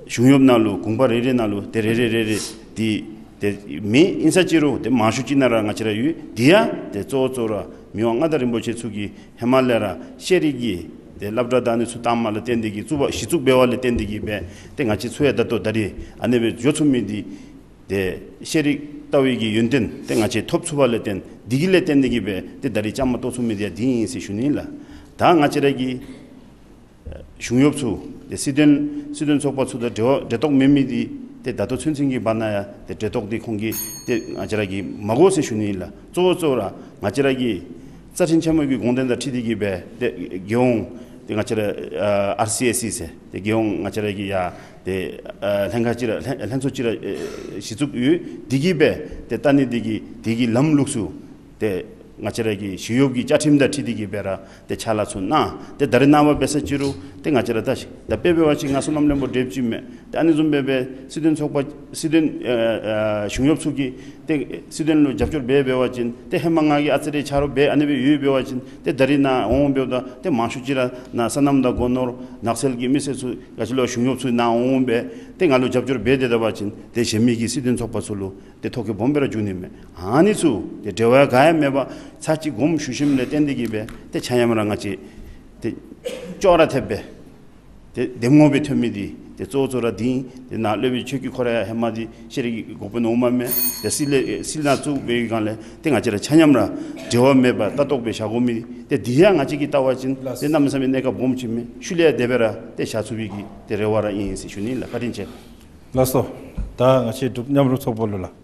གཞུང་གཡོགཔ་ནང་ལུ་གུང་པ་རེ་རེ་ནང་ལུ་ཏེ་རེ་རེ་རེ་རེ་འདི་ ཏེ་མེད། ཨིན་ས་ཅི་རུང་ཏེ་མང་ཤོས་ཅིག་ནང་ར་ང་བཅས་ར་ཡོད། དེ་ཡང་ཏེ་གཙོ་བོ་གཙོ་བོ་ར་མི་དབང་མངའ་བདག་རིན་པོ་ཆེ་ཚུ་གིས་ཧེ་མ་ལས་ར་ཤེས་རིག་གི་ཏེ་སློབ་གྲྭ་དང་ཨ་ནི་ཚུ་གཏངམ་ལས་བརྟེན་ཏེ་གིས་བཙུགས་པ་གཞི་བཙུགས་འབད་བ་ལས་བརྟེན་ཏེ་གིས་སྦེ་ཏེ་ང་བཅས་ཚུ་ཡང་ད་ལྟོ་ད་རིས་ཨ་ནི་སྦེ་འགྱོ་ཚུགས་མི་འདི་ཏེ་ཤེས་རིག་ལྟ་བའི་གི་ཡོན་ཏན་ཏེ་ང་བཅས་ཐོབ་ཚུགས་པ་ལས་བརྟེན་འདི་གི་ལས་བརྟེན་ཏེ་གིས་སྦེ་ཏེ་ད་རིས་བཅའ་མར་གཏོགས་ཚུགས་མི་འདི་ཡང་འདི་ཨིན་ཟེར་ཞུ་ནི་ལགས། ད་ང་བཅས་ར་གི་གཞུང་གཡོགཔ་ཚུ་ཏེ་སྲིད་དོན་སྲིད་དོན་ཚོགས་པ་ཚུ་དང་འབྲེལ་བ་འབྲེལ་གཏོགས་མེད་མི་འདི་ཏེ་ད་ལྟོ་ཚུན་ཚོད་ཀྱི་བར་ན་ཡང་ཏེ་འབྲེལ་གཏོགས་འདི་ཁོང་གིས་ཏེ་ང་བཅས་ར་གིས་མ་དགོ་ཟེར་ཞུ་ནི་ལགས། གཙོ་བོ་གཙོ་བོ་ར་ང་བཅས་ར་གི་རྩ་ཁྲིམས་ཆེན་མོ་གི་དགོངས་དོན་དང་འཁྲིལ་ཏེ་གིས་སྦེ་ཏེ་རྒྱལ་ཡོངས་ཏེ་ང་བཅས་ར་ཨ་ཨར་སི་ཨེས་སི་ཟེར་ཏེ་རྒྱལ་ཡོངས་ང་བཅས་ར་གི་ཡང་ཏེ་ཨ་ལྷན་ཁག་ཅིག་ར་ལྷན་ལྷན་ཚོགས་ཅིག་ར་ཨེ་གཞི་བཙུགས་ཡོད། འདི་གིས་སྦེ་ཏེ་ད་ཨ་ནི་འདི་གི་འདི་གི་ལམ་ལུགས་ཚུ་ཏེ་ང་བཅས་ར་གི་ཞི་གཡོགཔ་གི་བཅའ་ཁྲིམས་དང་འཁྲིལ་ཏེ་གིས་སྦེ་ར་ཏེ་ཕྱག་ལཱ་ཚུ་གནང་། ཏེ་ད་རིས་གནང་བ་འབད་ས་ཅི་རུང་ཏེ་ང་བཅས་ར་ད་ད་དཔེ་འབད་བ་ཅིན་ང་བསོད་ནམས་བློན་པོ་འདྲཝ་ཅིག་མས། ཏེ་ཨ་ནི་བཟུམ་སྦེ་སྦེ་སྲིད་དོན་ཚོགས་པ་སྲིད་དོན་ཨ་ཨ་གཞུང་གཡོགཔ་ཚུ་གིས་ཏེ་སྲིད་དོན་ལུ་རྒྱབ་སྐྱོར་འབད་འབད་བ་ཅིན་ཏེ་ཧེ་མ་ང་གིས་ཨ་ཙི་རེ་ཆ་རོགས་འབད་ཨ་ནི་སྦེ་ཡོད་འབད་བ་ཅིན་ཏེ་ད་རིས་ནཱ་འོང་འབདཝ་ད་ཏེ་མང་ཤོས་ཅིག་ར་ནཱ་སོ་ནམ་དང་སྒོ་ནོར་ནགས་ཚལ་གྱི་མི་སེར་ཚུ་ག་ཅི་ལོ་གཞུང་གཡོགཔ་ཚུ་ནཱ་འོང་སྦེ་ཏེ་ང་ལུ་རྒྱབ་སྐྱོར་འབད་དེ་ད་པ་ཅིན་ཏེ་གཞན་མི་གི་སྲིད་དོན་ཚོགས་པ་ཚུ་ལུ་ཏེ་ཐོ་བཀོད་སྦོམ་སྦེ་ར་འགྱོ་ནི་མས། ཨ་ནི་ཚུ་ཏེ་འབྲེལ་བ་ག་ཡང་མེད་པར་ཚར་གཅིག་དགོངསམ་ཞུ་ཞིནམ་ལས་བརྟེན་ཏེ་གིས་སྦེ་ཏེ་ཆ་མཉམ་ར་ང་བཅས་ཏེ་ཅོག་ར་འཐདཔ་སྦེ་ཏེ་འདེམས་ངོ་སྦེ་ཐོན་མི་འདི་ཏེ་གཙོ་བོ་གཙོ་བོ་ར་འདི་ཨིན། ཏེ་ནཱ་སློབ་དཔོན་ཆོས་ཀྱི་འཁོར་ཡང་ཧེ་མ་འདི་ཤེས་རིག་གི་འགོ་དཔོན་འོངམ་མས། ཏེ་སྲིད་ལས་སྲིད་ནང་བཙུགས་པའི་སྒང་ལས་ཏེ་ང་བཅས་ར་ཆ་མཉམ་ར་འབྲེལ་བ་མེད་པར་ལྟ་རྟོག་སྦེ་བཞག་དགོ་མི་ཏེ་འདི་ཡང་ང་བཅས་ཀྱིས་བལྟ་བ་ཅིན་ཏེ་གནམ་མེད་ས་མེད་གནད་འགག་སྦོམ་ཅིག་མས། ཤུལ་ལས་ཡང་དེ་སྦེ་ར་ཏེ་བཞག་ཚུགས་པའི་གི་ཏེ་རེ་བ་ར་ཨིན་ཟེར་ཞུ་ནི་ལགས། བཀའ་དྲིན་ཆེ། ལགས་སོ། ད་ང་བཅས་འབྲུག་མཉམ་རུབ་ཚོགས་པ་ལུ་ལགས།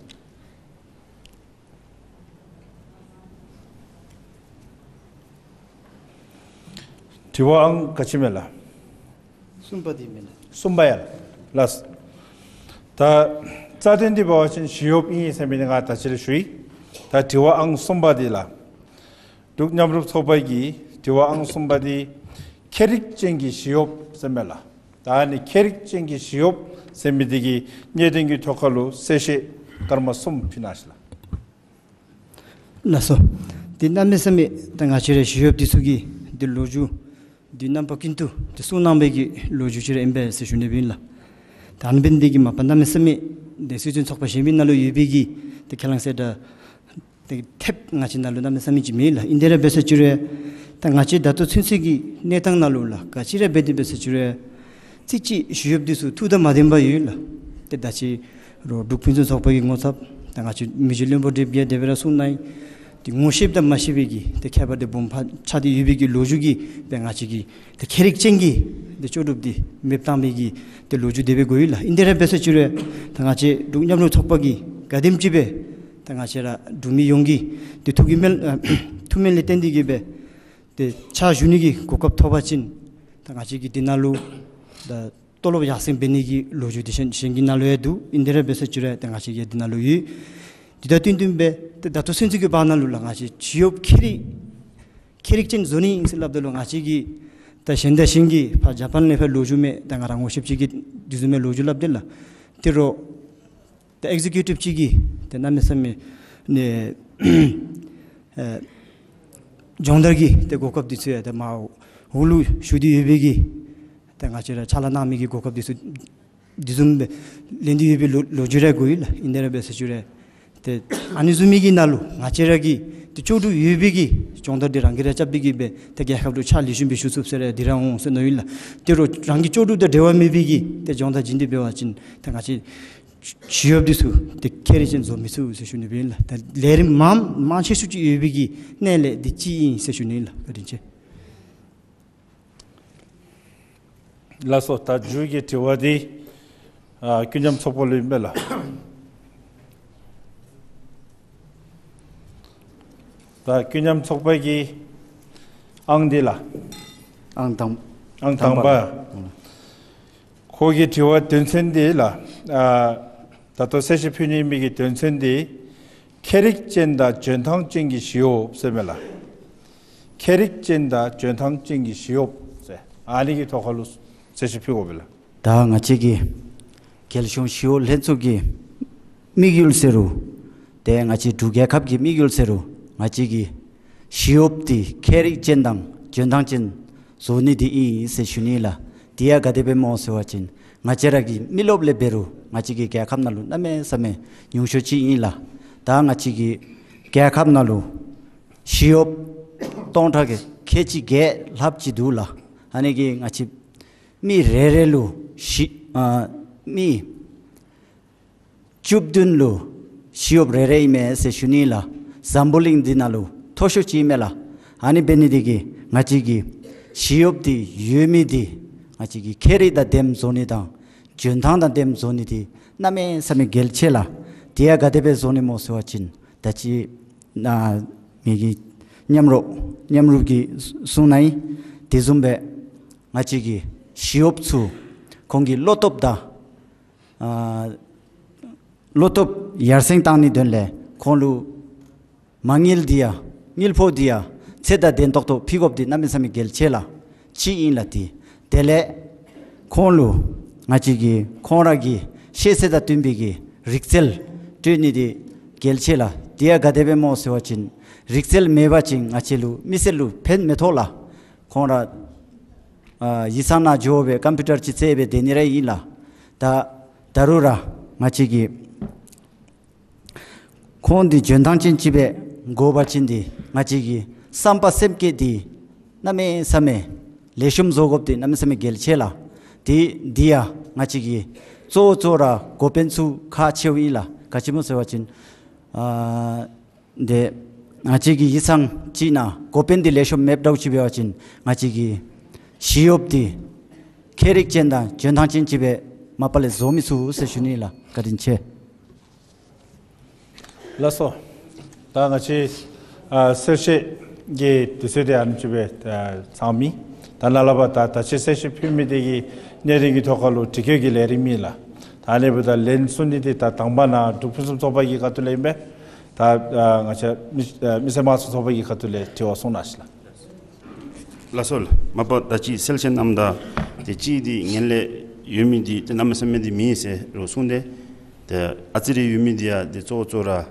དྲི་བ་ཨང་ག་ཅི་མས་ལགས། གསུམ་པ་འདི་མས་ལགས། གསུམ་པ་ཡ་ལགས། ད་རྩ་དོན་འདི་འབད་བ་ཅིན་ཞི་གཡོགཔ་ཨིན་ཟེར་མི་འདི་ང་ད་ཅི་ལས་ཞུ་ཡི། ད་དྲི་བ་ཨང་གསུམ་པ་འདི་ལགས། འབྲུག་མཉམ་རུབ་ཚོགས་པ་གི་དྲི་བ་ཨང་གསུམ་པ་འདི་ཁྱད་རིག་ཅན་གྱི་ཞི་གཡོགཔ་ཟེར་མས་ལགས། ད་ཨ་ནི་ཁྱད་རིག་ཅན་གྱི་ཞི་གཡོགཔ་ཟེར་མི་འདི་གི་གནད་དོན་གྱི་ཐོག་ཁ་ལུ་གསལ་བཤད་སྐར་མ་གསུམ་ཕུལ་གནང་ཤིག་ལགས། ལགས་སོ། འདི་གནམ་མེད་ས་མེད་ད་ང་བཅས་ར་ཞི་གཡོགཔ་འདི་ཚུ་གི་འདི་ལོ་རྒྱུས་འདི་རྣམ་པ་ཀུན་ཏུ་འདི་གསུང་གནང་བའི་གི་ལོ་རྒྱུས་ཅིག་ར་ཨིན་པས་ཟེར་ཞུ་ནི་སྦེ་ཨིན་ལགས། ད་ཨ་ནི་འབད་ནི་འདི་གིས་མ་པ་གནམ་མེད་ས་མེད་འདི་སྲིད་དོན་ཚོགས་པ་གཞན་མི་ནང་ལུ་ཡོད་པའི་གི་འདི་ཁས་བླངས་ཟེར་ད་འདི་ཐེབས་ང་བཅས་ནང་ལུ་གནམ་མེད་ས་མེད་ཅིག་མེད་ལགས། ཨིན་དེ་ར་འབད་ས་ཅི་རུང་ད་ང་བཅས་ད་ལྟོ་ཚུན་ཚོད་ཀྱི་གནས་སྟངས་ནང་ལུ་ལགས་ག་ཅི་ར་འབད་དེ་འབད་ས་ཅི་རུང་ཅིག་ཅིག་ཞི་གཡོགཔ་འདི་ཚུ་ཐུགས་དང་མ་ལྡནམ་ཡོད་ལགས། ཏེ་ད་ཅི་རུང་འབྲུག་ཕུན་སུམ་ཚོགས་པ་གི་ངོ་ཚབ་ད་ང་བཅས་མི་རྗེ་བློན་པོ་བགྲེསཔ་གིས་དེ་སྦེ་ར་གསུངས་གནང་ཡི། ཏེ་ངོ་ཤེསཔ་དང་མ་ཤེས་པའི་གི་ཏེ་ཁྱད་པར་འདི་སྦོམ་ཕ་ཆགས་ཏེ་ཡོད་པའི་གི་ལོ་རྒྱུས་ཀྱིས་ཏེ་ང་བཅས་ཀྱི་ཏེ་ཁྱད་རིག་ཅན་གྱི་ཏེ་ལྕོགས་གྲུབ་འདི་མེདཔ་བཏང་བའི་གི་ཏེ་ལོ་རྒྱུས་དེ་སྦེ་གོ་ཡི་ལགས། ཨིན་དེ་ར་འབད་ས་ཅི་རུང་ད་ང་བཅས་འབྲུག་མཉམ་རུབ་ཚོགས་པ་གིས་ག་དེམ་ཅིག་སྦེ་ད་ང་བཅས་ར་འབྲུག་མི་ཡོངས་ཀྱི་ཏེ་ཐུགས་ཀྱི་དམན་ཨ་ཐུགས་དམན་ལས་བརྟེན་ཏེ་གིས་སྦེ་ཏེ་ཕྱག་ཞུ་ནི་གི་གོ་སྐབས་ཐོབ་པ་ཅིན་ད་ང་བཅས་ཀྱིས་འདི་ནང་ལུ་ད་ལྟོ་སློབ་ཡར་སེང་འབད་ནི་གི་ལོ་རྒྱུས་འདི་གཞན་གཞན་གྱི་ནང་ལུ་ཡང་འདུག། ཨིན་དེ་ར་འབད་ས་ཅི་རུང་ད་ང་བཅས་ཀྱི་འདི་ནང་ལུ་ཡོད། འདི་དང་བསྟུན་བསྟུན་སྦེ་ད་ད་ལྟོ་ཚུན་ཚོད་ཀྱི་བར་ན་ལུ་ལགས་ང་བཅས་ཞི་གཡོགཔ་ཁྱད་རིག་ཁྱད་རིག་ཅན་བཟོ་ནི་ཨིན་ཟེར་སླབ་ད་ལུ་ང་བཅས་ཀྱིས་ད་གཞན་དང་གཞན་གྱིས་ཕར་ཇ་པཱན་ལས་ཕར་ལོ་རྒྱུས་མས། ད་ང་ར་ངོ་ཤེསཔ་ཅིག་གིས་དེ་བཟུམ་མའི་ལོ་རྒྱུས་སླབ་དེས་ལགས། ཏེ་རོགས་ད་ཨེག་ཛི་ཀིའུ་ཊིབ་ཅིག་གིས་ཏེ་གནམ་མེད་ས་མེད་ནི་ཨེ་སྦྱོང་བརྡར་གྱི་ཏེ་གོ་སྐབས་འདི་ཚུ་ཡང་ཏེ་མར་འོག་ལུ་ཞུ་སྟེ་ཡོད་པའི་གི་ཏེ་ང་བཅས་ར་ཕྱག་ལཱ་གནང་མི་གི་གོ་སྐབས་འདི་ཚུ་འདི་བཟུམ་སྦེ་ལེན་ཏེ་ཡོད་པའི་ལོ་ལོ་རྒྱུས་ར་གོ་ཡི་ལགས། ཨིན་དེ་ར་འབད་ས་ཅི་རུང་ཏེ་ཨ་ནི་བཟུམ་མའི་གི་ནང་ལུ་ང་བཅས་ར་གི་ཏེ་ལྕོགས་གྲུབ་ཡོད་པའི་གི་སྦྱོང་བརྡར་འདི་རང་གིས་ར་རྐྱབ་སྟེ་གིས་སྦེ་ཏེ་རྒྱལ་ཁབ་ལུ་ཕྱག་ལེགས་ཤོམ་སྦེ་ཞུ་ཚུགས་ཟེར་ར་འདི་ར་འོང་ཟེར་མནོ་ཡི་ལགས། ཏེ་རོགས་རང་གི་ལྕོགས་གྲུབ་དང་འབྲེལ་བ་མེད་པའི་གི་ཏེ་སྦྱོང་བརྡར་བྱིན་ཏེ་འབད་བ་ཅིན་ཏེ་ང་བཅས་ཞི་གཡོགཔ་འདི་ཚུ་ཏེ་ཁྱད་རིག་ཅན་བཟོ་མི་ཚུགས་ཟེར་ཞུ་ནི་སྦེ་ཨིན་ལགས། ད་ལས་རིམ་མང་མང་ཆེ་ཤོས་ཅིག་ཡོད་པའི་གི་གནས་ལས་འདི་གཅིག་ཨིན་ཟེར་ཞུ་ནི་ཨིན་ལགས། བཀའ་དྲིན་ཆེ། ལགས་སོ། ད་མཇུག་གི་དྲི་བ་འདི་ཨ་ཀུན་མཉམ་ཚོགས་པ་ལུ་ཨིན་པས་ལགས། ད་ཀུན་མཉམ་ཚོགས་པ་གི་ཨང་འདི་ལགས། ཨང་དང་ཨང་དང་པ། ཨང་དང་པ། ཁོ་གི་དྲི་བ་དོན་ཚན་འདི་ལགས། ཨ་ད་ལྟོ་གསལ་བཤད་ཕུལ་ནི་མི་གི་དོན་ཚན་འདི་ཁྱད་རིག་ཅན་དང་འཇོན་ཐང་ཅན་གྱི་ཞི་གཡོགཔ་ཟེར་མས་ལགས། ཁྱད་རིག་ཅན་དང་འཇོན་ཐང་ཅན་གྱི་ཞི་གཡོགཔ་ཟེར་ཨ་ནི་གི་ཐོག་ཁ་ལུ་གསལ་བཤད་ཕུལ་དགོ་པས་ལགས། ད་ང་བཅས་ཀྱི་རྒྱལ་གཞུང་ཞི་གཡོག་ལྷན་ཚོགས་ཀྱི་དམིགས་ཡུལ་ཟེར་རུང་ཏེ་ང་བཅས་འབྲུག་རྒྱལ་ཁབ་ཀྱི་དམིགས་ཡུལ་ཟེར་རུང་ང་བཅས་ཀྱི་ཞི་གཡོགཔ་འདི་ཁྱད་རིག་ཅན་དང་འཇོན་ཐང་ཅན་བཟོ་ནི་འདི་ཨིན་ཟེར་ཞུ་ནི་ལགས། དེ་ཡང་ག་དེ་སྦེ་སྨོ་ཟེར་བ་ཅིན་ ང་བཅས་ར་གི་མི་རློབས་ལས་འབད་རུང་ང་བཅས་ཀྱི་རྒྱལ་ཁབ་ནང་ལུ་གནམ་མེད་ས་མེད་ཉུང་ཤོས་ཅིག་ཨིན་ལགས། ད་ང་བཅས་ཀྱི་རྒྱལ་ཁབ་ནང་ལུ་ཞི་གཡོགཔ་སྟོང་ཕྲག་གི་ཁལ་གཅིག་བརྒྱད་ལྷགཔ་ཅིག་འདུག་ལགས། ཨ་ནི་གིས་ང་བཅས་མི་རེ་རེ་ལུ་ཞི་ཨ་མི་བཅུ་བདུན་ལུ་ཞི་གཡོགཔ་རེ་རེ་ཨིན་མས་ཟེར་ཞུ་ནི་ལགས། འཛམ་བུ་གླིང་འདི་ནང་ལུ་མཐོ་ཤོས་ཅིག་ཨིན་མས་ལགས། ཨ་ནི་འབད་ནི་འདི་གིས་ང་བཅས་ཀྱི་ཞི་གཡོགཔ་འདི་ཡོད་མི་འདི་ང་བཅས་ཀྱི་ཁྱད་རིག་དང་ལྡནམ་བཟོ་ནི་དང་འཇོན་ཐང་དང་ལྡནམ་བཟོ་ནི་འདི་གནམ་མེད་ས་མེད་གལ་ཆེ་ལགས། དེ་ཡང་ག་དེ་སྦེ་བཟོ་ནི་སྨོ་ཟེར་བ་ཅིན་ད་ཅི་ཨ་ངེ་གི་མཉམ་རོགས་མཉམ་རུབ་ཀྱིས་གསུང་གནང་ཡི། དེ་བཟུམ་སྦེ་ང་བཅས་ཀྱི་ཞི་གཡོགཔ་ཚུ་ཁོང་གི་བློ་སྟོབས་དང་ཨ་བློ་སྟོབས་ཡར་སེང་བཏང་ནིའི་དོན་ལས་ཁོང་ལུ་མ་དངུལ་འདི་ཡང་དངུལ་ཕོགས་འདི་ཡང་ཚད་དང་ལྡན་ཏོག་ཏོ་ཕུལ་དགོཔ་འདི་གནམ་མེད་ས་མེད་གལ་ཆེ་ལགས། ཅིག་ཨིན་ལགས། དེ་དེ་ལས་ཁོང་ལུ་ང་བཅས་ཀྱིས་ཁོང་ར་གི་ཤེས་ཚད་དང་བསྟུན་པའི་གི་རིག་རྩལ་སྤྲོད་ནི་འདི་གལ་ཆེ་ལགས། དེ་ཡང་ག་དེ་སྦེ་སྨོ་ཟེར་བ་ཅིན་རིག་རྩལ་མེད་པ་ཅིན་ང་བཅས་ལུ་མི་སེར་ལུ་ཕན་མི་ཐོགས་ལགས། ཁོང་ར་ཨ་ཡིག་ཚང་ནང་འགྱོ་སྦེ་ཀམ་པིའུ་ཊར་ཅིག་རྩེ་སྦེ་སྡོད་ནི་ར་ཨིན་ལགས། ད་ད་རུང་ར་ང་བཅས་ཀྱིས་ཁོང་འདི་འཇོན་ཐང་ཅན་ཅིག་སྦེ་དགོ་པ་ཅིན་འདི་ང་བཅས་ཀྱི་བསམ་པ་སེམས་བསྐྱེད་འདི་གནམ་མེད་ས་མེད་ལེགས་ཤོམ་བཟོ་དགོཔ་འདི་གནམ་མེད་ས་མེད་གལ་ཆེ་ལགས། དེ་འདི་ཡང་ང་བཅས་ཀྱི་གཙོ་བོ་གཙོ་བོ་ར་འགོ་དཔོན་ཚུ་ཁག་ཆེཝ་ཨིན་ལགས། ག་ཅི་སྨོ་ཟེར་བ་ཅིན་ཨ་འདི་ང་བཅས་ཀྱི་ཡིག་ཚང་ཅིག་ནང་འགོ་དཔོན་འདི་ལེགས་ཤོམ་མེདཔ་འདྲཝ་ཅིག་འབད་བ་ཅིན་ང་བཅས་ཀྱི་ཞི་གཡོགཔ་འདི་ཁྱད་རིག་ཅན་དང་འཇོན་ཐང་ཅན་ཅིག་སྦེ་མ་པ་ལས་བཟོ་མི་ཚུགས་ཟེར་ཞུ་ནི་ལགས། བཀའ་དྲིན་ཆེ། ལགས་སོ། ད་ང་བཅས་ཨ་གསལ་བཤད་ཀྱི་དུས་ཚོད་འདི་ཨ་ནེམ་ཅིག་སྦེ་ཨ་ཚང་མི་ད་ནཱ་ལས་ཕར་ད་ད་ཅི་གསལ་བཤད་ཕུལ་མི་འདི་གི་གནས་རིམ་གྱི་ཐོག་ཁར་ལུ་དྲི་བཀོད་ཀྱི་ལས་རིམ་ཨིན་ལགས། ད་ཨ་ནི་འབདཝ་ད་ལན་གསུང་ནི་འདི་ད་དང་པ་ནཱ་འབྲུག་ཕུན་སུམ་ཚོགས་པ་གི་ཁ་ཐུག་ལས་ཨིན་པས། ད་ཨ་ང་བཅས་མི་ཨ་མི་སེར་དམངས་གཙོ་ཚོགས་པ་གི་ཁ་ཐུག་ལས་དྲི་བ་གསུང་གནང་ཞིག་ལགས། ལགས་སོ་ལགས། མ་པ་ད་ཅི་གསལ་བཤད་གནངམ་ད་ཏེ་གཅིག་འདི་ངན་ལྷད་ཡོད་མི་འདི་ཏེ་གནམ་མེད་ས་མེད་འདི་མེད་ཟེར་རུང་གསུངས་ཏེ། ཏེ་ཨ་ཙི་རེ་ཡོད་མི་འདི་ཡང་ཏེ་གཙོ་བོ་གཙོ་བོ་ར་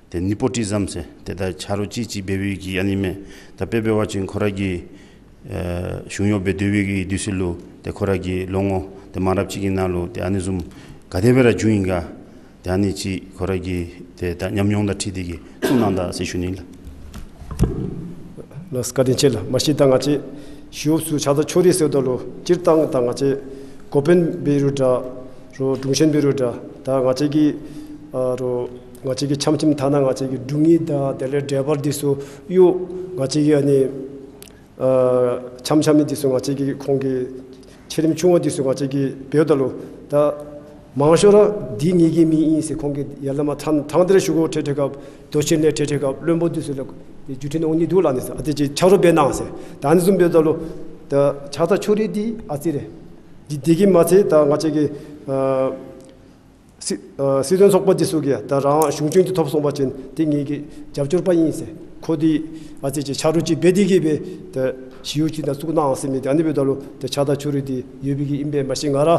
ཏེ་ནི་པོ་ཊི་ཛམ་ཟེར་ཏེ་ད་ཆ་རོགས་ཅིག་ཅིག་འབད་བའི་གི་ཨ་ནི་མས། ད་དཔེ་འབད་བ་ཅིན་ཁོ་ར་གི་ཨེ་གཞུང་གཡོག་སྦེ་སྡོད་པའི་གི་དུས་ཚོད་ལུ་ཏེ་ཁོ་ར་གི་ལོ་ངོ་ཏེ་མང་རབས་ཅིག་གི་ནང་ལུ་ཏེ་ཨ་ནི་བཟུམ་ག་དེ་སྦེ་ར་བྱུང་ཡི་ག། ཏེ་ཨ་ནི་ཅིག་ཁོ་ར་གི་ཏེ་ད་ཉམས་མྱོང་དང་འཁྲིལ་ཏེ་གིས་གསུང་གནང་ད་ཟེར་ཞུ་ནི་ལགས། ལགས་བཀའ་དྲིན་ཆེ་ལགས། མ་གཞི་ད་ང་བཅས་ཞི་གཡོགཔ་ཚུ་ཕྱག་རྟགས་ཕྱོགས་རིས་ཟེརཝ་ད་ལུ་སྤྱིར་བཏང་ད་ང་བཅས་འགོ་དཔོན་འབད་རུང་འདྲ་རུང་དྲུང་ཆེན་འབད་རུང་འདྲ་ད་ང་བཅས་ཀྱི་ཨ་རུང་ང་བཅས་ཀྱི་འཆམ་འཆམ་ཐ་ན་ང་བཅས་ཀྱི་དྲུང་ཡིག་དང་དེ་ལས་ཌའི་བར་འདི་ཚུ་གཡོག་ང་བཅས་ཀྱི་ཨ་ནི་ཨ་འཆམ་འཆམ་མི་འདི་ཚུ་ང་བཅས་ཀྱི་ཁོང་གི་ཆེ་རིམ་ཆུང་བ་འདི་ཚུ་ང་བཅས་ཀྱིས་འབདཝ་ད་ལུ་ད་མང་ཤོས་ར་འདི་ངེ་གི་མི་ཨིན་ཟེར་ཁོང་གིས་ཡར་ལས་མར་ཐང་ཐང་དེ་ར་ཞུ་དགོ་ཁྲེ་ཁྲེ་སྐབས་མདོ་ཆེན་ལས་ཁྲེ་ཁྲེ་སྐབས་བློན་པོ་འདི་ཚུ་ལུ་བརྒྱུད་འཕྲིན་འོང་ནི་འདུག་ལགས། ཨ་ནི་ཟེར་ཨ་ཙི་ཅིག་ཆ་རོགས་འབད་གནང་ཟེར། ད་ཨ་ནི་བཟུམ་འབདཝ་ད་ལུ་ད་ཕྱག་རྟགས་ཕྱོགས་རིས་འདི་ཨ་ཙི་རེ་འདི་འདི་གིས་མ་ཚད་ད་ང་བཅས་ཀྱི་ཨ་སྲིད་ཨ་སྲིད་དོན་ཚོགས་པ་འདི་ཚུ་གིས་ད་རང་གཞུང་སྐྱོང་འདི་ཐོབ་སོང་པ་ཅིན་ཏེ་ངེ་གི་རྒྱབ་སྐྱོར་པ་ཨིན་ཟེར་ཁོང་འདི་ཨ་ཙི་ཅིག་ཆ་རོགས་ཅིག་འབད་དེ་གིས་སྦེ་ད་ཞི་གཡོག་ཅིག་ད་བཙུགས་གནང་ཟེར་མི་འདི་ཨ་ནི་འབདཝ་ད་ལུ་ད་ཕྱག་རྟགས་ཕྱོགས་རིས་འདི་ཡོད་པའི་གི་ཨིན་པས། མ་གཞི་ང་ར་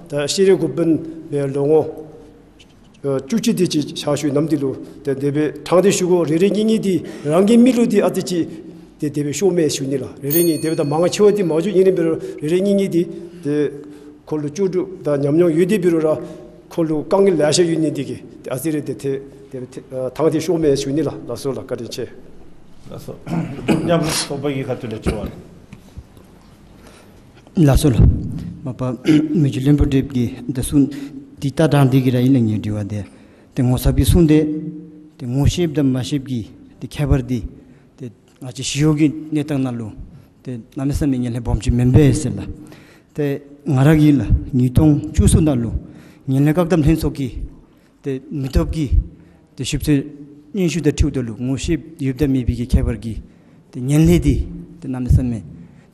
ད་ཤེས་རིག་འགོ་དཔོན་སྦེ་ལོ་ངོ་ཨ་བཅུ་གཅིག་དེ་ཅིག་ཕྱག་ཞུ་གནངམ་འདི་ལུ་ཏེ་དེ་སྦེ་དྲང་སྟེ་ཞུ་དགོ། རེ་རེ་གཉིས་གཉིས་འདི་རང་གི་མི་ལུ་འདི་ཨ་ཙི་ཅིག་ཏེ་དེ་སྦེ་ཤོར་མས་ཞུ་ནི་ལགས། རེ་རེ་གཉིས་དེ་སྦེ་ད་མང་ཆེ་བ་འདི་མང་ཤོས་ཨིན་རུང་འབད་རུང་རེ་རེ་གཉིས་གཉིས་འདི་ཏེ་ཁོ་ལུ་ལྕོགས་གྲུབ་དང་ཉམས་མྱོང་ཡོད་དེ་འབད་རུང་ར་ཁོ་ལུ་དཀའ་ངལ་ལེ་ཤ་ཡོད་ནི་འདི་གིས་ཏེ་ཨ་ཙི་རེ་ཏེ་ཏེ་ཏེ་ཨ་དྲང་སྟེ་ཤོར་མས་ཞུ་ནི་ལགས། ལགས་སོ་ལགས། བཀའ་དྲིན་ཆེ། ལགས་སོ། མཉམ་རོགས་ཚོགས་པ་གི་ཁ་ཐུག་ལས་དྲི་བ། ལགས་སོ་ལགས། མ་པ་མི་རྗེ་བློན་པོ་བགྲེསཔ་གིས་ད་གསུང་འདི་ད་དྲང་སྟེ་གིས་ར་ཨིན་ལགས། ངེའི་དྲི་བ་འདི་ཏེ་ངོ་ཚབ་ཀྱིས་གསུངས་ཏེ་ཏེ་ངོ་ཤེསཔ་དང་མ་ཤེསཔ་གི་ཏེ་ཁྱད་པར་འདི་ཏེ་ང་བཅས་ཞི་གཡོག་གི་གནས་སྟངས་ནང་ལུ་ཏེ་གནམ་མེད་ས་མེད་ངན་ལྷད་སྦོམ་ཅིག་མེན་པས་ཟེར་ལགས། ཏེ་ང་ར་གིས་ལགས་ཉིས་སྟོང་བཅུ་གསུམ་ནང་ལུ་ངན་ལྷད་བཀག་སྡོམ་ལྷན་ཚོགས་ཀྱི་ཏེ་མི་སྟོབས་ཀྱི་ཏེ་ཞིབ་འཚོལ་སྙན་ཞུ་དང་འཁྲིལཝ་ད་ལུ་ངོ་ཤེསཔ་ཡོདཔ་དང་མེད་པའི་གི་ཁྱད་པར་གྱིས་ཏེ་ངན་ལྷད་འདི་ཏེ་གནམ་མེད་ས་མེད་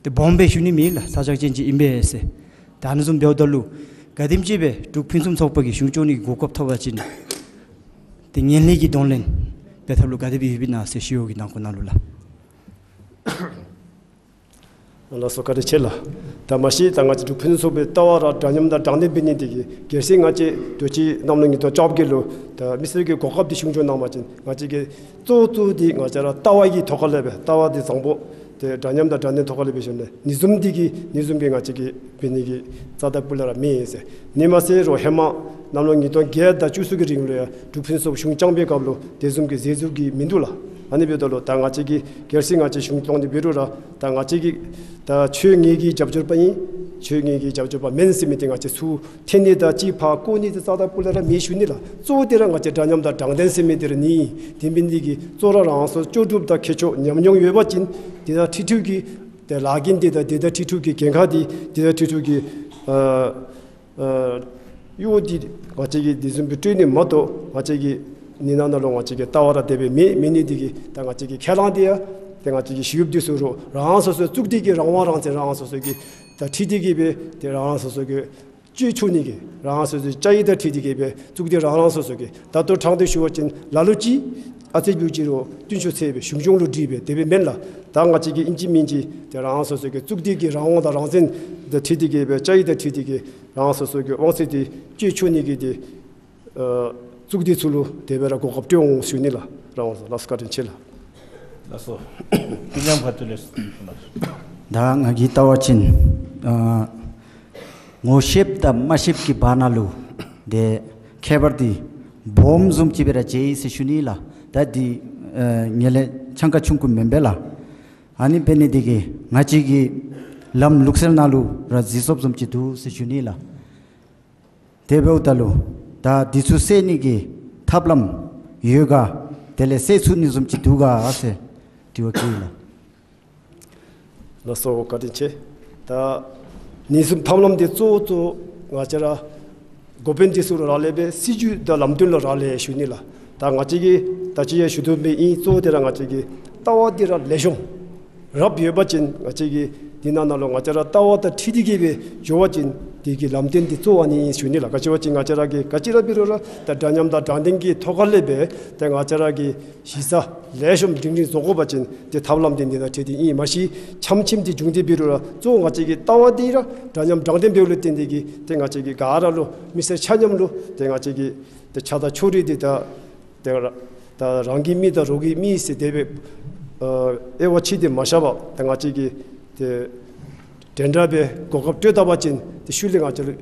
ཏེ་སྦོམ་སྦེ་ཞུ་ནི་མེད་ལགས། ས་ཆ་ཅན་ཅིག་ཨིན་པས་ཟེར། ད་ཨ་ནི་བཟུམ་འབདཝ་ད་ལུ་ག་དེམ་ཅིག་སྦེ་འབྲུག་ཕུན་སུམ་ཚོགས་པ་གིས་གཞུང་སྐྱོང་ནི་གི་གོ་སྐབས་ཐོབ་པ་ཅིན་ཏེ་ངན་ལྷད་ཀྱི་གདོང་ལེན་འབད་ཐབས་ལུ་ག་དེ་སྦེ་ཡོདཔ་ཨིན་ན་ཟེར་ཞི་གཡོག་གི་ནང་འཁོད་ནང་ལུ་ལགས། ལགས་སོ། བཀའ་དྲིན་ཆེ་ལགས། ད་མ་གཞི་ད་ང་བཅས་འབྲུག་ཕུན་སུམ་ཚོགས་པའི་ལྟ་བ་ར་འདྲ་མཉམ་དང་དྲང་བདེན་འབད་ནི་འདི་གིས་གལ་སྲིད་ང་བཅས་དུས་ཅི་གནམ་ལོ་ཉིས་སྟོང་བཅོ་བརྒྱད་ལུ་ད་མི་སེར་གྱི་གོ་སྐབས་འདི་གཞུང་སྐྱོང་གནང་བ་ཅིན་ང་བཅས་ཀྱི་གཙོ་བོ་གཙོ་བོ་འདི་ང་བཅས་ར་ལྟ་བ་གི་ཐོག་ཁ་ལས་སྦེ་ལྟ་བ་འདི་བཟང་པོ་ཏེ་འདྲ་མཉམ་དང་དྲང་བདེན་ཐོག་ཁ་ལས་འབད་ཞིནམ་ལས་ནི་བཟུམ་འདི་གིས་ནི་བཟུམ་གྱི་ང་བཅས་ཀྱིས་འབད་ནི་གི་རྩ་དང་སྤུ་ལས་ར་མེད་ཟེར། ནི་མ་ཚད་རོགས་ཧེ་མ་གནམ་ལོ་ཉིས་སྟོང་བརྒྱད་དང་བཅུ་གསུམ་གྱི་རིང་ལུ་ཡང་འབྲུག་ཕུན་སུམ་ཚོགས་གཞུང་བསྐྱངས་པའི་སྐབས་ལུ་དེ་བཟུམ་གྱི་མཛད་ཚུལ་གྱི་མིན་འདུག་ལགས། ཨ་ནི་འབདཝ་ད་ལུ་ད་ང་བཅས་ཀྱིས་གལ་སྲིད་ང་བཅས་གཞུང་སྐྱོང་འདི་འབད་རུང་ར་ད་ང་བཅས་ཀྱིས་ད་ཆོས་ངེས་ཀྱི་རྒྱབ་སྐྱོར་པ་ཨིན། ཆོས་ངེས་ཀྱི་རྒྱབ་སྐྱོར་པ་མེན་ཟེར་མི་འདི་ང་བཅས་ཚུར་འཐེན་ནི་དང་གཅིག་ཕར་བཀོ་ནི་འདི་རྩ་དང་སྤུ་ལས་ར་མེད་ཞུ་ནི་ལགས། གཙོ་བོ་འདི་ར་ང་བཅས་འདྲ་མཉམ་དང་དྲང་བདེན་ཟེར་མི་འདི་ར་ནི། དེ་འབད་ནི་འདི་གིས་གཙོ་བོ་ར་རང་སོ་ལྕོགས་གྲུབ་དང་ཁྱད་ཆོས་ཉམས་མྱོང་ཡོད་པ་ཅིན་དེ་དང་འཁྲིལ་འཁྲིལཝ་གི་ཏེ་ལཱ་འགན་འདི་དང་དེ་དང་འཁྲིལ་འཁྲིལཝ་གི་འགན་ཁག་འདི་དེ་དང་འཁྲིལ་འཁྲིལཝ་གི་ཨ་ཨ་གཡོག་འདི་ང་བཅས་ཀྱིས་དེ་བཟུམ་སྦེ་སྤྲོད་ནི་མ་གཏོགས་ང་བཅས་ཀྱི་ནི་ནང་ན་ལུ་ང་བཅས་ཀྱི་ལྟ་བ་ར་དེ་སྦེ་མེད། མེད་ནི་འདི་གིས་ད་ང་བཅས་ཀྱི་ཁས་བླངས་འདི་ཡང་ཏེ་ང་བཅས་ཀྱི་ཞི་གཡོགཔ་འདི་ཚུ་ར་རང་སོ་སོའི་གཙུག་སྡེ་གི་རང་དབང་རང་བཙན་རང་སོ་སོ་གི་དང་འཁྲིལ་ཏེ་གིས་སྦེ་ཏེ་རང་སོ་སོ་གི་སྤྱོད་ཆོག་ནི་གི་རང་སོ་སོའི་བཅའ་ཡིག་དང་འཁྲིལ་ཏེ་གིས་སྦེ་གཙུག་སྡེ་རང་རང་སོ་སོ་གི་ད་ལྟོ་དྲང་སྟེ་ཞུ་བ་ཅིན་ལ་ལུ་ཅིག་ཨ་ཙི་འབད་ཅི་རུང་བསྟུན་ཤོག་ཟེར་སྦེ་གཞུང་སྐྱོང་ལུ་སྒྲིག་སྦེ་དེ་སྦེ་མེན་ལགས། ད་ང་བཅས་ཀྱིས་ཨིན་ཅི་མིན་ཅི་ཏེ་རང་སོ་སོ་གི་གཙུག་སྡེ་གི་རང་དབང་དང་རང་བཙན་དང་འཁྲིལ་ཏེ་གིས་སྦེ་བཅའ་ཡིག་དང་འཁྲིལ་ཏེ་གིས་རང་སོ་སོ་གི་དབང་ཚད་འདི་སྤྱོད་ཆོག་ནི་གི་འདི་ཨ་གཙུག་སྡེ་ཚུ་ལུ་དེ་སྦེ་ར་གོ་སྐབས་སྤྲོད་འོང་ཞུ་ནི་ལགས། རང་དབང་ལགས་སོ། བཀའ་དྲིན་ཆེ་ལགས། ལགས་སོ། སྐུ་མཉམ་ཁ་ཐུག་ལས། ད་ང་གིས་བལྟ་བ་ཅིན་ཨ་ངོ་ཤེསཔ་དང་མ་ཤེསཔ་གི་བར་ན་ལུ་ཏེ་ཁྱད་པར་འདི་སྦོམ་བཟུམ་ཅིག་སྦེ་ར་མཇལ་ཡི་ཟེར་ཞུ་ནི་ལགས། ད་འདི་ཨ་ངེ་ལས་ཆང་ཁ་ཆུང་ཀུ་མེན་པས་ལགས། ཨ་ནི་འབད་ནི་འདི་གིས་ང་བཅས་ཀྱི་ལམ་ལུགས་སྲོལ་ནང་ལུ་ར་གཟིགས་ཚུགསཔ་བཟུམ་ཅིག་འདུག་ཟེར་ཞུ་ནི་ལགས། དེ་འབདཝ་ད་ལུ་ད་འདི་ཚུ་སེལ་ནི་གི་ཐབས་ལམ་ཡོད་ག། དེ་ལས་སེལ་ཚུགས་ནི་བཟུམ་ཅིག་འདུག་ག་ཟེར་དྲི་བ་བཀོད་ལགས། ལགས་སོ། བཀའ་དྲིན་ཆེ། ད་ནི་བཟུམ་ཐབས་ལམ་འདི་གཙོ་བོ་གཙོ་བོ་ང་བཅས་ར་འགོ་དཔོན་འདི་ཚུ་ལུ་རག་ལས་པའི་སྲིད་བྱུས་དང་ལམ་སྟོན་ལུ་རག་ལས་ཞུ་ནི་ལགས། ད་ང་བཅས་ཀྱིས་ད་ཅི་ཡང་ཞུ་དོ་མེད། ཨིན་གཙོ་བོ་འདི་ར་ང་བཅས་ཀྱི་ལྟ་བ་འདི་ར་ལེགས་ཤོམ་རབ་ཡོད་པ་ཅིན་ང་བཅས་ཀྱིས་འདི་ནང་ན་ལུ་ང་བཅས་ར་ལྟ་བ་དང་འཁྲིལ་ཏེ་གིས་སྦེ་འགྱོ་བ་ཅིན་དེ་གི་ལམ་སྟོན་འདི་གཙོ་བོ་ཨ་ནི་ཨིན་ཞུ་ནི་ལགས། ག་ཅི་བ་ཅིན་ང་བཅས་ར་གིས་ག་ཅི་ར་འབད་རུང་ར་ད་འདྲ་མཉམ་དང་དྲང་བདེན་གྱི་ཐོག་ཁ་ལས་སྦེ་ཏེ་ང་བཅས་ར་གི་གཞི་རྩ་ལེགས་ཤོམ་སྒྲིང་སྒྲིང་བཟོ་དགོ་པ་ཅིན་ཏེ་ཐབས་ལམ་འདི་འདི་དང་འཁྲིལ་ཏེ་ཨིན། མ་གཞི་འཆམ་མཐུན་འདི་བྱུང་སྟེ་འབད་རུང་ར་གཙོ་བོ་ང་བཅས་ཀྱི་ལྟ་བ་འདི་ར་འདྲ་མཉམ་དྲང་བདེན་འབདཝ་ལུ་བརྟེན་ཏེ་གིས་ཏེ་ང་བཅས་ཀྱི་ག་ར་ལུ་མི་སེར་ཆ་མཉམ་ལུ་ཏེ་ང་བཅས་ཀྱི་ཏེ་ཆགས་སྡང་ཕྱོགས་རིས་འདི་དང་ཏེ་ར་ད་རང་གི་མི་དང་རོགས་ཀྱི་མི་ཟེར་དེ་སྦེ་ཨ་དབྱེ་བ་ཕྱེ་སྟེ་མ་བཞག་པར་ཏེ་ང་བཅས་ཀྱིས་ཏེ་དེ་འདྲ་སྦེ་གོ་སྐབས་སྤྲོད་ད་པ་ཅིན་ཏེ་ཤུལ་ལས་ང་བཅས་ལུ་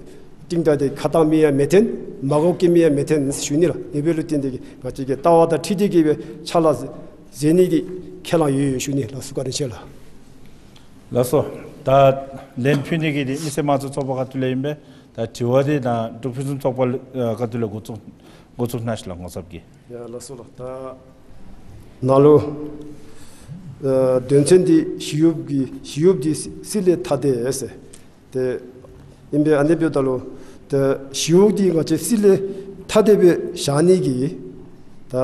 གཏིང་ད་ཏེ་ཁ་གཏང་མི་ཡང་མི་འཐོན། མ་གོ་སྐྱེ་མི་ཡང་མི་འཐོན་ཞུ་ནི་ལགས། དེ་འབདཝ་ལུ་བརྟེན་ཏེ་གིས་ང་བཅས་ཀྱི་ལྟ་བ་དང་འཁྲིལ་ཏེ་གིས་སྦེ་ཕྱག་ལཱ་མཛད་ནི་འདི་ཁས་བླངས་ཡོད་ཡོད་ཞུ་ནི་ལགས། ལགས་སོ། བཀའ་དྲིན་ཆེ་ལགས། ལགས་སོ། ད་ལན་ཕུལ་ནི་གི་འདི་མི་སེར་དམངས་གཙོའི་ཚོགས་པ་ཁ་ཐུག་ལས་ཨིན་པས། ད་དྲི་བ་འདི་ད་འབྲུག་ཕུན་སུམ་ཚོགས་པ་ཁ་ཐུག་ལས་འགོ་བཙུགས་འགོ་བཙུགས་གནང་ཤིག་ལགས། ངོ་ཚབ་ཀྱིས། ཡ་ལགས་སོ་ལགས། ད་ནཱ་ལུ་ཨ་དོན་ཚན་འདི་ཞི་གཡོགཔ་གི་ཞི་གཡོགཔ་འདི་སྲིད་ལས་ཐ་དད་ཟེར་ཏེ་ཨིན་པས། ཨ་ནི་འབདཝ་ད་ལུ་ཏེ་ཞི་གཡོགཔ་འདི་ང་བཅས་སྲིད་ལས་ཐ་དད་སྦེ་བཞག་ནི་གི་ད་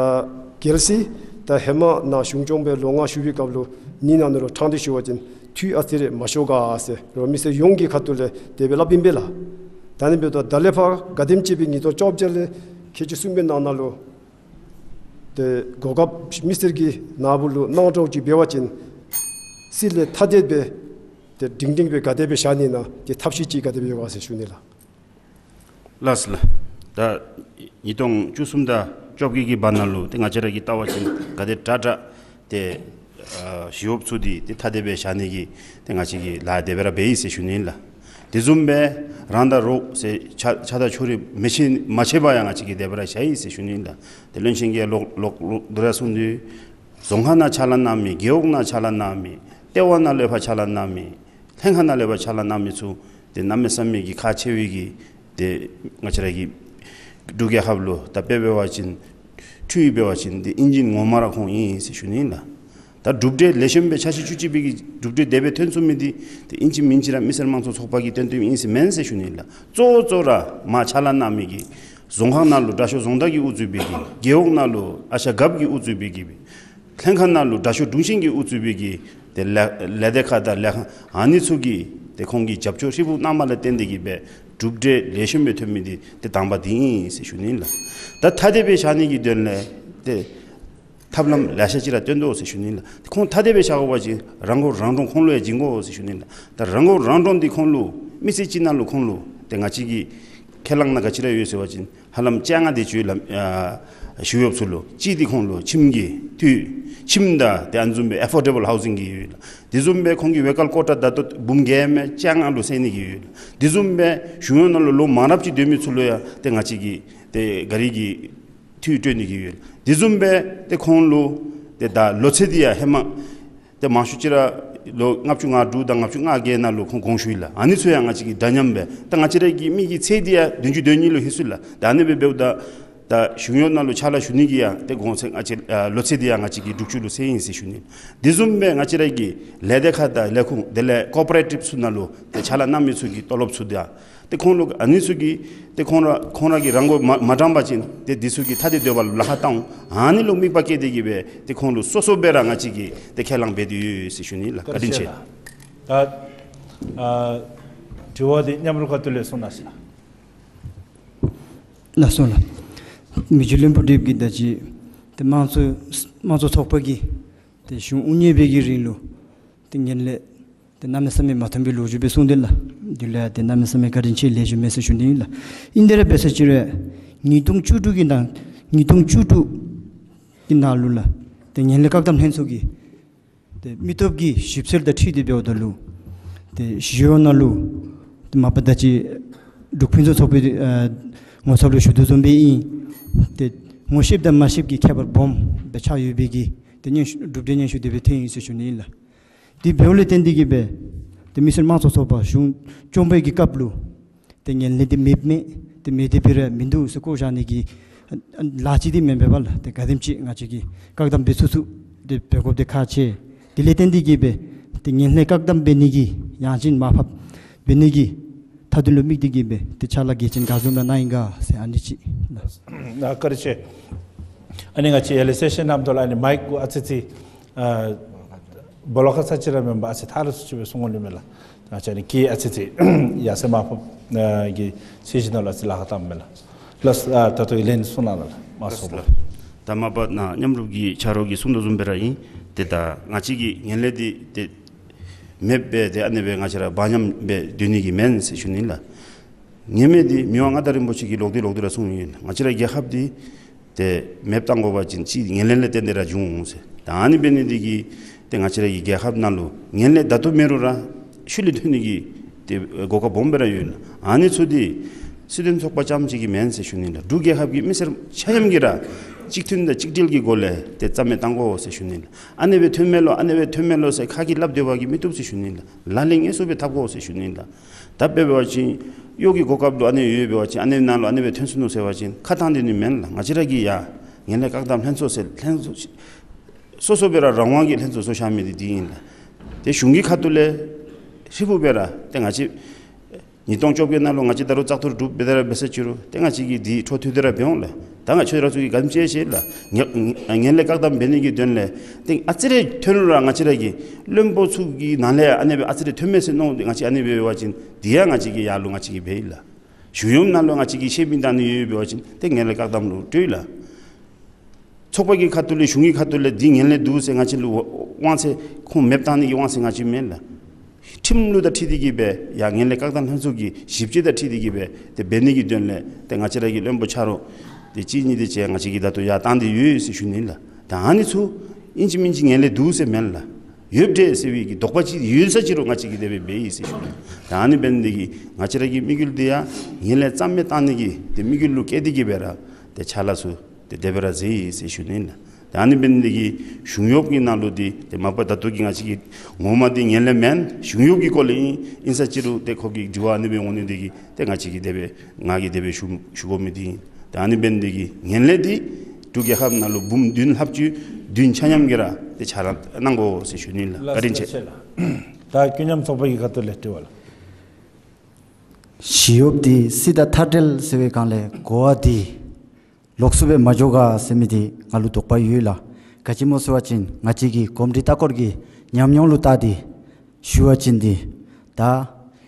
གལ་སྲིད་ད་ཧེ་མ་ནཱ་གཞུང་སྐྱོང་སྦེ་ལོ་ལྔ་བཞུགས་པའི་སྐབས་ལུ་ནི་ནང་ན་ལུ་དྲང་སྟེ་ཞུ་བ་ཅིན་འཐུས་ཨ་ཙི་རེ་མ་ཤོར་ག་ཟེར་རོགས་མི་སེར་ཡོངས་ཀྱི་ཁ་ཐུག་ལས་དེ་སྦེ་སླབ་ཨིན་པས་ལགས། ད་ཨ་ནི་འབདཝ་ད་ད་ལས་ཕར་ག་དེམ་ཅིག་སྦེ་ཉིས་སྟོང་བཅོ་བརྒྱད་ལས་ཁལ་གཅིག་གསུམ་པའི་ནང་ན་ལུ་ཏེ་གོ་སྐབས་མི་སེར་གྱི་ནཱ་བུ་ལུ་གནང་འགྱོ་ཅིག་འབད་བ་ཅིན་སྲིད་ལས་ཐ་དད་སྦེ་ཏེ་སྒྲིང་སྒྲིང་སྦེ་ག་དེ་སྦེ་བཞག་ནི་ཨིན་ན་ཏེ་ཐབས་ཤེས་ཅིག་ག་དེ་སྦེ་ཡོད་ག་ཟེར་ཞུ་ནི་ལགས། ལགས་སོ་ལགས། ད་ཉིས་སྟོང་བཅུ་གསུམ་དང་བཅོ་བརྒྱད་ཀྱི་བར་ན་ལུ་ཏེ་ང་བཅས་ར་གིས་བལྟ་བ་ཅིན་ག་དེ་དྲག་དྲག་ཏེ་ཨ་ཞི་གཡོགཔ་ཚུ་འདི་ཏེ་ཐ་དད་སྦེ་བཞག་ནི་གི་ཏེ་ང་བཅས་ཀྱིས་ལཱ་དེ་སྦེ་ར་འབད་ཡི་ཟེར་ཞུ་ནི་ཨིན་ལགས། དེ་བཟུམ་སྦེ་རང་དང་རོགས་ཟེར་ཆ་ཆགས་སྡང་ཕྱོགས་རིས་མི་ཕྱེ་མ་ཕྱེ་བར་ཡང་ང་བཅས་ཀྱིས་དེ་སྦེ་ར་བཞག་ཡི་ཟེར་ཞུ་ནི་ཨིན་ལགས། ཏེ་བློན་ཆེན་གྱིས་ལོག་ལོག་ལོག་འདི་ར་གསུངས་དོ། རྫོང་ཁག་ནང་ཕྱག་ལཱ་གནང་མི་རྒེད་འོག་ནང་ཕྱག་ལཱ་གནང་མི་ལྟེ་བ་ནང་ལས་ཕར་ཕྱག་ལཱ་གནང་མི་ལྷན་ཁག་ནང་ལས་ཕར་ཕྱག་ལཱ་གནང་མི་ཚུ་ཏེ་གནམ་མེད་ས་མེད་ཀྱི་ཁག་ཆེ་བའི་གི་ཏེ་ང་བཅས་ར་གི་འབྲུག་རྒྱལ་ཁབ་ལུ་ད་དཔེ་འབད་བ་ཅིན་འཕྲུལ་འབད་བ་ཅིན་ཏེ་ཨིན་ཇིན་ངོ་མ་ར་ཁོང་ཨིན་ཟེར་ཞུ་ནི་ཨིན་ལགས། ད་གྲུབ་འབྲས་ལེགས་ཤོམ་སྦེ་ཆ་ཤས་བཅུ་གཅིག་པའི་གི་གྲུབ་འབྲས་དེ་སྦེ་ཐོན་ཚུགས་མི་འདི་ཏེ་ཨིན་ཅི་མིན་ཅི་ར་མི་སེར་དམངས་གཙོའི་ཚོགས་པ་གིས་བཏོན་བཏོནམ་ཨིན་ཟེར་མེན་ཟེར་ཞུ་ནི་ཨིན་ལགས། གཙོ་བོ་གཙོ་བོ་ར་མར་ཕྱག་ལཱ་གནང་མི་གི་རྫོང་ཁག་ནང་ལུ་དྲག་ཤོས་རྫོང་བདག་གིས་དབུ་གཙོས་པའི་གི་རྒེད་འོག་ནང་ལུ་ཨ་ཞང་རྒཔོ་གིས་དབུ་གཙོས་པའི་གི་ལྷན་ཁག་ནང་ལུ་དྲག་ཤོས་དྲུང་ཆེན་གྱིས་དབུ་གཙོས་པའི་གི་ཏེ་ལས་ལས་སྡེ་ཁག་དང་ལས་ཁང་ཨ་ནི་ཚུ་གིས་ཏེ་ཁོང་གིས་རྒྱབ་སྐྱོར་ཧྲིལ་བུ་གནང་བ་ལུ་བརྟེན་ཏེ་གིས་སྦེ་གྲུབ་འབྲས་ལེགས་ཤོམ་སྦེ་ཐོན་མི་འདི་ཏེ་དང་པ་འདི་ཨིན་ཟེར་ཞུ་ནི་ཨིན་ལགས། ད་ཐ་དད་སྦེ་བཞག་ནི་གི་དོན་ལས་ཏེ་ ཐབས་ལམ་ལེ་ཤ་ཅིག་ར་སྟོན་དོ་ཟེར་ཞུ་ནི་ལགས། ཁོང་ཐ་དད་སྦེ་བཞག་དགོ་པ་ཅིན་རང་མགོ་རང་འདྲོངས་ཁོང་ལུ་ཡང་བྱིན་དགོ་ཟེར་ཞུ་ནི་ལགས། ད་རང་མགོ་རང་འདྲོངས་འདི་ཁོང་ལུ་མི་ཚེ་གཅིག་ནང་ལུ་ཁོང་ལུ་ཏེ་ང་བཅས་ཀྱིས་ཁས་བླངས་ནི་ག་ཅི་ར་ཡོད་ཟེར་བ་ཅིན་ཧ་ལམ་བཅོ་ལྔ་དེ་ཅིག་ཡོད་ལགས། ཨ་བཞུགས་གཡོགཔ་ཚུ་ལུ་གཅིག་འདི་ཁོང་ལུ་ཁྱིམ་གྱི་འཐུས་ཁྱིམ་དང་ཏེ་ཨ་ནི་བཟུམ་སྦེ་ཨེ་ཕོར་ཌེ་བཱལ་ཧའུ་སིང་གི་ཡོད་ལགས། དེ་བཟུམ་སྦེ་ཁོང་གི་ཝེ་ཀལ་ཀོ་ཊ་ད་ལྟོ་འབུམ་བརྒྱད་མེན་བཅོ་ལྔ་ལུ་སེལ་ནི་གི་ཡོད་ལགས། དེ་བཟུམ་སྦེ་བཞུགས་གཡོག་ནང་ལུ་ལོ་མང་རབས་ཅིག་སྡོད་མི་ཚུ་ལུ་ཡང་ཏེ་ང་བཅས་ཀྱིས་ཏེ་གཱ་རི་གི་འཐུས་སྤྲོད་ནི་གི་ཡོད། དེ་བཟུམ་སྦེ་ཏེ་ཁོང་ལུ་ཏེ་ད་ལོ་ཚད་འདི་ཡང་ཧེ་མ་ཏེ་མང་ཤོས་ཅིག་ར་ལོ་ལྔ་བཅུ་ང་དྲུག་དང་ལྔ་བཅུ་ང་བརྒྱད་ནང་ལུ་ཁོང་དགོངས་ཞུ་ཡི་ལགས། ཨ་ནི་ཚུ་ཡང་ང་བཅས་ཀྱིས་འདྲ་མཉམ་སྦེ་ད་ང་བཅས་ར་གི་མི་གི་ཚད་འདི་ཡང་བདུན་ཅུ་དོན་གཉིས་ལུ་ལྷོད་སོ་ཡི་ལགས། ད་ཨ་ནི་སྦེ་འབདཝ་ད་ད་བཞུགས་གཡོག་ནང་ལུ་ཕྱག་ལཱ་ཞུ་ནི་གི་ཡང་ཏེ་གོང་ཚད་ང་བཅས་ཨ་ལོ་ཚད་འདི་ཡང་ང་བཅས་ཀྱིས་དྲུག་ཅུ་ལུ་སེལ་ཡི་ཟེར་ཞུ་ནི། དེ་བཟུམ་སྦེ་ང་བཅས་ར་གི་ལས་སྡེ་ཁག་དང་ལས་ཁུངས་དེ་ལས་ཀོ་ཨོ་པ་རེ་ཊིབ་ཚུ་ནང་ལུ་ཏེ་ཕྱག་ལཱ་གནང་མི་ཚུ་གི་ཏོ་ལོབ་ཚུ་དང་ཏེ་ཁོང་ལུ་ཨ་ནི་ཚུ་གི་ཏེ་ཁོང་ར་ཁོང་ར་གིས་རང་མགོ་མ་མ་དྲངས་པ་ཅིན་ཏེ་འདི་ཚུ་གིས་ཐ་དད་སྡོད་པ་ལུ་ལཱ་ཁག་བཏང་འོང་། ཨ་ནི་ལུ་དམིགས་པ་བསྐྱེད་དེ་གིས་སྦེ་ཏེ་ཁོང་ལུ་སོ་སོ་སྦེ་ར་ང་བཅས་ཀྱིས་ཏེ་ཁས་བླངས་འབད་དེ་ཡོད་ཟེར་ཞུ་ནི་ལགས། བཀའ་དྲིན་ཆེ། ད་ཨ་དྲི་བ་འདི་མཉམ་རུབ་ཁ་ཐུག་ལས་གསུང་གནང་ཞུ་ལགས། ལགས་སོ་ལགས། མི་རྗེ་བློན་པོ་བགྲེསཔ་གིས་ད་ཅི་ཏེ་དམངས་གཙོ་དམངས་གཙོ་ཚོགས་པ་གིས་ཏེ་གཞུང་དབུ་བརྙེས་པའི་གི་རིང་ལུ་ཏེ་ངན་ལྷད་ཏེ་གནམ་མེད་ས་མེད་མ་ཐོན་པའི་ལོ་རྒྱུས་སྦེ་གསུངས་ཏེ་ལགས། དེ་ལས་ཏེ་གནམ་མེད་ས་མེད་བཀའ་དྲིན་ཆེ་ལེགས་ཤོམ་མས་ཟེར་ཞུ་ནི་ཨིན་ལགས། ཨིན་དེ་ར་འབད་ས་ཅིག་རུང་ཉིས་སྟོང་བཅུ་དྲུག་གི་ནང་ཉིས་སྟོང་བཅུ་དྲུག་གི་ནང་ལུ་ལགས་ཏེ་ངན་ལྷད་བཀག་སྡོམ་ལྷན་ཚོགས་ཀྱིས་ཏེ་མི་སྟོབས་ཀྱི་ཞིབ་འཚོལ་དང་འཁྲིལ་ཏེ་འབདཝ་ད་ལུ་ཏེ་ཞི་གཡོག་ནང་ལུ་ཏེ་མ་པ་ད་ཅི་འབྲུག་ཕུན་སུམ་ཚོགས་པའི་ཨ་ངོ་ཚབ་ལུ་ཞུ་དོ་བཟུམ་སྦེ་ཨིན། ཏེ་ངོ་ཤེསཔ་དང་མ་ཤེསཔ་ཀྱི་ཁྱད་པར་སྦོམ་སྦེ་ཆགས་ཡོད་པའི་གི་ཏེ་སྙན་ཞུ་གྲུབ་འབྲས་སྙན་ཞུ་དེ་སྦེ་ཐོན་ཡི་ཟེར་ཞུ་ནི་ཨིན་ལགས། དེ་འབདཝ་ལས་བརྟེན་ཏེ་གིས་སྦེ་ཏེ་མི་སེར་དམངས་གཙོ་ཚོགས་པ་གཞུང་སྐྱོང་བའི་གི་སྐབས་ལུ་ཏེ་ངན་ལྷད་འདི་མེདཔ་མས། ཏེ་མེད་དེ་འབད་རུང་མིན་འདུག་ཟེར་བཀོད་བཞག་ནི་གི་ལཱ་ཅིག་འདི་མེན་པས་པ་ལགས། ཏེ་ག་དེམ་ཅིག་ང་བཅས་ཀྱིས་བཀག་སྡོམ་འབད་ཚུགས་ཚུགས་ཏེ་འབད་དགོཔ་འདི་ཁག་ཆེ། དེ་ལས་བརྟེན་ཏེ་གིས་སྦེ་ཏེ་ངན་ལྷད་བཀག་སྡོམ་འབད་ནི་གི་ཡང་ཅིན་མར་ཕབ་འབད་ནི་གི་མཐའ་དོན་ལུ་དམིགས་ཏེ་གིས་སྦེ་ཏེ་ཕྱག་ལཱ་གལ་ཆེན་ག་བཟུམ་ར་གནང་ཡི་ག་ཟེར་ཨ་ནི་ཅིག་ལགས། ཨ་བཀའ་དྲིན་ཆེ། ཨ་ནི་ང་བཅས་ཡར་ལས་སེ་ཤན་གནངམ་ད་ལུ་ཨ་ནི་མའིཀ་གུ་ཨ་ཙི་ཙི་ཨ་སྦོ་ལོགས་ཁར་ས་ཅིག་ར་མེན་པར་ཨ་ཙི་ཐར་སུ་ཅིག་སྦེ་གསུང་དགོ་ནི་མས་ལགས། ད་ཅི་ཨ་ནི་ཁྱེད་ཨ་ཙི་ཙི་ཡར་སེང་མར་ཕབ་ཨ་གི་ཚད་གཞི་ནང་ལུ་ཨ་ཙི་ལཱ་ཁག་བཏངམ་མས་ལགས། ལགས་ཨ་ད་ལྟོ་ལན་གསུང་གནང་ལགས། མ་གསུང་ལགས། ད་མ་པ་ནཱ་མཉམ་རུབ་ཀྱི་ཆ་རོགས་ཀྱིས་གསུང་དོ་བཟུམ་སྦེ་ར་ཨིན། ཏེ་ད་ང་བཅས་ཀྱིས་ངན་ལྷད་འདི་ཏེ་མེདཔ་སྦེ་ཏེ་ཨ་ནི་སྦེ་ང་བཅས་ར་བག་ཉམས་སྦེ་སྡོད་ནི་གི་མེན་ཟེར་ཞུ་ནི་ལགས། ངེས་མེད་འདི་མི་དབང་མངའ་བདག་རིན་པོ་ཆེ་གིས་ལོག་སྟེ་ལོག་སྟེ་ར་གསུངས་ཡི། ང་བཅས་ར་རྒྱལ་ཁབ་འདི་ཏེ་མེདཔ་བཏང་དགོ་པ་ཅིན་ཅིག་ངན་ལྷད་ལས་བརྟེན་ཏེ་ར་འབྱུང་འོང་ཟེར། ད་ཨ་ནི་འབད་ནི་འདི་གིས་ཏེ་ང་བཅས་ར་གི་རྒྱལ་ཁབ་ནང་ལུ་ངན་ལྷད་ད་ལྟོ་མེད་རུང་ར་ཤུལ་ལས་ཐོན་ནི་གི་ཏེ་གོ་སྐབས་སྦོམ་སྦེ་ར་ཡོད་ལགས། ཨ་ནི་ཚུ་འདི་སྲིད་དོན་ཚོགས་པ་རྐྱངམ་ཅིག་གི་མེན་ཟེར་ཞུ་ནི་ལགས། འབྲུག་རྒྱལ་ཁབ་ཀྱི་མི་སེར་ཆ་མཉམ་གྱིས་ར་གཅིག་མཐུན་དང་གཅིག་སྒྲིལ་གྱི་སྒོ་ལས་ཏེ་རྩ་མེད་བཏང་དགོ་ཟེར་ཞུ་ནི་ལགས། ཨ་ནི་སྦེ་ཐོན་མས་ལོ་ཨ་ནི་སྦེ་ཐོན་མས་ལོ་ཟེར་ཁ་གིས་སླབ་སྡོད་པ་གིས་མི་བཏུབ་ཟེར་ཞུ་ནི་ལགས། ལག་ལེན་དངོས་སུ་སྦེ་འཐབ་དགོ་ཟེར་ཞུ་ནི་ལགས། ད་དཔེ་འབད་བ་ཅིན་གཡོག་གི་གོ་སྐབས་ལུ་ཨ་ནི་ཡོད་འབད་བ་ཅིན་ཨ་ནི་ནང་ལུ་ཨ་ནི་སྦེ་ཐོན་སོ་ནུག་ཟེར་བ་ཅིན་ཁ་བཏང་སྡོད་ནི་མེན་ལགས། ང་བཅས་ར་གི་ཡ་ངན་ལྷད་བཀག་སྡོམ་ལྷན་ཚོགས་ཟེར་ལྷན་ཚོགས་སོ་སོ་སྦེ་ར་རང་དབང་གི་ལྷན་ཚོགས་བཟོ་བཞག་མི་འདི་འདི་ཨིན་ལགས། ཏེ་གཞུང་གི་ཁ་ཐུག་ལས་ཧྲིལ་བུ་སྦེ་ར་ཏེ་ང་བཅས་ཉིས་སྟོང་བཅོ་བརྒྱད་ནང་ལུ་ང་བཅས་ད་རུང་བཙག་འཐུ་གྲུབ་སྦེ་ད་ར་འབད་ས་ཅིག་རུང་ཏེ་ང་བཅས་ཀྱིས་འདི་འཕྲོ་མཐུད་དེ་ར་འབད་འོང་ལགས། ད་ང་ཁྱོད་ར་ཚུ་གིས་ག་དེམ་ཅིག་ཤེས་ལགས། ངན་ངན་ལྷད་བཀག་སྡོམ་འབད་ནི་གི་དོན་ལས་ཏེ་ཨ་ཙི་རེ་ཐོན་རུང་ར་ང་བཅས་ར་གི་བློན་པོ་ཚུ་གི་ནང་ལས་ཨ་ནི་སྦེ་ཨ་ཙི་རེ་ཐོན་མས་ཟེར་མནོ་སྟེ་ང་བཅས་ཨ་ནི་སྦེ་འབད་བ་ཅིན་འདི་ཡང་ང་བཅས་ཀྱི་ཡར་ལུ་ང་བཅས་ཀྱིས་འབད་ཡི་ལགས། གཞུང་གཡོགཔ་ནང་ལུ་ང་བཅས་ཀྱིས་ཤེས་མི་དང་ནི་ཡོད་འབད་བ་ཅིན་ཏེ་ངན་ལྷད་བཀག་སྡོམ་ལུ་སྤྲོད་ཡི་ལགས། ཚོགས་པ་གི་ཁ་ཐུག་ལས་གཞུང་གི་ཁ་ཐུག་ལས་འདི་ངན་ལྷད་འདུག་ཟེར་ང་བཅས་ལུ་དབང་ཚད་ཁོང་མེདཔ་བཏང་ནི་གི་དབང་ཚད་ང་བཅས་མེད་ལགས། ཁྲིམས་ལུགས་དང་འཁྲིལ་ཏེ་གིས་སྦེ་ཡ་ངན་ལྷད་བཀག་སྡོམ་ལྷན་ཚོགས་ཀྱི་ཞིབ་དཔྱད་དང་འཁྲིལ་ཏེ་གིས་སྦེ་ཏེ་འབད་ནི་གི་དོན་ལས་ཏེ་ང་བཅས་ར་གི་བློན་པོ་ཆ་རོགས་ཏེ་གཅིག་གཉིས་དེ་ཅིག་ང་བཅས་ཀྱིས་ད་ལྟོ་ཡར་བཏང་སྟེ་ཡོད་ཟེར་ཞུ་ནི་ལགས། ད་ཨ་ནི་ཚུ་ཨིན་ཅི་མིན་ཅི་ངན་ལྷད་འདུག་ཟེར་མེན་ལགས། ཡོདཔ་འདྲས་ཟེར་བའི་གི་དོགས་པ་ཅིག་ཡོད་ས་ཅིག་རུང་ང་བཅས་ཀྱིས་དེ་སྦེ་འབད་ཡི་ཟེར་ཞུ་ནི། ད་ཨ་ནི་འབད་ནི་འདི་གིས་ང་བཅས་ར་གི་དམིགས་ཡུལ་འདི་ཡང་ངན་ལྷད་རྩ་མེད་བཏང་ནི་གི་ཏེ་དམིགས་ཡུལ་ལུ་བསྐྱེད་དེ་གིས་སྦེ་ར་ཏེ་ཕྱག་ལཱ་ཚུ་ཏེ་དེ་སྦེ་ར་མཛད་ཡི་ཟེར་ཞུ་ནི་ལགས། ཏེ་ཨ་ནི་འབད་ནི་འདི་གིས་གཞུང་གཡོགཔ་གི་ནང་ལུ་འདི་ཏེ་མ་པ་ད་ལྟོ་གི་ང་བཅས་ཀྱི་ངོ་མ་འདི་ངན་ལྷད་མེན། གཞུང་གཡོགཔ་གི་སྐོར་ལས་ཨིན། ཨིན་ས་ཅིག་རུང་ཏེ་ཁོ་གི་དྲི་བ་ཨ་ནི་སྦེ་འོང་ནི་འདི་གིས་ཏེ་ང་བཅས་ཀྱིས་དེ་སྦེ་ང་གིས་དེ་སྦེ་ཞུ་ཞུ་དགོ་མི་འདི་ཨིན། ཏེ་ཨ་ནི་འབད་ནི་འདི་གིས་ངན་ལྷད་འདི་འབྲུག་རྒྱལ་ཁབ་ནང་ལུ་འབུམ་བདུན་ལྷགཔ་ཅིག་བདུན་ཆ་མཉམ་གྱིས་ར་ཏེ་ཕྱག་ལཱ་གནང་དགོ་ཟེར་ཞུ་ནི་ལགས། བཀའ་དྲིན་ཆེ། ལགས་སོ། ད་ཀུན་མཉམ་ཚོགས་པ་གི་ཁ་ཐུག་ལས་དྲི་བ་ལགས། ཞི་གཡོགཔ་འདི་སྲིད་དང་མཐའ་བྲལ་ཟེར་བའི་སྒང་ལས་གོ་བ་འདི་ལོགས་སུ་སྦེ་མ་འགྱོ་ག་ཟེར་མི་འདི་ང་ལུ་དོགས་པ་ཡོད་ལགས། ག་ཅི་སྨོ་ཟེར་བ་ཅིན་ང་བཅས་ཀྱི་གོམས་འདྲིས་ལྟ་སྐོར་གྱི་ཉམས་མྱོང་ལུ་བལྟ་སྟེ་ཞུ་བ་ཅིན་འདི་ད་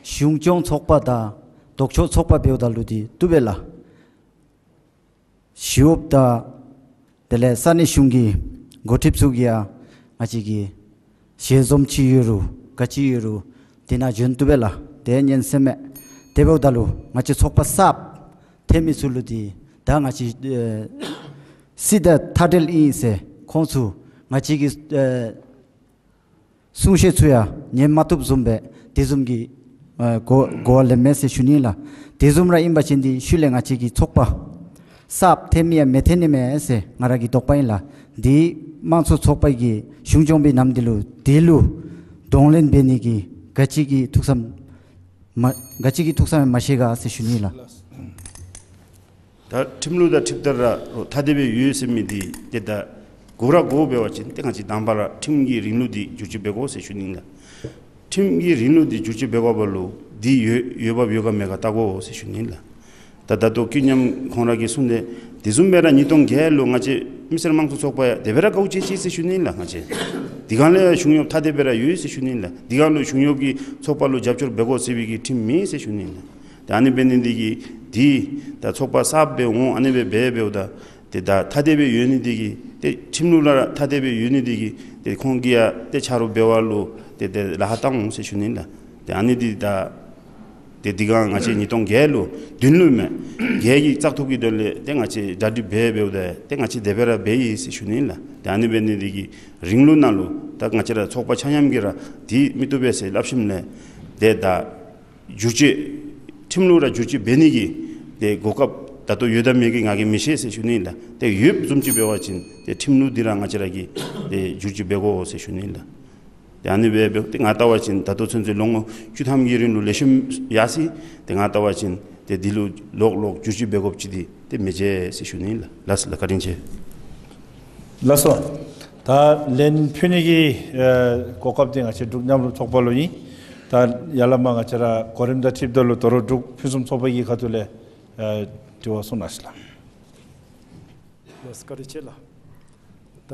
གཞུང་སྐྱོང་ཚོགས་པ་དང་ལྡོག་ཕྱོགས་ཚོགས་པ་འབདཝ་ད་ལུ་འདི་བཏུབ་པས་ལགས། ཞི་གཡོགཔ་དང་དེ་ལས་ས་གནས་གཞུང་གི་ འགོ་ཁྲིདཔ་ཚུ་གིས་ཡང་ང་བཅས་ཀྱི་ཞལ་འཛོམས་ཅིག་ཡོད་རུང་ག་ཅི་ཡོད་རུང་དེ་ནང་བྱོན་བཏུབ་པས་ལགས། དེ་སྙན་སེང་མས། དེ་འབདཝ་ད་ལུ་ང་བཅས་ཚོགས་པ་གསརཔ་འཐོན་མི་ཚུ་ལུ་འདི་ད་ང་བཅས་ཨེ་སྲིད་དང་མཐའ་བྲལ་ཨིན་ཟེར་ཁོང་ཚུ་ང་བཅས་ཀྱི་ཨེ་གསུང་བཤད་ཚུ་ཡང་ཉན་མ་བཏུབ་བཟུམ་སྦེ་དེ་བཟུམ་གྱི་ཨེ་གོ་གོ་བ་ལེན་མས་ཟེར་ཞུ་ནི་ལགས། དེ་བཟུམ་ར་ཨིན་པ་ཅིན་འདི་ཤུལ་ལས་ང་བཅས་ཀྱི་ཚོགས་པ་གསརཔ་འཐོན་མི་ཡང་མི་འཐོན་ནི་མས་ཟེར་ང་ར་གི་དོགས་པ་ཨིན་ལགས། འདི་དམངས་གཙོ་ཚོགས་པ་གི་གཞུང་སྐྱོང་པའི་ནམ་དུས་ལུ་དེ་ལུ་གདོང་ལེན་འབད་ནི་གི་ག་ཅི་གི་ཐུགས་བསམ་མ་ག་ཅི་གི་ཐུགས་བསམ་མ་བཞེས་ག་ཟེར་ཞུ་ནི་ལགས། ད་ཁྲིམས་ལུགས་དང་ཁྲིམས་ལྟར་ར་ཐ་དད་སྦེ་ཡོད་ཟེར་མི་འདི་ཏེ་ད་དགོ་ར་དགོ་འབད་བ་ཅིན་ཏེ་ང་བཅས་དང་པ་ར་ཁྲིམས་ཀྱི་རིང་ལུགས་འདི་བསྒྱུར་བཅོས་འབད་དགོ་ཟེར་ཞུ་ནི་ལགས། ཁྲིམས་ཀྱི་རིང་ལུགས་འདི་བསྒྱུར་བཅོས་འབད་དགོ་པ་ལུ་འདི་ཡོད་ཡོད་བབ་ཡོད་ག་མེད་ག་བལྟ་དགོ་ཟེར་ཞུ་ནི་ལགས། ད་ད་ལྟོ་ཀུན་མཉམ་ཁོང་ར་གིས་གསུངས་ཏེ་དེ་བཟུམ་སྦེ་ར་ཉིས་སྟོང་བརྒྱད་ལུ་ང་བཅས་མི་སེར་དམངས་གཙོ་ཚོགས་པ་ཡང་དེ་སྦེ་ར་དགའཝ་ཅིག་ཅིག་ཟེར་ཞུ་ནི་ལགས། ང་བཅས་དེ་སྒང་ལས་ཡང་གཞུང་གཡོགཔ་ཐ་དད་སྦེ་ར་ཡོད་ཟེར་ཞུ་ནི་ལགས། དེ་སྒང་ལུ་གཞུང་གཡོགཔ་ཀྱིས་ཚོགས་པ་ལུ་རྒྱབ་སྐྱོར་འབད་དགོ་ཟེར་བའི་གི་ཁྲིམས་མེད་ཟེར་ཞུ་ནི་ལགས། ཏེ་ཨ་ནི་འབད་ནི་འདི་གིས་འདི་ད་ཚོགས་པ་གསརཔ་སྦེ་འོང་ཨ་ནི་སྦེ་འབད་འབདཝ་ད་ཏེ་ད་ཐ་དད་སྦེ་ཡོད་ནི་འདི་གིས་ཏེ་ཁྲིམས་ལུགས་ལ་ཐ་དད་སྦེ་ཡོད་ནི་འདི་གིས་ཏེ་ཁོང་གིས་ཡང་ཏེ་ཆ་རོགས་འབད་བ་ལུ་ཏེ་ཏེ་ལཱ་ཁག་བཏང་འོང་ཟེར་ཞུ་ནི་ལགས། ཏེ་ཨ་ནི་འདི་ད་ཏེ་འདི་སྒང་ང་བཅས་ཉིས་སྟོང་བརྒྱད་ལུ་བདུན་ལུ་མས། བརྒྱད་ཀྱི་བཙག་འཐུ་གི་དོན་ལས་ཏེ་ང་བཅས་གྲ་སྒྲིག་འབད་འབདཝ་ད་ཏེ་ང་བཅས་དེ་སྦེ་ར་འབད་ཡི་ཟེར་ཞུ་ནི་ལགས། ཏེ་ཨ་ནི་འབད་ནི་འདི་གིས་རིང་ལུགས་ནང་ལུ་ད་ང་བཅས་ར་ཚོགས་པ་ཆ་མཉམ་གྱིས་ར་འདི་མི་བཏུབ་པས་ཟེར་སླབ་ཞིནམ་ལས་ཏེ་ད་བསྒྱུར་བཅོས་ཁྲིམས་ལུགས་ར་བསྒྱུར་བཅོས་འབད་ནི་གི་ཏེ་གོ་སྐབས་ད་ལྟོ་ཡོད་དང་མེད་ཀྱི་ང་གིས་མི་ཤེས་ཟེར་ཞུ་ནི་ལགས། ཏེ་ཡོདཔ་བཟུམ་ཅིག་འབད་བ་ཅིན་ཏེ་ཁྲིམས་ལུགས་འདི་ར་ང་བཅས་ར་གིས་ཏེ་བསྒྱུར་བཅོས་འབད་དགོ་ཟེར་ཞུ་ནི་ལགས། ཏེ་ཨ་ནི་སྦེ་འབདཝ་ཏེ་ང་བལྟ་བ་ཅིན་ད་ལྟོ་ཚུན་ཚོད་ལོ་ངོ་བཅུ་ཐམ་གྱི་རིང་ལུ་ལེགས་ཤོམ་ཡར་སོ་ཡི། ཏེ་ང་བལྟ་བ་ཅིན་ཏེ་འདི་ལུ་ལོག་ལོག་བསྒྱུར་བཅོས་འབད་དགོཔ་ཅིག་འདི་ཏེ་མི་མཇལ་ཟེར་ཞུ་ནི་ལགས། ལགས་སོ་ལགས། བཀའ་དྲིན་ཆེ། ལགས་སོ། ད་ལན་ཕུལ་ནི་གི་ཨེ་གོ་སྐབས་འདི་ང་བཅས་འབྲུག་མཉམ་རུབ་ཚོགས་པ་ལུ་ཨིན། ད་ཡར་ལས་མར་ང་བཅས་ར་གོ་རིམ་དང་འཁྲིལཝ་ད་ལུ་དོ་རུང་འབྲུག་ཕུན་སུམ་ཚོགས་པ་གི་ཁ་ཐུག་ལས་ཨེ་དྲི་བ་གསུང་གནང་ཞུ་ལགས། ལགས་སོ་བཀའ་དྲིན་ཆེ་ལགས། ད་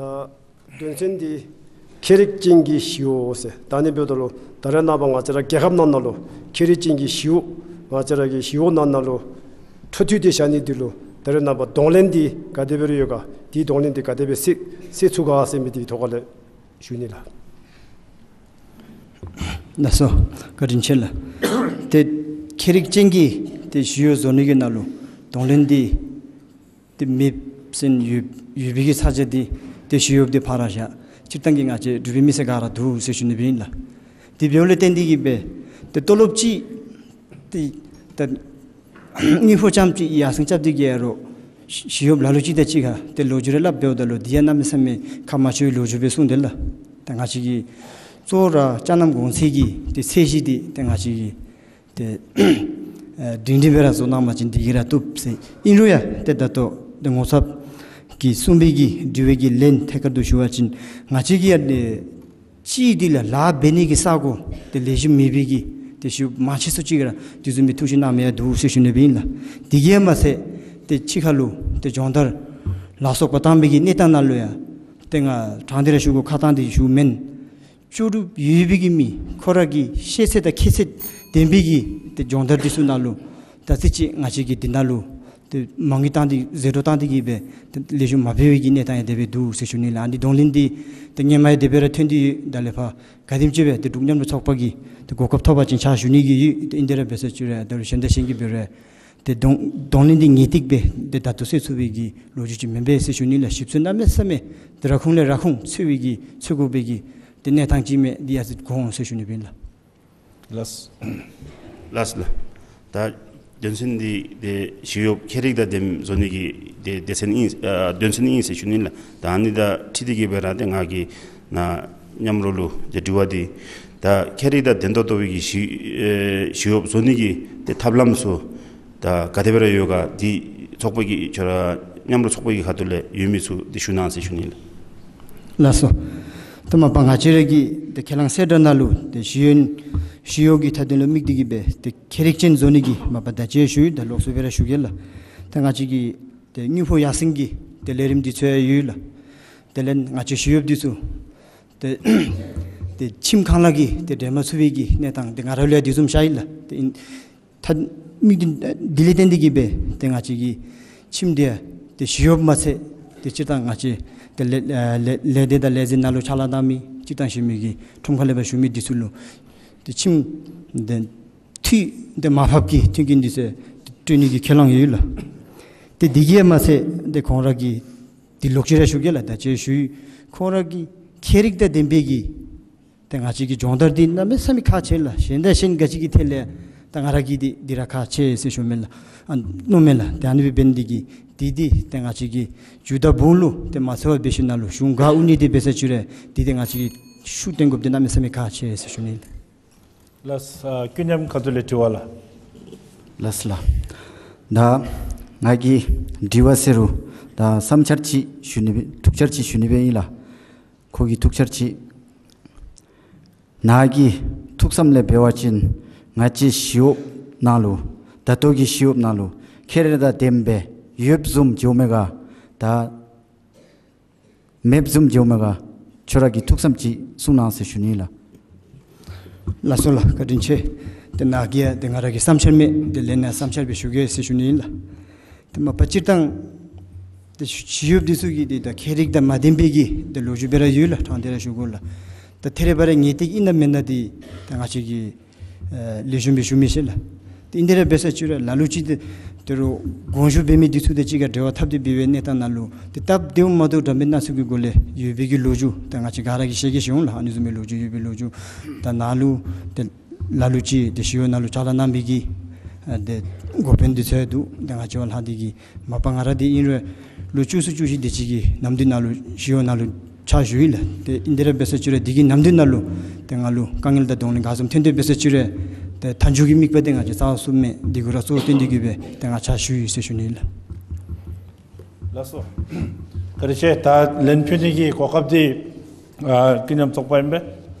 དོན་ཚན་འདི་ཁྱད་རིག་ཅན་གྱི་ཞི་གཡོག་ཟེར། ད་ཨ་ནི་འབདཝ་ད་ལུ་ད་རེས་ནངས་པ་ང་བཅས་ར་རྒྱལ་ཁབ་ནང་ན་ལུ་ཁྱད་རིག་ཅན་གྱི་ཞི་གཡོག་ང་བཅས་ར་གི་ཞི་གཡོག་ནང་ན་ལུ་འཕྲོ་མཐུད་དེ་བཞག་ནི་འདི་ལུ་ད་རེས་ནངས་པ་གདོང་ལེན་འདི་ག་དེ་སྦེ་ར་ཡོད་ག། དེའི་གདོང་ལེན་འདི་ག་དེ་སྦེ་སེལ་སེལ་ཚུགས་ག་ཟེར་མི་འདི་ཐོག་ཁ་ལས་ཞུ་ནི་ལགས། ལགས་སོ། བཀའ་དྲིན་ཆེ་ལགས། ཏེ་ཁྱད་རིག་ཅན་གྱི་ཏེ་ཞི་གཡོག་བཟོ་ནི་གི་ནང་ལུ་གདོང་ལེན་འདི་ཏེ་མེདཔ་ཟེར་ཡོད་ཡོད་པའི་གི་ཚ་གྱང་འདི་ཏེ་ཞི་གཡོགཔ་འདི་ཕར་བཞག་སྤྱིར་བཏང་གི་ང་བཅས་འབྲུག་པའི་མི་སེར་ག་ར་འདུག་ཟེར་ཞུ་ནི་སྦེ་ཨིན་ལགས། དེ་འབདཝ་ལས་བརྟེན་ཏེ་གིས་སྦེ་ཏེ་ཏོ་ལོབ་ཅིག་ཏེ་ད་དངུལ་ཕོགས་རྐྱངམ་ཅིག་ཡར་སེང་རྐྱབ་སྟེ་གིས་ར་ཞི་གཡོགཔ་ལ་ལུ་ཅིག་དང་གཅིག་ཁར་ཏེ་ལོ་རྒྱུས་རེ་སླབ་འབདཝ་ད་ལུ་འདི་ཡང་གནམ་མེད་ས་མེད་ཁ་མ་ལྕོགས་པའི་ལོ་རྒྱུས་སྦེ་གསུངས་ཏེ་ལགས། ད་ང་བཅས་ཀྱིས་གཙོ་བོ་ར་ཅ་ལག་གོང་ཚད་ཀྱི་ཏེ་ཚད་གཞི་འདི་ཏེ་ང་བཅས་ཀྱིས་ཏེ་ཨེ་སྒྲིང་སྒྲི་སྦེ་ར་བཟོ་གནང་པ་ཅིན་འདི་གིས་ར་བཏུབ་ཟེར། ཨིན་རུང་ཡང་ཏེ་ད་ལྟོ་ཏེ་ངོ་ཚབ་ཀྱིས་གསུངས་པའི་གི་དྲི་བའི་གི་ལན་ཐད་ཀར་དུ་ཞུ་བ་ཅིན་ང་བཅས་ཀྱིས་ཡང་ཏེ་སྤྱི་འདི་ལུ་ལཱ་འབད་ནི་གི་ས་གོ་ཏེ་ལེགས་ཤོམ་མེད་པའི་གི་ཏེ་ཞི་གཡོགཔ་མང་ཆེ་སུ་ཅིག་གིས་ར་དེ་བཟུམ་མའི་ཐུགས་བཞེད་གནང་མི་ཡང་འདུག་ཟེར་ཞུ་ནི་སྦེ་ཨིན་ལགས། དེ་གིས་མ་ཚད་ཏེ་ཕྱི་ཁ་ལུ་ཏེ་སྦྱོང་བརྡར་ལ་སོགས་པ་བཏང་པའི་གི་གནས་སྟངས་ནང་ལུ་ཡང་ཏེ་ང་དྲང་སྟེ་ར་ཞུ་དགོ། ཁ་བཏང་སྟེ་ཞུཝ་མེན། ལྕོགས་གྲུབ་ཡོད་པའི་གི་མི་ཁོ་ར་གི་ཤེས་ཚད་དང་མཁས་ཚད་ལྡན་པའི་གི་ཏེ་སྦྱོང་བརྡར་འདི་ཚུ་ནང་ལུ་ད་ཅི་ཅིག་ང་བཅས་ཀྱིས་འདི་ནང་ལུ་ཏེ་མ་དངུལ་བཏང་སྟེ་ཟད་འགྲོ་བཏང་སྟེ་གིས་སྦེ་ཏེ་ལེགས་ཤོམ་མ་འབད་བའི་གི་གནས་སྟངས་ཡང་དེ་སྦེ་འདུག་ཟེར་ཞུ་ནི་ལགས། ཨ་ནི་གདོང་ལེན་འདི་ཏེ་སྔོན་མ་ཡང་དེ་སྦེ་ར་ཐོན་ཏེ་ཡོད། ད་ལས་ཕར་ག་དེམ་ཅིག་སྦེ་ཏེ་འབྲུག་མཉམ་རུབ་ཚོགས་པ་གིས་ཏེ་གོ་སྐབས་ཐོབ་པ་ཅིན་ཕྱག་ཞུ་ནི་གི་ཡོད། ཏེ་ཨིན་ཏེ་ར་འབད་ས་ཅིག་ར་ད་རུང་གཞན་དང་གཞན་གྱིས་འབད་རུང་ཏེ་གདོང་གདོང་ལེན་འདི་ངེས་ཏིག་སྦེ་ཏེ་ད་ལྟོ་སེལ་ཚུགས་པའི་གི་ལོ་རྒྱུས་ཅིག་མེན་པས་ཟེར་ཞུ་ནི་ལགས། ཞིབ་འཚོལ་གནམ་མེད་ས་མེད་ཏེ་ར་ཁུངས་ལས་ར་ཁུངས་འཚོལ་བའི་གི་འཚོལ་དགོ་པའི་གི་ཏེ་གནས་སྟངས་ཅིག་མས། འདི་ཡང་ཅིག་གོ་འོང་ཟེར་ཞུ་ནི་སྦེ་ཨིན་ལགས། ལགས་སོ། ལགས་སོ་ལགས། ད་དོན་ཚན་འདི་ཏེ་ཞི་གཡོགཔ་ཁྱད་རིག་དང་ལྡནམ་བཟོ་ནི་གི་ཏེ་སྡེ་ཚན་ཨིན་ཨ་དོན་ཚན་ཨིན་ཟེར་ཞུ་ནི་ལགས། ད་ཨ་ནི་དང་འཁྲིལ་ཏེ་གིས་སྦེ་ར་ཏེ་ང་གིས་ནཱ་མཉམ་རོགས་ལུ་ཏེ་དྲི་བ་འདི་ད་ཁྱད་རིག་དང་ལྡན་ཏོག་ཏོ་སྦེ་གི་ཞི་ཨེ་ཞི་གཡོགཔ་བཟོ་ནི་གི་ཏེ་ཐབས་ལམ་ཚུ་ད་ག་དེ་སྦེ་ར་ཡོད་ག། འདི་ཚོགས་པ་གི་ཁྱོད་ར་མཉམ་རོགས་ཚོགས་པ་གི་ཁ་ཐུག་ལས་ཡོད་མི་ཚུ་འདི་ཞུ་གནང་ཟེར་ཞུ་ནི་ལགས། ལགས་སོ། ད་མ་པ་ང་བཅས་ར་གི་ཏེ་ཁས་བླངས་གསལ་བསྒྲགས་ནང་ལུ་ཏེ་ཞི་གཡོག་ཞི་གཡོག་གི་མཐའ་དོན་ལུ་དམིགས་ཏེ་གིས་སྦེ་ཏེ་ཁྱད་རིག་ཅན་བཟོ་ནི་གི་མ་པ་ད་ཅི་ཞུ་ཡི། ད་ལོགས་སུ་སྦེ་ར་ཞུ་གེ་ལགས། ད་ང་བཅས་ཀྱི་ཏེ་དངུལ་ཕོགས་ཡར་སེང་གི་ཏེ་ལས་རིམ་འདི་ཚུ་ཡང་ཡོད་ལགས། དེ་ལས་ང་བཅས་ཞི་གཡོགཔ་འདི་ཚུ་ཏེ་ཏེ་ཁྱིམ་ཁང་གླ་གིས་ཏེ་འབྲལ་མ་ཚུགས་པའི་གི་གནས་སྟངས་འདི་ང་ར་ལུ་ཡང་དེ་བཟུམ་ཤར་ཡི་ལགས། ཏེ་ཨིན་ཐད་དམིགས་འདི་འདི་ལས་བརྟེན་ཏེ་གིས་སྦེ་ཏེ་ང་བཅས་ཀྱི་ཁྱིམ་འདི་ཏེ་ཞི་གཡོགཔ་མ་ཚད་ཏེ་སྤྱིར་བཏང་ང་བཅས་ ཏེ་ལས་ཨ་ལས་ལས་སྡེ་དང་ལས་འཛིན་ནང་ལུ་ཕྱག་ལཱ་གནང་མི་སྤྱིར་བཏང་གཞོན་མི་གི་ཁྲོམ་ཁ་ལས་ཕར་ཞུ་མི་འདི་ཚུ་ལུ་ཏེ་ཁྱིམ་ཏེ་འཐུས་ཏེ་མར་ཕབ་ཀྱི་མཐུན་རྐྱེན་འདི་ཚུ་སྤྲོད་ནི་གི་ཁས་བླངས་ཡོད་ལགས། ཏེ་འདི་གིས་མ་ཚད་ཏེ་ཁོང་ར་གི་འདི་ལོག་ཅི་ར་ཞུ་གེ་ལགས། ད་ཅི་ཞུ་ཁོང་ར་གི་ཁྱད་རིག་དང་ལྡན་པའི་གི་ཏེ་ང་བཅས་ཀྱི་སྦྱོང་བརྡར་འདི་གནམ་མེད་ས་མེད་ཁག་ཆེ་ལགས། གཞན་དང་གཞན་ག་ཅི་གི་ཐད་ལས་ད་ང་ར་གིས་འདི་འདི་ར་ཁག་ཆེ་ཟེར་ཞུ་མི་ལགས། ཨ་མནོ་མི་ལགས། ཏེ་ཨ་ནི་སྦེ་འབད་ནི་འདི་གིས་འདི་འདི་ཏེ་ང་བཅས་ཀྱི་རྒྱུ་དང་ཕུང་ལུ་ཏེ་མ་ཚད་པར་འབད་ཞིནམ་ལས་གཞུང་ག་དབུ་ནི་འདི་འབད་ས་ཅིག་ར་འདི་ཏེ་ང་བཅས་ཀྱིས་ཤུགས་བཏོན་དགོཔ་འདི་གནམ་མེད་ས་མེད་ཁག་ཆེ་ཟེར་ཞུ་ནི་ལགས། ལགས། ཨ་ཀུན་མཉམ་ཁ་ཐུག་ལས་དྲི་བ་ལགས། ལགས་ལགས། ད་ང་གི་དྲི་བ་ཟེར་རུང་ད་བསམ་འཆར་ཅིག་ཞུ་ནི་སྦེ་ཐུགས་འཆར་ཅིག་ཞུ་ནི་སྦེ་ཨིན་ལགས། ཁོ་གི་ཐུགས་འཆར་ཅིག། ནཱ་གི་ཐུགས་བསམ་ལས་འབད་བ་ཅིན་ང་བཅས་ཞི་གཡོགཔ་ནང་ལུ་ད་ལྟོ་གི་ཞི་གཡོགཔ་ནང་ལུ་ཁྱད་རིག་དང་ལྡནམ་སྦེ་ཡོདཔ་བཟུམ་འགྱོཝ་མས་ག་ད་མེདཔ་བཟུམ་འགྱོཝ་མས་ག་ཁྱོད་ར་གི་ཐུགས་བསམ་ཅིག་གསུང་གནང་ཟེར་ཞུ་ནི་ལགས། ལགས་སོ་ལགས། བཀའ་དྲིན་ཆེ། ཏེ་ནཱ་གིས་ཡང་ཏེ་ང་ར་གི་བསམ་འཆར་མས། ཏེ་ལན་ཡང་བསམ་འཆར་སྦེ་ཞུ་གེ་ཟེར་ཞུ་ནི་ཨིན་ལགས། ཏེ་མ་པ་སྤྱིར་བཏང་ཏེ་ཞི་གཡོགཔ་འདི་ཚུ་གི་ཏེ་ད་ཁྱད་རིག་དང་མ་ལྡན་པའི་གི་ཏེ་ལོ་རྒྱུས་སྦེ་ར་ཡོད་ལགས། དྲང་སྟེ་ར་ཞུ་དགོ་ལགས། ད་ཐད་རི་བ་རི་ངེས་ཏིག་ཨིན་ན་མེན་ན་འདི་ད་ང་བཅས་ཀྱིས་ཨ་ལེགས་ཤོམ་སྦེ་ཞུ་མི་ཤེས་ལགས། ཏེ་ཨིན་དེ་ར་འབད་ས་ཅིག་ར་ལ་ལུ་ཅིག་ཏེ་ད་རུང་དགོངས་ཞུ་འབད་མི་འདི་ཚུ་དང་གཅིག་ཁར་འབྲེལ་བ་འཐབ་སྟེ་འབད་བའི་གནས་སྟངས་ནང་ལུ་ཏེ་སྟབས་བདེཝ་མ་བདེཝ་འདྲ་མིན་སྣ་ཚོགས་ཀྱི་སྒོ་ལས་ཡོད་པའི་གི་ལོ་རྒྱུས་ད་ང་བཅས་ག་ར་གིས་ཤེས་གེ་ཤེས་འོང་ལགས། ཨ་ནི་བཟུམ་མའི་ལོ་རྒྱུས་ཡོད་པའི་ལོ་རྒྱུས་ད་ནཱ་ལུ་ཏེ་ལ་ལུ་ཅིག་ཏེ་ཞི་གཡོག་ནང་ལུ་ཕྱག་ལཱ་གནང་མི་གི་ཨ་ཏེ་འགོ་དཔོན་འདི་ཚུ་ཡང་འདུག། ཏེ་ང་བཅས་བ་ལྷག་འདི་གིས་མ་པ་ང་ར་འདི་ཨིན་རུང་ལོ་བཅུ་གསུམ་བཅུ་བཞི་དེ་ཅིག་གི་ནམ་དུས་ནང་ལུ་ཞི་གཡོག་ནང་ལུ་ཕྱག་ཞུ་ཡི་ལགས། ཏེ་ཨིན་དེ་ར་འབད་ས་ཅིག་ར་འདི་གི་ནམ་དུས་ནང་ལུ་ཏེ་ང་ལུ་དཀའ་ངལ་དང་གདོང་ལེན་ག་བཟུམ་ཐོན་དེ་འབད་ས་ཅིག་ར་ཏེ་མཐའ་མཇུག་གི་དམིགས་པ་འདི་ང་བཅས་རྩ་བ་སུ་མེད་འདི་གུ་ར་གཙོ་བོ་བཏོན་ཏེ་གི་སྦེ་ཏེ་ང་ཕྱག་ཞུ་ཡི་ཟེར་ཞུ་ནི་ལགས། ལགས་སོ། བཀའ་དྲིན་ཆེ། ད་ལན་ཕུལ་ནི་གི་གོ་སྐབས་འདི་ཨ་ཀུན་མཉམ་ཚོགས་པ་ཨིན་པས།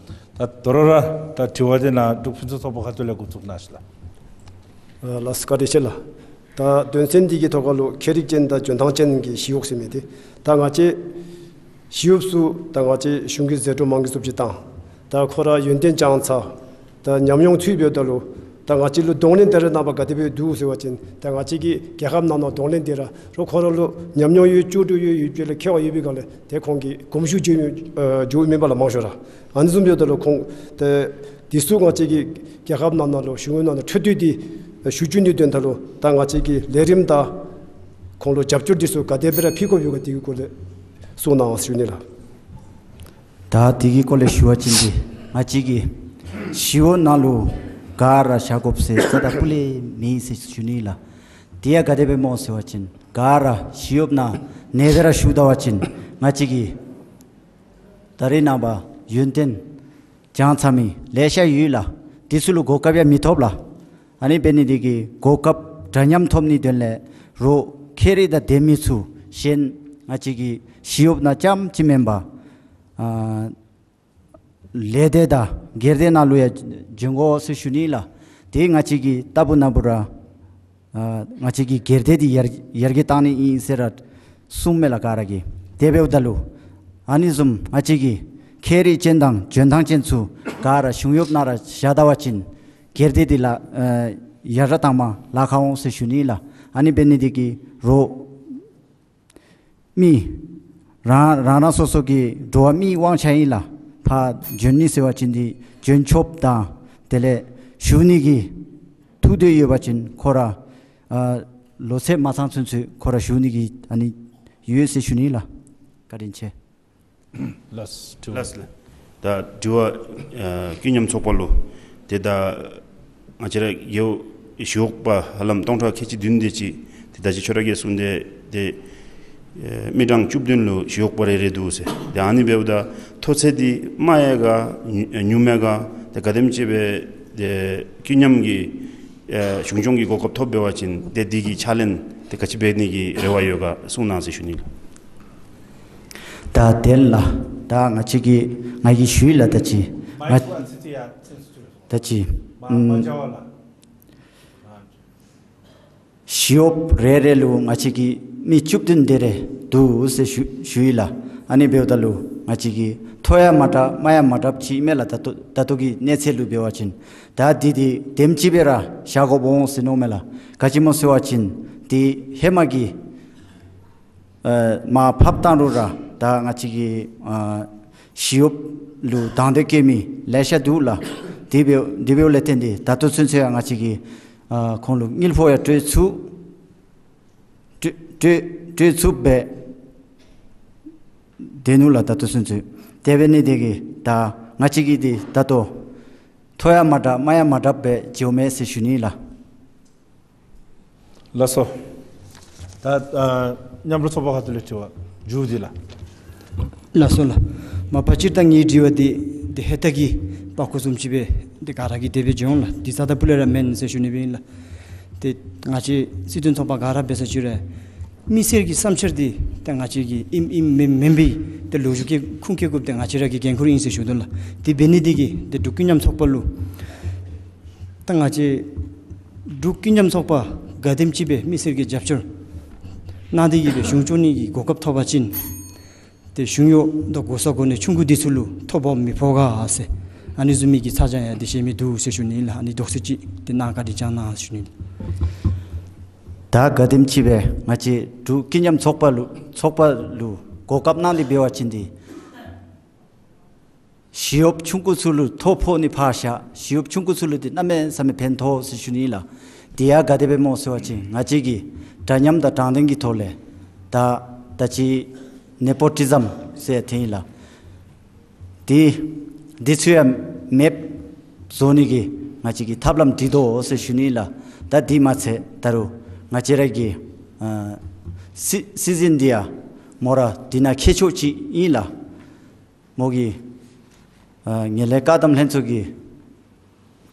ད་དོ་རུང་ར་ད་དྲི་བ་འདི་ནཱ་འབྲུག་ཕུན་སུམ་ཚོགས་པ་ཁ་ཐུག་ལས་འགོ་བཙུགས་གནང་ཤིག་ལགས། ཨ་ལགས་སོ། བཀའ་དྲིན་ཆེ་ལགས། ད་དོན་ཚན་འདི་གི་ཐོག་ཁ་ལུ་ཁྱད་རིག་ཅན་དང་འཇོན་ཐང་ཅན་གྱི་ཞི་གཡོག་ཟེར་མི་འདི་ད་ང་བཅས་ཞི་གཡོགཔ་ཚུ་ད་ང་བཅས་གཞུང་གི་ཟད་འགྲོ་མང་གི་སུབ་ཅིག་བཏང་། ད་ཁོ་ར་ཡོན་ཏན་སྦྱངས་ཚར། ད་ཉམས་མྱོང་ཚུད་འབདཝ་ད་ལུ་ད་ང་བཅས་ལུ་གདོང་ལེན་ད་རེས་ནངས་པ་ག་དེ་སྦེ་འདུག་ཟེར་བ་ཅིན་ད་ང་བཅས་ཀྱི་རྒྱལ་ཁབ་ནང་ན་གདོང་ལེན་འདི་ར་རོགས་ཁོ་ར་ལུ་ཉམས་མྱོང་ཡོད་ལྕོགས་གྲུབ་ཡོད་ཡོད་པའི་ལས་མཁས་པ་ཡོད་པའི་སྒང་ལས་ཏེ་ཁོང་གིས་གོམས་ཤུགས་བརྗེ་ཨ་བརྗེཝ་མེན་པ་ལགས་མང་ཤོས་ར། ཨ་ནི་བཟུམ་འབདཝ་ད་ལུ་ཁོང་ཏེ་འདི་ཚུ་ང་བཅས་ཀྱི་རྒྱལ་ཁབ་ནང་ན་ལུ་གཞུང་གཡོག་ནང་ན་འཕྲོད་བསྟེན་འདི་ཞུ་བཅུག་ནིའི་དོན་དག་ལུ་ད་ང་བཅས་ཀྱི་ལས་རིམ་དང་ཁོང་ལུ་རྒྱབ་སྐྱོར་འདི་ཚུ་ག་དེ་སྦེ་ར་ཕུལ་དགོཔ་ཡོད་ག་དེ་གི་སྐོར་ལས་གསུང་གནང་ཟེར་ཞུ་ནི་ལགས། ད་དེ་གི་སྐོར་ལས་ཞུ་བ་ཅིན་ཏེ་ང་བཅས་ཀྱི་ཞི་གཡོག་ནང་ལུ་ག་ར་བཞག་དགོཔ་ཟེར་རྩ་དང་སྤུ་ལས་མེད་ཟེར་ཞུ་ནི་ལགས། དེ་ཡང་ག་དེ་སྦེ་སྨོ་ཟེར་བ་ཅིན་ག་ར་ཞི་གཡོགཔ་ནང་ན་དེ་ར་ཞུ་ད་བ་ཅིན་ང་བཅས་ཀྱི་ད་རེས་ནངས་པ་ཡོན་ཏན་སྦྱང་ཚར་མི་ལེ་ཤ་ཡོད་ལགས། དེ་ཚུ་ལུ་གོ་སྐབས་ཡང་མི་ཐོབ་ལགས། ཨ་ནི་འབད་ནི་འདི་གིས་གོ་སྐབས་འདྲ་མཉམ་ཐོབ་ནིའི་དོན་ལས་རོགས་ཁྱད་རིག་དང་ལྡན་མི་ཚུ་གཞན་ང་བཅས་ཀྱི་ཞི་གཡོགཔ་ནང་རྐྱངམ་ཅིག་མེན་པར་ཨ་ལས་སྡེ་དང་སྒེར་སྡེ་ནང་ལུ་ཡང་བྱོན་དགོ་ཟེར་ཞུ་ནི་ལགས། དེ་ང་བཅས་ཀྱིས་ལྟ་བུ་ན་བུ་ར་ཨ་ང་བཅས་ཀྱི་སྒེར་སྡེ་འདི་ཡར་ཡར་རྒྱས་བཏང་ནི་ཨིན་ཟེར་ར་གསུངམ་མས་ལགས་ག་ར་གིས། དེ་འབདཝ་ད་ལུ་ཨ་ནི་བཟུམ་ང་བཅས་ཀྱི་ཁྱད་རིག་ཅན་དང་འཇོན་ཐང་ཅན་ཚུ་ག་ར་གཞུང་གཡོགཔ་ནང་ར་བཞག་ད་བ་ཅིན་སྒེར་སྡེ་འདི་ལཱ་ཨ་ཡར་ར་བཏང་མ་ལཱ་ཁག་འོང་ཟེར་ཞུ་ནི་ལགས། ཨ་ནི་འབད་ནི་འདི་གིས་རོགས་མི་རང་རང་རང་སོ་སོ་གི་འགྲོ་བ་མིའི་དབང་ཆ་ཨིན་ལགས། ཕར་བྱོན་ནི་ཟེར་བ་ཅིན་འདི་བྱོན་ཆོགཔ་དང་དེ་ལས་བཞུགས་ནི་གི་ཐུགས་འདོད་ཡོད་པ་ཅིན་ཁོ་ར་ཨ་ལོ་ཚད་མ་ཚང་ཚུན་ཚོད་ཁོ་ར་བཞུགས་ནི་གི་ཨ་ནི་ཡོད་ཟེར་ཞུ་ནི་ལགས། བཀའ་དྲིན་ཆེ། ལགས་སོ། ལགས་སོ་ལགས། ད་དྲི་བ་ཨ་ཀུན་མཉམ་ཚོགས་པ་ལུ་ཏེ་ད་ང་བཅས་ར་རྒེད་འོག་ཞི་གཡོག་པ་ཧ་ལམ་སྟོང་ཕྲག་ཁལ་གཅིག་བདུན་དེ་ཅིག་ཏེ་ད་ཅི་ཁྱོད་ར་གིས་གསུངས་ཏེ་ཏེ་ཨེ་མི་གྲངས་བཅུ་བདུན་ལུ་ཞི་གཡོག་པ་རེ་རེ་འདུག་ཟེར། ཏེ་ཨ་ནི་འབདཝ་ད་མཐོ་ཚད་འདི་དམའ་ཡ་ག་ཉུང་ཉུངམ་ཡ་ག་ཏེ་ག་དེམ་ཅིག་སྦེ་ཏེ་ཀུན་མཉམ་གྱི་ཨེ་གཞུང་སྐྱོང་གི་གོ་སྐབས་ཐོབ་འབད་བ་ཅིན་ཏེ་འདི་གི་ཕྱག་ལེན་ཏེ་ག་ཅི་འབད་ནི་གི་རེ་བ་ཡོད་ག་གསུང་གནང་ཟེར་ཞུ་ནི་ལགས། ད་དེ་ལགས། ད་ང་བཅས་ཀྱིས་ང་གིས་ཞུ་ཡི་ལགས། ད་ཅི་ང་ད་ཅི་ཨམ་ཞི་གཡོགཔ་རེ་རེ་ལུ་ང་བཅས་ཀྱིས་མི་བཅུ་བདུན་དེ་རེ་འདུག་ཟེར་ཞུ་ཞུ་ཡི་ལགས། ཨ་ནི་འབདཝ་ད་ལུ་ང་བཅས་ཀྱིས་མཐོ་ཡང་མ་དྲག་དམའ་ཡང་མ་དྲགཔ་ཅིག་མས་ལགས། ད་ལྟོ་ད་ལྟོ་གི་གནས་ཚད་ལུ་འབད་བ་ཅིན་ད་འདི་འདི་དེམ་ཅིག་སྦེ་ར་བཞག་དགོཔ་འོང་ཟེར་མནོཝ་མས་ལགས། ག་ཅི་སྨོ་ཟེར་བ་ཅིན་ཏེ་ཧེ་མ་གི་ཨ་མར་ཕབ་བཏང་རུང་ར་ ད་ང་བཅས་ཀྱི་ཨ་ཞི་གཡོགཔ་ལུ་དང་འདོད་བསྐྱེད་མི་ལེ་ཤ་འདུག་ལགས། དེ་འབདཝ་དེ་འབདཝ་ལས་བརྟེན་ཏེ་ད་ལྟོ་ཚུན་ཚོད་ཡང་ང་བཅས་ཀྱིས་ཨ་ཁོང་ལུ་དངུལ་ཕོགས་ཡང་སྤྲོད་ཚུགས་སྤྲོད་སྤྲོད་སྤྲོད་ཚུགསཔ་སྦེ་སྡོད་ནུག་ལགས། ད་ལྟོ་ཚུན་ཚོད། དེ་འབད་ནི་དེ་གིས་ད་ང་བཅས་ཀྱིས་འདི་ད་ལྟོ་མཐོ་ཡང་མ་དྲག་དམའ་ཡང་མ་དྲགཔ་སྦེ་བྱོནམ་མས་ཟེར་ཞུ་ནི་ལགས། ལགས་སོ། ད་ཨ་མཉམ་རོགས་ཚོགས་པ་ཁ་ཐུག་ལས་དྲི་བ་མཇུག་འདི་ལགས། ལགས་སོ་ལགས། མ་པ་སྤྱིར་བཏང་ངེའི་དྲི་བ་འདི་འདི་ཧེ་ད་གི་པ་ཀོ་བཟུམ་ཅིག་སྦེ་འདི་ག་ར་གིས་དེ་སྦེ་བྱུང་ལགས། འདི་རྩ་དང་སྤུ་ལས་ར་མེན་ཟེར་ཞུ་ནི་སྦེ་ཨིན་ལགས། ཏེ་ང་བཅས་སྲིད་དོན་ཚོགས་པ་ག་ར་འབད་ས་ཅིག་ར་མི་སེར་གྱི་བསམ་འཆར་འདི་ཏེ་ང་བཅས་ཀྱི་ཨིནམ་ཨིནམ་མེནམ་མེནམ་སྦེ་ཏེ་ལོ་རྒྱུས་ཀྱིས་ཁུངས་སྐྱེལ་དགོཔ་འདི་ང་བཅས་ར་གི་འགན་ཁུར་ཨིན་ཟེར་ཞུ་དོ་ལགས། དེ་འབད་ནི་འདི་གིས་ཏེ་འབྲུག་ཀུན་མཉམ་ཚོགས་པ་ལུ་ད་ང་བཅས་འབྲུག་ཀུན་མཉམ་ཚོགས་པ་ག་དེམ་ཅིག་སྦེ་མི་སེར་གྱི་རྒྱབ་སྐྱོར་གནང་སྟེ་གིས་སྦེ་གཞུང་སྐྱོང་ནི་གི་གོ་སྐབས་ཐོབ་པ་ཅིན་ཏེ་གཞུང་གཡོག་དང་གོ་ས་གོ་གནས་ཆུང་ཀུ་འདི་ཚུ་ལུ་ཐོ་ཕོག་མི་ཕོག་ག་ཟེར་ཨ་ནི་བཟུམ་མའི་གི་ཚ་གྱང་ཡང་འདི་བཞེས་མི་འདུག་ཟེར་ཞུ་ནི་ལགས། ཨ་ནི་དོགས་སེལ་ཅིག་འདི་གནང་བཀའ་དྲིན་བསྐྱང་གནང་ཞུ་ནི། ད་ག་དེམ་ཅིག་སྦེ་ང་བཅས་འབྲུག་ཀུན་མཉམ་ཚོགས་པ་ལུ་ཚོགས་པ་ལུ་གོ་སྐབས་གནང་སྟེ་འབད་བ་ཅིན་འདི་ཞི་གཡོགཔ་ཆུང་ཀུ་ཚུ་ལུ་ཐོ་ཕོག་ནི་ཕར་བཞག། ཞི་གཡོགཔ་ཆུང་ཀུ་ཚུ་ལུ་འདི་གནམ་མེད་ས་མེད་ཕན་ཐོགས་ཟེར་ཞུ་ནི་ལགས། དེ་ཡང་ག་དེ་སྦེ་སྨོ་ཟེར་བ་ཅིན་ང་བཅས་ཀྱིས་འདྲ་མཉམ་དང་དྲང་བདེན་གྱི་ཐོག་ལས་ད་ད་ཅི་ནེ་པོ་ཊི་ཛམ་ཟེར་ཐོན་ཡི་ལགས། དེ་དེ་ཚུ་ཡང་མེདཔ་བཟོ་ནི་གི་ང་བཅས་ཀྱིས་ཐབས་ལམ་སྒྲིག་དོ་ཟེར་ཞུ་ནི་ལགས། ད་དེ་མ་ཚད་ད་རུང་ང་བཅས་ར་གི་ཨ་སྲི་སྲིད་འཛིན་འདི་ཡང་མོ་ར་འདི་ནང་མཁས་མཆོག་ཅིག་ཨིན་ལགས། མོ་གིས་ཨ་ངན་ལྷད་བཀག་སྡོམ་ལྷན་ཚོགས་ཀྱི་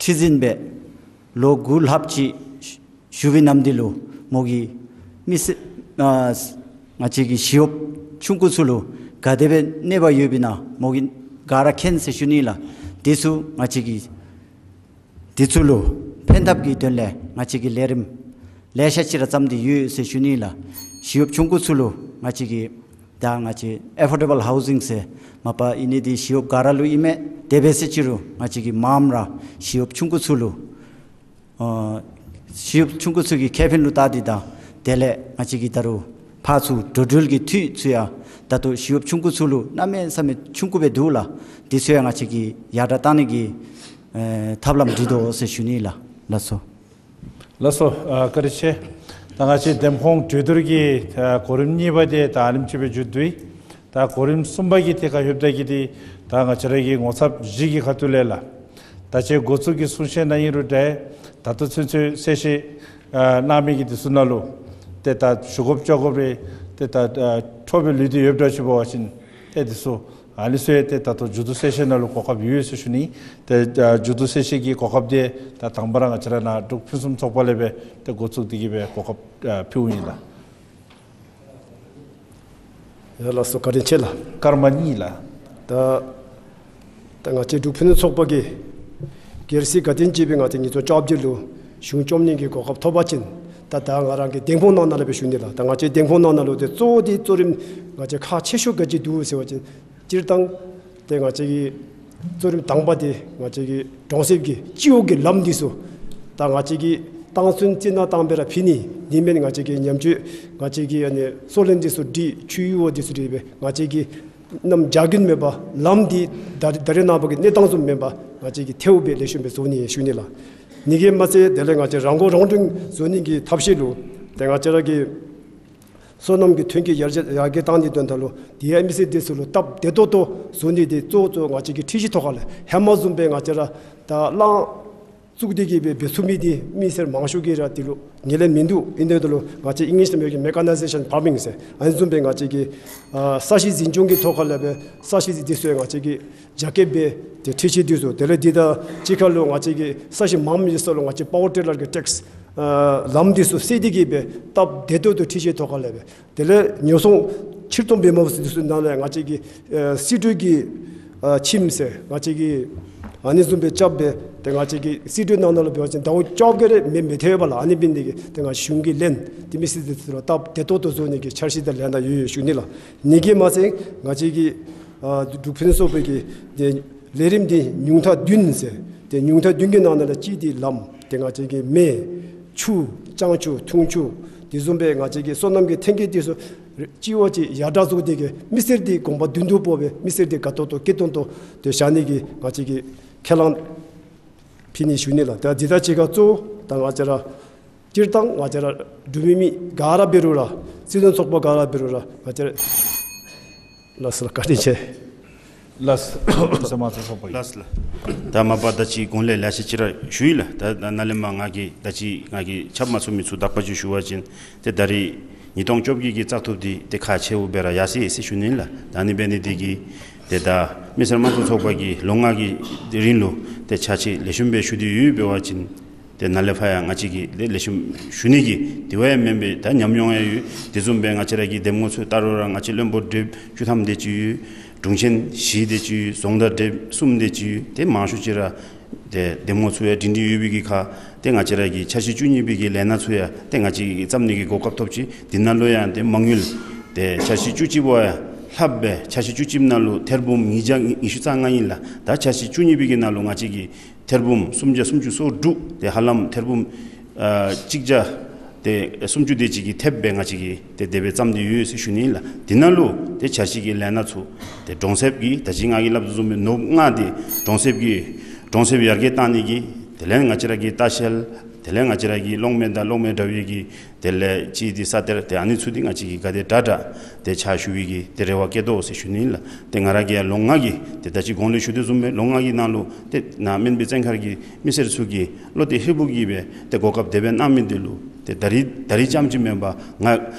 ཁྲི་འཛིན་སྦེ་ལོ་དགུ་ལྷགཔ་ཅིག་བཞུགས་པའི་ནམ་དུས་ལུ་མོ་གིས་མི་སེར་ཨ་ང་བཅས་ཀྱི་ཞི་གཡོགཔ་ཆུང་ཀུ་ཚུ་ལུ་ག་དེ་སྦེ་གནོད་པ་ཡོདཔ་ཨིན་ན་མོ་གིས་ག་ར་མཁྱེན་ཟེར་ཞུ་ནི་ལགས། དེ་ཚུ་ང་བཅས་ཀྱིས་དེ་ཚུ་ལུ་ཕན་ཐབས་ཀྱི་དོན་ལས་ང་བཅས་ཀྱིས་ལས་རིམ་ལེ་ཤ་ཅིག་ར་བརྩམས་ཏེ་ཡོད་ཟེར་ཞུ་ནི་ལགས། ཞི་གཡོགཔ་ཆུང་ཀུ་ཚུ་ལུ་ང་བཅས་ཀྱིས་ད་ང་བཅས་ཨེ་ཕོར་ཌེ་བཱལ་ཧའུ་ཟིང་ཟེར་མ་པ་ཨིན་ནི་འདི་ཞི་གཡོགཔ་ག་ར་ལུ་ཨིན་མས། དེ་འབད་ཟེར་ཅི་རུང་ང་བཅས་ཀྱིས་མངམ་ར་ཞི་གཡོགཔ་ཆུང་ཀུ་ཚུ་ལུ་ཨ་ཞི་གཡོགཔ་ཆུང་ཀུ་ཚུ་གི་ཁེ་ཕན་ལུ་བལྟ་སྟེ་དང་དེ་ལས་ང་བཅས་ཀྱིས་ད་རུང་ཕར་ཚུར་འགྲོ་འགྲུལ་གྱི་འཐུས་ཚུ་ཡང་ད་ལྟོ་ཞི་གཡོགཔ་ཆུང་ཀུ་ཚུ་ལུ་གནམ་མེད་ས་མེད་ཆུང་ཀུ་སྦེ་འདུག་ལགས། དེ་ཚུ་ཡང་ང་བཅས་ཀྱིས་ཡར་དྲག་བཏང་ནི་གི་ཨེ་ཐབས་ལམ་སྒྲིག་དོ་ཟེར་ཞུ་ནི་ལགས། ལགས་སོ། ལགས་སོ། ཨ་བཀའ་དྲིན་ཆེ། ད་ང་བཅས་འདེམས་ཁོངས་གྲོས་བསྡུར་གྱི་ཨ་གོ་རིམ་གཉིས་པ་དེ་ད་ཨ་ནེམ་ཅིག་སྦེ་མཇུག་བསྡུ་ཡི། ད་གོ་རིམ་གསུམ་པ་གི་ཐད་ཁར་ལྷོདཔ་ད་གི་འདི་ད་ང་བཅས་ར་གི་ངོ་ཚབ་བཞི་གི་ཁ་ཐུག་ལས་ལགས། ད་ཅི་འགོ་བཙུགས་ཀྱི་གསུང་བཤད་ནང་ཨིན་རུང་འདྲ། ད་ལྟོ་ཚུན་ཚོད་གསལ་བཤད་ཨ་གནང་མི་གི་དེ་ཚུ་ནང་ལུ་ཏེ་ད་ཞུ་དགོཔ་བཅོ་དགོཔ་རེ་ཏེ་ད་ཨ་འཕྲོ་སྦེ་ལུས་ཏེ་ཡོདཔ་འདྲཝ་ཅིག་འབད་བ་ཅིན་ཏེ་དེ་ཚུ་ཨ་ནི་ཚུ་ཡང་ཏེ་ད་ལྟོ་མཇུག་བསྡུ་གསལ་བཤད་ནང་ལུ་གོ་སྐབས་ཡོད་ཟེར་ཞུ་ནི། ཏེ་ཨ་མཇུག་བསྡུ་གསལ་བཤད་ཀྱི་གོ་སྐབས་དེ་ད་དང་པ་ར་ང་བཅས་ར་ནཱ་འབྲུག་ཕུན་སུམ་ཚོགས་པ་ལས་སྦེ་ཏེ་འགོ་བཙུགས་ཏེ་གི་སྦེ་གོ་སྐབས་ཨ་ཕུལཝ་ཨིན་ལགས། ཡ་ལགས་སོ། བཀའ་དྲིན་ཆེ་ལགས། སྐར་མ་གཉིས་ལགས། ད་ད་ང་བཅས་འབྲུག་ཕུན་སུམ་ཚོགས་པ་གིས་གལ་སྲིད་ག་དེམ་ཅིག་སྦེ་ང་བཅས་ཉིས་སྟོང་བཅོ་བརྒྱད་ལུ་གཞུང་བཅོམ་ནི་གི་གོ་སྐབས་ཐོབ་པ་ཅིན་ད་ད་ང་རང་གི་འདེམས་ཁོངས་ནང་ན་ལས་སྦེ་ཞུ་ནི་ལགས། ད་ང་བཅས་འདེམས་ཁོངས་ནང་ན་ལུ་ཏེ་གཙོ་བོ་འདི་གཙོ་རིམ་ང་བཅས་ཁག་ཆེ་ཤོས་ག་ཅི་འདུག་ཟེར་བ་ཅིན་སྤྱིར་བཏང་ཏེ་ང་བཅས་ཀྱི་གཙོ་རིམ་དང་པ་འདི་ང་བཅས་ཀྱི་གྲོང་གསེབ་ཀྱི་སྤྱི་འོག་གི་ལམ་འདི་ཚུ་ད་ང་བཅས་ཀྱིས་བཏང་ཚུན་རྩི་ནག་བཏང་སྦེ་ར་ཕུལ་ནི། དེ་མེན་ང་བཅས་ཀྱིས་ཉམས་བཅོས་ང་བཅས་ཀྱིས་ཨ་ནི་སོ་ལན་འདི་ཚུ་སྒྲིག་ཆུ་ཡུར་བ་འདི་ཚུ་སྒྲིག་སྦེ་ང་བཅས་ཀྱིས་གནམ་བྱཱར་རྒྱུན་མེད་པར་ལམ་འདི་ད་ད་རེས་ནངས་པ་གི་གནས་སྟངས་བཟུམ་མེན་པར་ང་བཅས་ཀྱིས་ཐལཝ་སྦེ་ལེགས་ཤོམ་སྦེ་བཟོ་ནི་ཞུ་ནི་ལགས། ཨ་ནི་གིས་མ་ཚད་དེ་ལས་ང་བཅས་རང་མགོ་རང་འདྲོངས་བཟོ་ནི་གི་ཐབས་ཤེས་ལུ་ཏེ་ང་བཅས་ར་གི་སོ་ནམ་གྱི་ཐོན་སྐྱེད་ཡར་རྒྱས་ཡར་རྒྱས་བཏང་ནིའི་དོན་དག་ལུ་དེ་ཡང་མི་སེར་འདི་ཚུ་ལུ་སྟབས་བདེ་ཏོག་ཏོ་བཟོ་ནི་འདི་གཙོ་བོ་གཙོ་བོ་ང་བཅས་ཀྱི་ཁྲིག་གཞི་ཐོག་ཁ་ལས་ཧེ་མ་བཟུམ་སྦེ་ང་བཅས་ར་ད་གླང་བཙུགས་ཏེ་གི་སྦེ་འབད་ཚུགས་མི་འདི་མི་སེར་མང་ཤོས་ཀྱིས་ར་འདི་ལུ་ངོས་ལེན་མིན་འདུག། ཨིན་དེ་འདི་ལུ་ང་བཅས་ཨིང་ལིཤ་ནང་སྦེ་མེ་ཀ་ནའི་ཟེ་ཤཱན་ཕཱར་མིང་ཟེར་ཨ་ནི་བཟུམ་སྦེ་ང་བཅས་ཀྱི་ཨ་ས་གཤིས་འཛིན་སྐྱོང་གི་ཐོག་ཁ་ལས་སྦེ་ས་གཤིས་འདི་ཚུ་ཡང་ང་བཅས་ཀྱིས་རྒྱ་སྐྱེད་འབད་དེ་ཁྲིག་གཞི་འདི་ཚུ་དེ་ལས་འདི་དང་གཅིག་ཁར་ལུ་ང་བཅས་ཀྱིས་ས་གཤིས་མངམ་གི་ས་ལུ་ང་བཅས་པ་ཝར་ཊི་རེ་ལར་གྱི་ཊེགསི་ཨ་ལམ་འདི་ཚུ་བསལ་ཏེ་གི་སྦེ་སྟབས་བདེ་ཏོག་ཏོ་ཁྲིག་གཞི་ཐོག་ཁ་ལས་སྦེ་དེ་ལས་ཉོ་ཚོང་ཕྱིར་གཏོང་འབད་མ་པ་འདི་ཚུ་ནང་ལས་ང་བཅས་ཀྱིས་ཨ་སྲིད་གྲོས་ཀྱི་ཨ་ཁྱིམ་ཟེར་ང་བཅས་ཀྱིས་ཨ་ནི་བཟུམ་སྦེ་རྐྱབ་སྦེ་ཏེ་ང་བཅས་ཀྱི་སྲིད་གྲོས་ནང་ན་ལུ་འབད་བ་ཅིན་ཟླཝ་བཅོ་བརྒྱད་རེ་མེ་མེ་ཐལ་བ་ལགས། ཨ་ནི་འབད་ནི་དེ་གིས་ཏེ་ང་བཅས་གཞུང་གིས་ལན་འདི་མི་སེར་འདི་ཚུ་ལུ་སྟབས་བདེ་ཏོག་ཏོ་བཟོ་ནི་གི་འཆར་གཞི་དང་ལན་གནང་ཡོད་ཡོད་ཞུ་ནི་ལགས། ཨ་ནི་གིས་མ་ཚད་ང་བཅས་ཀྱི་ཨ་འབྲུག་ཕུན་སུམ་ཚོགས་པའི་གི་ཏེ་ལས་རིམ་འདི་ཉུང་མཐའ་བདུན་ཟེར། ཏེ་ཉུང་མཐའ་བདུན་གྱི་ནང་ན་ལས་གཅིག་འདི་ལམ། ཏེ་ང་བཅས་ཀྱི་མེ་ཆུ་ལྕང་ཆུ་འཐུང་ཆུ་དེ་བཟུམ་སྦེ་ང་བཅས་ཀྱི་སོ་ནམ་གྱི་ཐོན་སྐྱེད་འདི་ཚུ་ སྤྱི་བོ་ཅིག་ཡར་དྲག་བཟོ་སྟེ་གི་མི་སེར་འདི་དགོངས་པ་མདུན་དུ་སྤོ་སྦེ་མི་སེར་འདི་དགའ་ཏོག་ཏོ་སྐྱིད་ཏོང་ཏོ་དེ་བཞག་ནི་གི་ང་བཅས་ཀྱིས་ཁས་བླངས་ཕུལ་ནི་ཞུ་ནི་ལགས། ད་འདི་ད་ཅི་ག་གཙོ་ད་ང་བཅས་ར་སྤྱིར་བཏང་ང་བཅས་ར་འབྲུག་མི་མི་ག་ར་འབད་རུང་ར་སྲིད་དོན་ཚོགས་པ་ག་ར་འབད་རུང་ར་ང་བཅས་ར་ལགས་སོ་ལགས། བཀའ་དྲིན་ཆེ། ལགས་སོ། མི་སེར་དམངས་གཙོ་ཚོགས་པ་ཡིན། ལགས་སོ་ལགས། ད་མ་པ་ད་ཅི་གོང་ལས་ལེ་ཤ་ཅིག་ར་ཞུ་ཡི་ལགས། ད་ད་ནཱ་ལས་མར་ང་གིས་ད་ཅི་ང་གིས་ཆ་མ་ཚུགས་མི་ཚུ་དག་པ་ཅིག་ཞུ་བ་ཅིན་ཏེ་ད་རིས་ཉིས་སྟོང་བཅོ་བརྒྱད་ཀྱི་བཙག་འཐུ་འདི་ཏེ་ཁག་ཆེཝ་སྦེ་ར་ཡར་སོ་ཡི་ཟེར་ཞུ་ནི་ལགས། ད་ཨ་ནི་འབད་ནི་འདི་གིས་ཏེ་ད་མི་སེར་དམངས་གཙོ་ཚོགས་པ་གིས་ལོ་ལྔ་གི་རིང་ལུ་ཏེ་ཕྱག་ཕྱིད་ལེགས་ཤོམ་སྦེ་ཞུ་སྟེ་ཡོདཔ་འབད་བ་ཅིན་ཏེ་ནཱ་ལས་ཕར་ཡང་ང་བཅས་ཀྱིས་ཏེ་ལེགས་ཤོམ་ཞུ་ནི་གི་དེ་བ་ཡང་མེན་པར་ད་ཉམས་མྱོང་ཡང་ཡོད། དེ་བཟུམ་སྦེ་ང་བཅས་ར་གི་འདེམས་ངོ་ཚུ་ལྟ་རུང་ར་ང་བཅས་བློན་པོ་གྲལ་བཅུ་ཐམ་དེ་ཅིག་ཡོད། དྲུང་ཆེན་བཞི་དེ་ཅིག་ཡོད། རྫོང་བདག་གྲལ་གསུམ་དེ་ཅིག་ཡོད། ཏེ་མང་ཤོས་ཅིག་ར་ཏེ་འདེམས་ངོ་ཚུ་ཡང་སྒྲིང་སྒྲིང་ཡོད་པའི་གི་ཁར་ཏེ་ང་བཅས་ར་གི་འཆར་གཞི་བཅུ་གཉིས་པའི་གི་ལས་སྣ་ཚུ་ཡང་ཏེ་ང་བཅས་ཀྱིས་བརྩམ་ནི་གི་གོ་སྐབས་ཐོབ་ཅི། དེ་ནང་ལུ་ཡང་ཏེ་མ་དངུལ་ཏེ་འཆར་གཞི་བཅུ་གཅིག་པོ་ཡང་ལྷགཔ་སྦེ་འཆར་གཞི་བཅུ་གཅིག་ནང་ལུ་ཐེར་འབུམ་ཉིས་བརྒྱ་ཉི་ཤུ་རྩ་ལྔ་ཨིན་ལགས། ད་འཆར་གཞི་བཅུ་གཉིས་པའི་གི་ནང་ལུ་ང་བཅས་ཀྱིས་ཐེར་འབུམ་སུམ་བརྒྱ་སུམ་ཅུ་སོ་དྲུག་ཏེ་ཧ་ལམ་ཐེར་འབུམ་ཨ་གཅིག་བརྒྱ་ཏེ་སུམ་ཅུ་དེ་ཅིག་གིས་ཐེབས་སྦེ་ང་བཅས་ཀྱིས་ཏེ་དེ་སྦེ་བརྩམས་ཏེ་ཡོད་ཟེར་ཞུ་ནི་ལགས། དེ་ནང་ལུ་ཏེ་འཆར་གཞི་གི་ལས་སྣ་ཚུ་ཏེ་གྲོང་གསེབ་ཀྱི་ད་ཅི་ང་གིས་སླབ་དོ་བཟུམ་སྦེ་ནོར་བུ་ལྔ་འདི་གྲོང་གསེབ་ཀྱི་གྲོང་གསེབ་ཡར་རྒྱས་གཏང་ནི་གི་དེ་ལས་ང་བཅས་ར་གི་ལྟ་བཤལ་དེ་ལས་ང་བཅས་ར་གི་གློག་མེ་དང་གློག་མེ་དྲ་བའི་གི་དེ་ལས་ཅིག་འདི་ས་གཏེར་ཏེ་ཨ་ནི་ཚུ་འདི་ང་བཅས་ཀྱིས་ག་དེ་དྲག་དྲག་ཏེ་ཕྱག་ཞུ་བའི་གི་ཏེ་རེ་བ་བསྐྱེད་དོ་ཟེར་ཞུ་ནི་ལགས། ཏེ་ང་ར་གིས་ཡང་ལོ་ལྔ་གི་ཏེ་ད་ཅི་གོང་ལུ་ཞུ་དོ་བཟུམ་སྦེ་ལོ་ལྔ་གི་ནང་ལུ་ཏེ་ནཱ་སྨན་པའི་བཙན་མཁར་གྱི་མི་སེར་ཚུ་གིས་བློ་གཏད་ཧྲིལ་པོ་གིས་སྦེ་ཏེ་གོ་སྐབས་དེ་སྦེ་གནང་མི་འདི་ལུ་ཏེ་ད་རིས་ད་རིས་རྐྱངམ་ཅིག་མེན་པར་ང་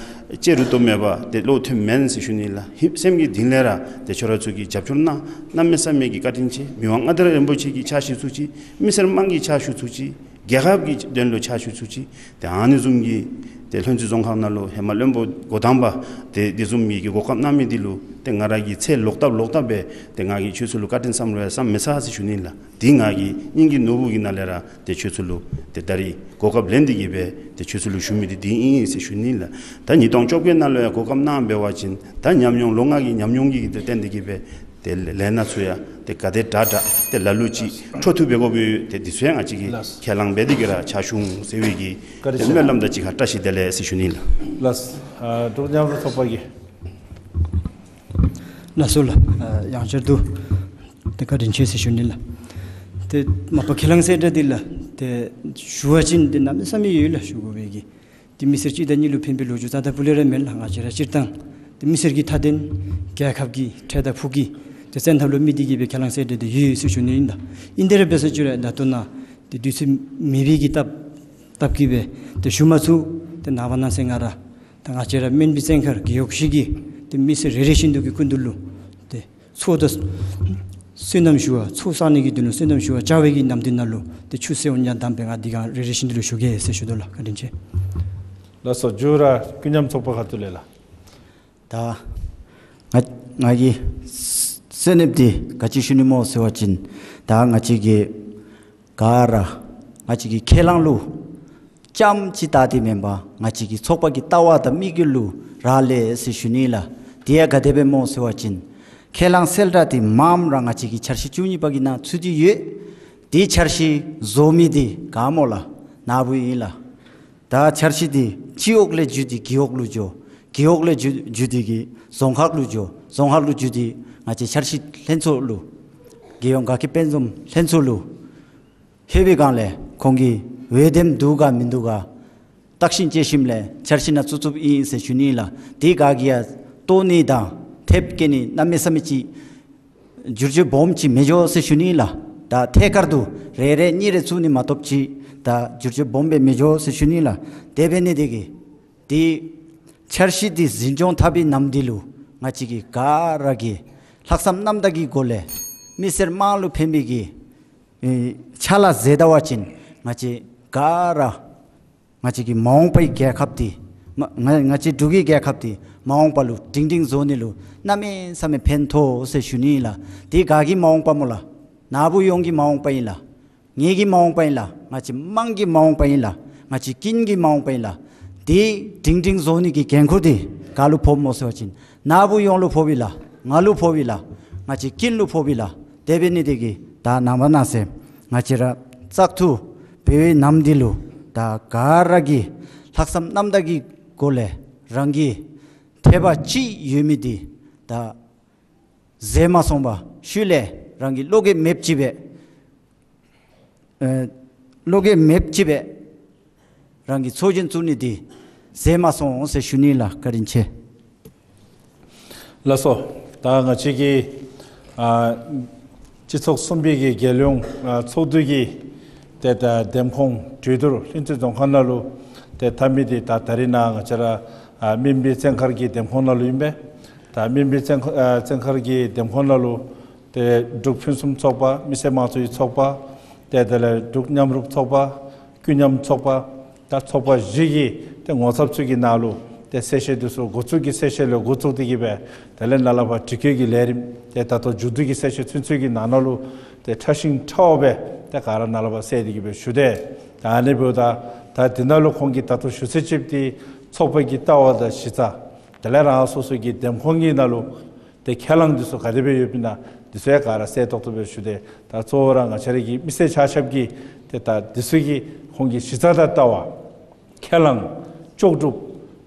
ལྕེ་རུ་ཏོ་མེད་པར་ཏེ་བློ་མཐུན་མེན་ཟེར་ཞུ་ནི་ལགས། ཧིང་སེམས་ཀྱི་གཏིང་ལས་ར་ཏེ་ཁྱོད་ར་ཚུ་གིས་རྒྱབ་སྐྱོར་གནང་གནམ་མེད་ས་མེད་ཀྱི་བཀའ་དྲིན་ཆེ། མི་དབང་མངའ་བདག་རིན་པོ་ཆེ་གི་ཕྱག་ཞུ་ཚུགས་ཅི། མི་སེར་དམངས་ཀྱི་ཕྱག་ཞུ་ཚུགས་ཅི། རྒྱལ་ཁབ་ཀྱི་དོན་ལུ་ཕྱག་ཞུ་ཚུགས་ཅི། ཏེ་ཨ་ནི་བཟུམ་གྱི་ཏེ་ལྷུན་རྩེ་རྫོང་ཁག་ནང་ལུ་ཧེ་མ་བློན་པོ་འགོ་དང་པ་ཏེ་དེ་བཟུམ་མི་གི་གོ་སྐབས་གནང་མི་འདི་ལུ་ཏེ་ང་ར་གིས་ཚེ་ལོག་ལྟབ་ལོག་ལྟབ་སྦེ་ཏེ་ང་གིས་ཁྱོད་ཚུ་ལུ་བཀའ་དྲིན་བསམ་རུང་ཡང་བསམ་མི་ཚར་ཟེར་ཞུ་ནི་ལགས། འདི་ང་གི་སྙིང་གི་ནོར་བུ་གི་ནང་ལས་ར་ཏེ་ཁྱོད་ཚུ་ལུ་ཏེ་ད་རིས་གོ་སྐབས་ལེན་ཏེ་གིས་སྦེ་ཏེ་ཁྱོད་ཚུ་ལུ་ཞུ་མི་འདི་འདི་ཨིན་ཟེར་ཞུ་ནི་ལགས། ད་ཉིས་སྟོང་བཅོ་བརྒྱད་ནང་ལུ་ཡང་གོ་སྐབས་གནང་འབད་བ་ཅིན་ད་ཉམས་མྱོང་ལོ་ལྔ་གི་ཉམས་མྱོང་གི་ཏེ་བརྟེན་ཏེ་གིས་སྦེ་ཏེ་ལས་སྣ་ཚུ་ཡང་ཏེ་ག་དེ་དྲག་དྲག་ཏེ་ལ་ལུ་ཅིག་འཕྲོ་མཐུད་འབད་དགོཔ་ཡོད། ཏེ་འདི་ཚུ་ཡང་ང་བཅས་ཀྱིས་ལགས། ཁས་བླངས་འབད་དེ་གིས་ར་ཕྱག་ཞུ་འོང་ཟེར་བའི་གི་བཀའ་དྲིན་ཏེ་ཆེ། སྨོན་ལམ་དང་གཅིག་ཁར་བཀྲ་ཤིས་བདེ་ལེགས་ཟེར་ཞུ་ནི་ལགས། ལགས། ཨ་འབྲུག་མཉམ་རུབ་ཚོགས་པ་གིས། ལགས་སོ་ལགས། ཨ་ཡང་བསྐྱར་དུ་ཏེ་བཀའ་དྲིན་ཆེ་ཟེར་ཞུ་ནི་ལགས། ཏེ་མ་པ་ཁས་བླངས་གསལ་བསྒྲགས་འདི་ལགས་ཏེ་ཞུ་བ་ཅིན་ཏེ་གནམ་མེད་ས་མེད་ཡོད་ལགས་ཞུ་དགོ་པའི་གི། ཏེ་མི་སེར་གཅིག་དང་གཉིས་ལུ་ཕན་པའི་ལོ་རྒྱུས་རྩ་དང་ཕུ་ལས་ར་མེན་ལགས། ང་བཅས་ར་སྤྱིར་བཏང་ཏེ་མི་སེར་གྱི་མཐའ་དོན་རྒྱལ་ཁབ་ཀྱི་འཕྲལ་དང་ཕུགས་ཀྱི་ཏེ་བཙན་ཐབས་ལུ་དམིགས་ཏེ་གིས་སྦེ་ཁས་བླངས་གསལ་བསྒྲགས་འདི་ཡོད་ཟེར་ཞུ་ནི་ཨིན་ལགས། ཨིན་ཏེ་ར་འབད་ས་ཅིག་ར་ད་ལྟོ་ནཱ་ཏེ་དུས་ཚོད་མེད་པའི་གི་སྟབས་སྟབས་ཀྱིས་སྦེ་ཏེ་ཞུ་མ་ཚུགས། ཏེ་ནངས་པ་གནངས་ཚེ་ང་ར་ད་ང་བཅས་ར་སྨན་པའི་བཙན་མཁར་རྒེད་འོག་བཞི་གི་ཏེ་མི་སེར་རེ་རེ་བཞིན་དུ་གི་སྐུ་མདུན་ལུ་ཏེ་ཚོགས་དང་བསོད་ནམས་ཞུ་བ་ཚོགས་བསག་ནི་གི་དོན་ལུ་བསོད་ནམས་ཞུ་བར་བཅར་བའི་གི་ནམ་དུས་ནང་ལུ་ཏེ་ཆུ་སེརཝ་ཉ་དམ་སྦེ་ང་འདི་ག་རེ་རེ་བཞིན་དུ་ལུ་ཞུ་གེ་ཟེར་ཞུ་དོ་ལགས། བཀའ་དྲིན་ཆེ། ལགས་སོ། མཇུག་ར་ཀུན་མཉམ་ཚོགས་པ་ཁ་ཐུག་ལས་ལགས། ད་ང་ང་གི་གསོལ་འདེབས་འདི་ག་ཅི་ཞུ་ནི་སྨོ་ཟེར་བ་ཅིན་ད་ང་བཅས་ཀྱིས་ག་ར་ང་བཅས་ཀྱི་ཁས་བླངས་ལུ་རྐྱངམ་ཅིག་བལྟ་སྟེ་མེན་པར་ང་བཅས་ཀྱི་ཚོགས་པ་གི་ལྟ་བ་དང་དམིགས་ཡུལ་ལུ་རག་ལས་ཟེར་ཞུ་ནི་ལགས། དེ་ཡང་ག་དེ་སྦེ་སྨོ་ཟེར་བ་ཅིན་ཁས་བླངས་གསལ་བསྒྲགས་འདི་མངམ་ར་ང་བཅས་ཀྱི་འཆར་གཞི་བཅུ་གཉིས་པ་གི་ནང་ཚུད་དེ་ཡོད། དེ་འཆར་གཞི་བཟོ་མི་འདི་ག་སྨོ་ལགས། ནཱ་བུ་ཨིན་ལགས། ད་འཆར་གཞི་འདི་སྤྱི་འོག་ལས་བརྒྱུད་དེ་རྒེད་འོག་ལུ་འགྱོ། རྒེད་འོག་ལས་བརྒྱུད་བརྒྱུད་དེ་གིས་རྫོང་ཁག་ལུ་འགྱོ། རྫོང་ཁག་ལུ་བརྒྱུད་དེ་ང་བཅས་འཆར་གཞི་ལྷན་ཚོགས་ལུ་རྒྱལ་ཡོངས་དགའ་སྐྱིད་དཔལ་འཛོམས་ལྷན་ཚོགས་ལུ་ལྷོད་པའི་སྒང་ལས་ཁོང་གིས་འོས་འདེམས་འདུག་ག་མིན་འདུག་ག་བརྟག་ཞིབ་དཔྱད་ཞིབ་ལས་འཆར་གཞི་ནང་བཙུགས་བཙུགསཔ་ཨིན་ཟེར་ཞུ་ནི་ལགས། དེ་ག་གིས་ཡང་ལྟོ་ནི་དང་ཐེབས་སྐྱེལ་ནི་གནམ་མེད་ས་མེད་ཅིག་བསྒྱུར་བཅོས་སྦོམ་ཅིག་མི་འགྱོ་ཟེར་ཞུ་ནི་ལགས། ད་ཐད་ཀར་དུ་རེ་རེ་གཉིས་རེ་བཙུགས་ནི་མ་གཏོགས་ཅིག་ད་བསྒྱུར་བཅོས་སྦོམ་སྦེ་མི་འགྱོ་ཟེར་ཞུ་ནི་ལགས། དེ་འབད་ནི་དེ་གིས་དེ་འཆར་གཞི་འདི་འཛིན་སྐྱོང་འཐབ་པའི་ནམ་དུས་ལུ་ང་བཅས་ཀྱིས་ག་ར་གིས་ལྷག་བསམ་རྣམ་དག་གི་སྒོ་ལས་མི་སེར་དམངས་ལུ་ཕན་པའི་གི་ཨེ་ཕྱག་ལཱ་མཛད་ད་བ་ཅིན་ང་བཅས་ག་ར་ང་བཅས་ཀྱི་མ་འོངས་པའི་རྒྱལ་ཁབ་འདི་མ་ང་ང་བཅས་འབྲུག་གི་རྒྱལ་ཁབ་འདི་མ་འོངས་པ་ལུ་སྒྲིང་སྒྲིང་བཟོ་ནི་ལུ་གནམ་མེད་ས་མེད་ཕན་ཐོགས་ཟེར་ཞུ་ནི་ཨིན་ལགས། དེ་ག་གི་མ་འོངས་པ་སྨོ་ལགས། ནཱ་བུ་ཡོངས་ཀྱི་མ་འོངས་པ་ཨིན་ལགས། ངེ་གི་མ་འོངས་པ་ཨིན་ལགས། ང་བཅས་དམངས་ཀྱི་མ་འོངས་པ་ཨིན་ལགས། ང་བཅས་ཀུན་གྱི་མ་འོངས་པ་ཨིན་ལགས། དེ་སྒྲིང་སྒྲིང་བཟོ་ནི་གི་འགན་ཁུར་འདི་ག་ལུ་ཕོགཔ་སྨོ་ཟེར་བ་ཅིན་ནཱ་བུ་ཡོངས་ལུ་ཕོགཔ་ཨིན་ལགས། ང་ལུ་ཕོགཔ་ཨིན་ལགས། ང་བཅས་ཀུན་ལུ་ཕོགཔ་ཨིན་ལགས། དེ་འབད་ནི་དེ་གིས་ད་ནངས་པ་གནངས་ཚེ་ང་བཅས་ར་བཙག་འཐུ་འབད་བའི་ནམ་དུས་ལུ་ད་ག་ར་གིས་ལྷག་བསམ་རྣམ་དག་གི་སྒོ་ལས་རང་གི་ དད་པ་ཅིག་ཡོད་མི་འདི་ད་ཟད་མ་སོང་བར་ཤུལ་ལས་རང་གི་བློ་འགྱོད་མེདཔ་ཅིག་སྦེ་ཨེ་བློ་འགྱོད་མེདཔ་ཅིག་སྦེ་རང་གི་ཚོགས་ཆེན་བཙུགས་ནི་འདི་ཟད་མ་སོང་ཟེར་ཞུ་ནི་ལགས། བཀའ་དྲིན་ཆེ། ལགས་སོ། ད་ང་བཅས་ཀྱི་ཨ་སྤྱི་ཚོགས་གསུམ་པའི་གི་རྒྱལ་ཡོངས་ཨ་ཚོགས་འདུ་གི་ཏེ་ད་འདེམས་ཁོངས་གྲོས་བསྡུར་ལྷུན་རྩེ་རྫོང་ཁག་ནང་ལུ་ཏེ་འཐབ་མི་འདི་ད་ད་རིས་ནཱ་ང་བཅས་ར་ཨ་སྨན་པའི་བཙན་མཁར་གྱི་འདེམས་ཁོངས་ནང་ལུ་ཨིན་པས། ད་སྨན་པའི་བཙན་མཁར་ཨ་བཙན་མཁར་གྱི་འདེམས་ཁོངས་ནང་ལུ་ཏེ་འབྲུག་ཕུན་སུམ་ཚོགས་པ་མི་སེར་དམངས་གཙོའི་ཚོགས་པ་ཏེ་དེ་ལས་འབྲུག་མཉམ་རུབ་ཚོགས་པ་ཀུན་མཉམ་ཚོགས་པ་ད་ཚོགས་པ་བཞི་གི་ཏེ་ངོ་ཚབ་ཚུ་གི་ནང་ལུ་ཏེ་གསལ་བཤད་འདི་ཚུ་འགོ་བཙུགས་ཀྱི་གསལ་བཤད་ལས་འགོ་བཙུགས་ཏེ་གི་སྦེ་དེ་ལས་ནཱ་ལས་ཕར་དྲི་བཀོད་ཀྱི་ལས་རིམ་ཏེ་ད་ལྟོ་མཇུག་བསྡུ་གི་གསལ་བཤད་ཚུན་ཚོད་ཀྱི་ནང་ན་ལུ་ཏེ་ཕྲ་ཞིང་ཕྲ་བ་སྦེ་ཏེ་ག་ར་ནཱ་ལས་ཕར་གསལ་ཏེ་གི་སྦེ་ཞུ་དེས། ད་ཨ་ནི་འབདཝ་ད་ད་འདི་ནང་ལུ་ཁོང་གིས་ད་ལྟོ་ཞུ་ཚད་ཅིག་འདི་ཚོགས་པ་གི་ལྟ་བ་དང་གཞི་རྩ་དེ་ལས་རང་སོ་སོ་གི་འདེམས་ཁོངས་ཀྱི་ནང་ལུ་ཏེ་ཁས་བླངས་འདི་ཚུ་ག་དེ་སྦེ་ཡོདཔ་ཨིན་ན་འདི་ཚུ་ཡང་ག་ར་གསལ་ཏོག་ཏོ་སྦེ་ཞུ་དེས། ད་གཙོ་བོ་ར་ང་བཅས་ར་གི་མི་སེར་ཆ་ཁྱབ་ཀྱིས་ཏེ་ད་འདི་ཚུ་གི་ཁོང་གི་གཞི་རྩ་དང་ལྟ་བ་ཁས་བླངས་ལྕོགས་གྲུབ་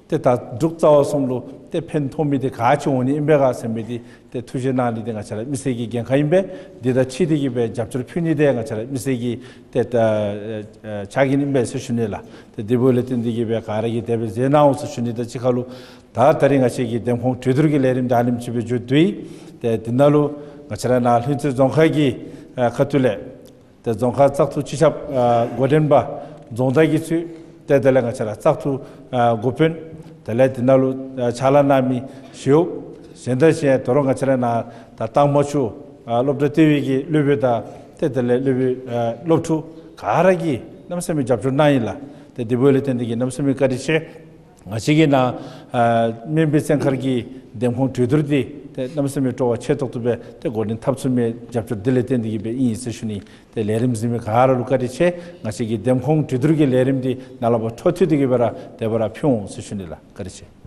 ཏེ་ད་འབྲུག་རྩ་བ་གསུམ་ལུ་ཏེ་ཕན་ཐོགས་མི་འདི་ག་ཅི་འོང་ནི་ཨིན་པས་ག་ཟེར་མི་འདི་ཏེ་ཐུགས་བཞེས་གནང་ནི་འདི་ང་བཅས་ར་མི་སེར་གྱི་འགན་ཁག་ཨིན་པས། འདི་དང་འཁྲིལ་ཏེ་གི་སྦེ་རྒྱབ་སྐྱོར་ཕུལ་ནི་འདི་ང་བཅས་ར་མི་སེར་གྱི་ཏེ་ད་ཨེ་ཨེ་ཕྱག་འགན་ཨིན་པས་ཟེར་ཞུ་ནི་ལགས། ཏེ་འདི་འབདཝ་ལས་བརྟེན་ཏེ་གི་སྦེ་ག་ར་གིས་དེ་སྦེ་མཛད་གནང་འོང་ཟེར་ཞུ་ནི་དང་གཅིག་ཁར་ལུ་ད་ད་རིས་ང་བཅས་ཀྱི་འདེམས་ཁོངས་གྲོས་བསྡུར་གྱི་ལས་རིམ་འདི་ཨ་ནེམ་ཅིག་སྦེ་མཇུག་བསྡུ་ཡི། ཏེ་འདི་ནང་ལུ་ང་བཅས་ར་ནཱ་ལྷུན་རྩེ་རྫོང་ཁག་གི་ཨ་ཁ་ཐུག་ལས་ཏེ་རྫོང་ཁག་བཙག་འཐུ་སྤྱི་ཁྱབ་ཨ་འགོ་འདྲེན་པ་རྫོང་བདག་གིས་གཙོས་ཏེ་དེ་ལས་ང་བཅས་ར་བཙག་འཐུ་ཨ་འགོ་དཔོན་དེ་ལས་འདི་ནང་ལུ་ཨ་ཕྱག་ལཱ་གནང་མི་ཞི་གཡོགཔ་གཞན་དང་གཞན་ད་རུང་ང་བཅས་ར་ནཱ་ད་རྟགས་མ་ཆུ་ཨ་སློབ་གྲྭ་ལྟེ་བའི་གི་སློབ་དཔོན་དང་ཏེ་དེ་ལས་སློབ་དཔོན་ཨ་སློབ་ཕྲུག་ག་ར་གིས་གནམ་མེད་ས་མེད་རྒྱབ་སྐྱོར་གནང་ཡི་ལགས། ཏེ་འདི་འབདཝ་ལས་བརྟེན་ཏེ་གི་གནམ་མེད་ས་མེད་བཀའ་དྲིན་ཆེ། ང་བཅས་ཀྱི་ནཱ་ཨ་སྨན་པའི་བཙན་མཁར་གྱི་འདེམས་ཁོངས་གྲོས་བསྡུར་འདི་ཏེ་གནམ་མེད་ས་མེད་སྤྲོ་བ་ཆེ་ཏོག་ཏོ་སྦེ་ཏེ་འགོ་འདྲེན་འཐབ་ཚུགས་མི་རྒྱབ་སྐྱོར་འདི་ལས་བརྟེན་ཏེ་གི་སྦེ་ཨིན་ཟེར་ཞུ་ནི། ཏེ་ལས་རིམ་གཟིགས་མི་ག་ར་ལུ་བཀའ་དྲིན་ཆེ། ང་བཅས་ཀྱི་འདེམས་ཁོངས་གྲོས་བསྡུར་གྱི་ལས་རིམ་འདི་ནཱ་ལས་ཕར་འཕྲོ་མཐུད་དེ་གི་སྦེ་ར་དེ་སྦེ་ར་ཕུལ་འོང་ཟེར་ཞུ་ནི་ལགས། བཀའ་དྲིན་ཆེ།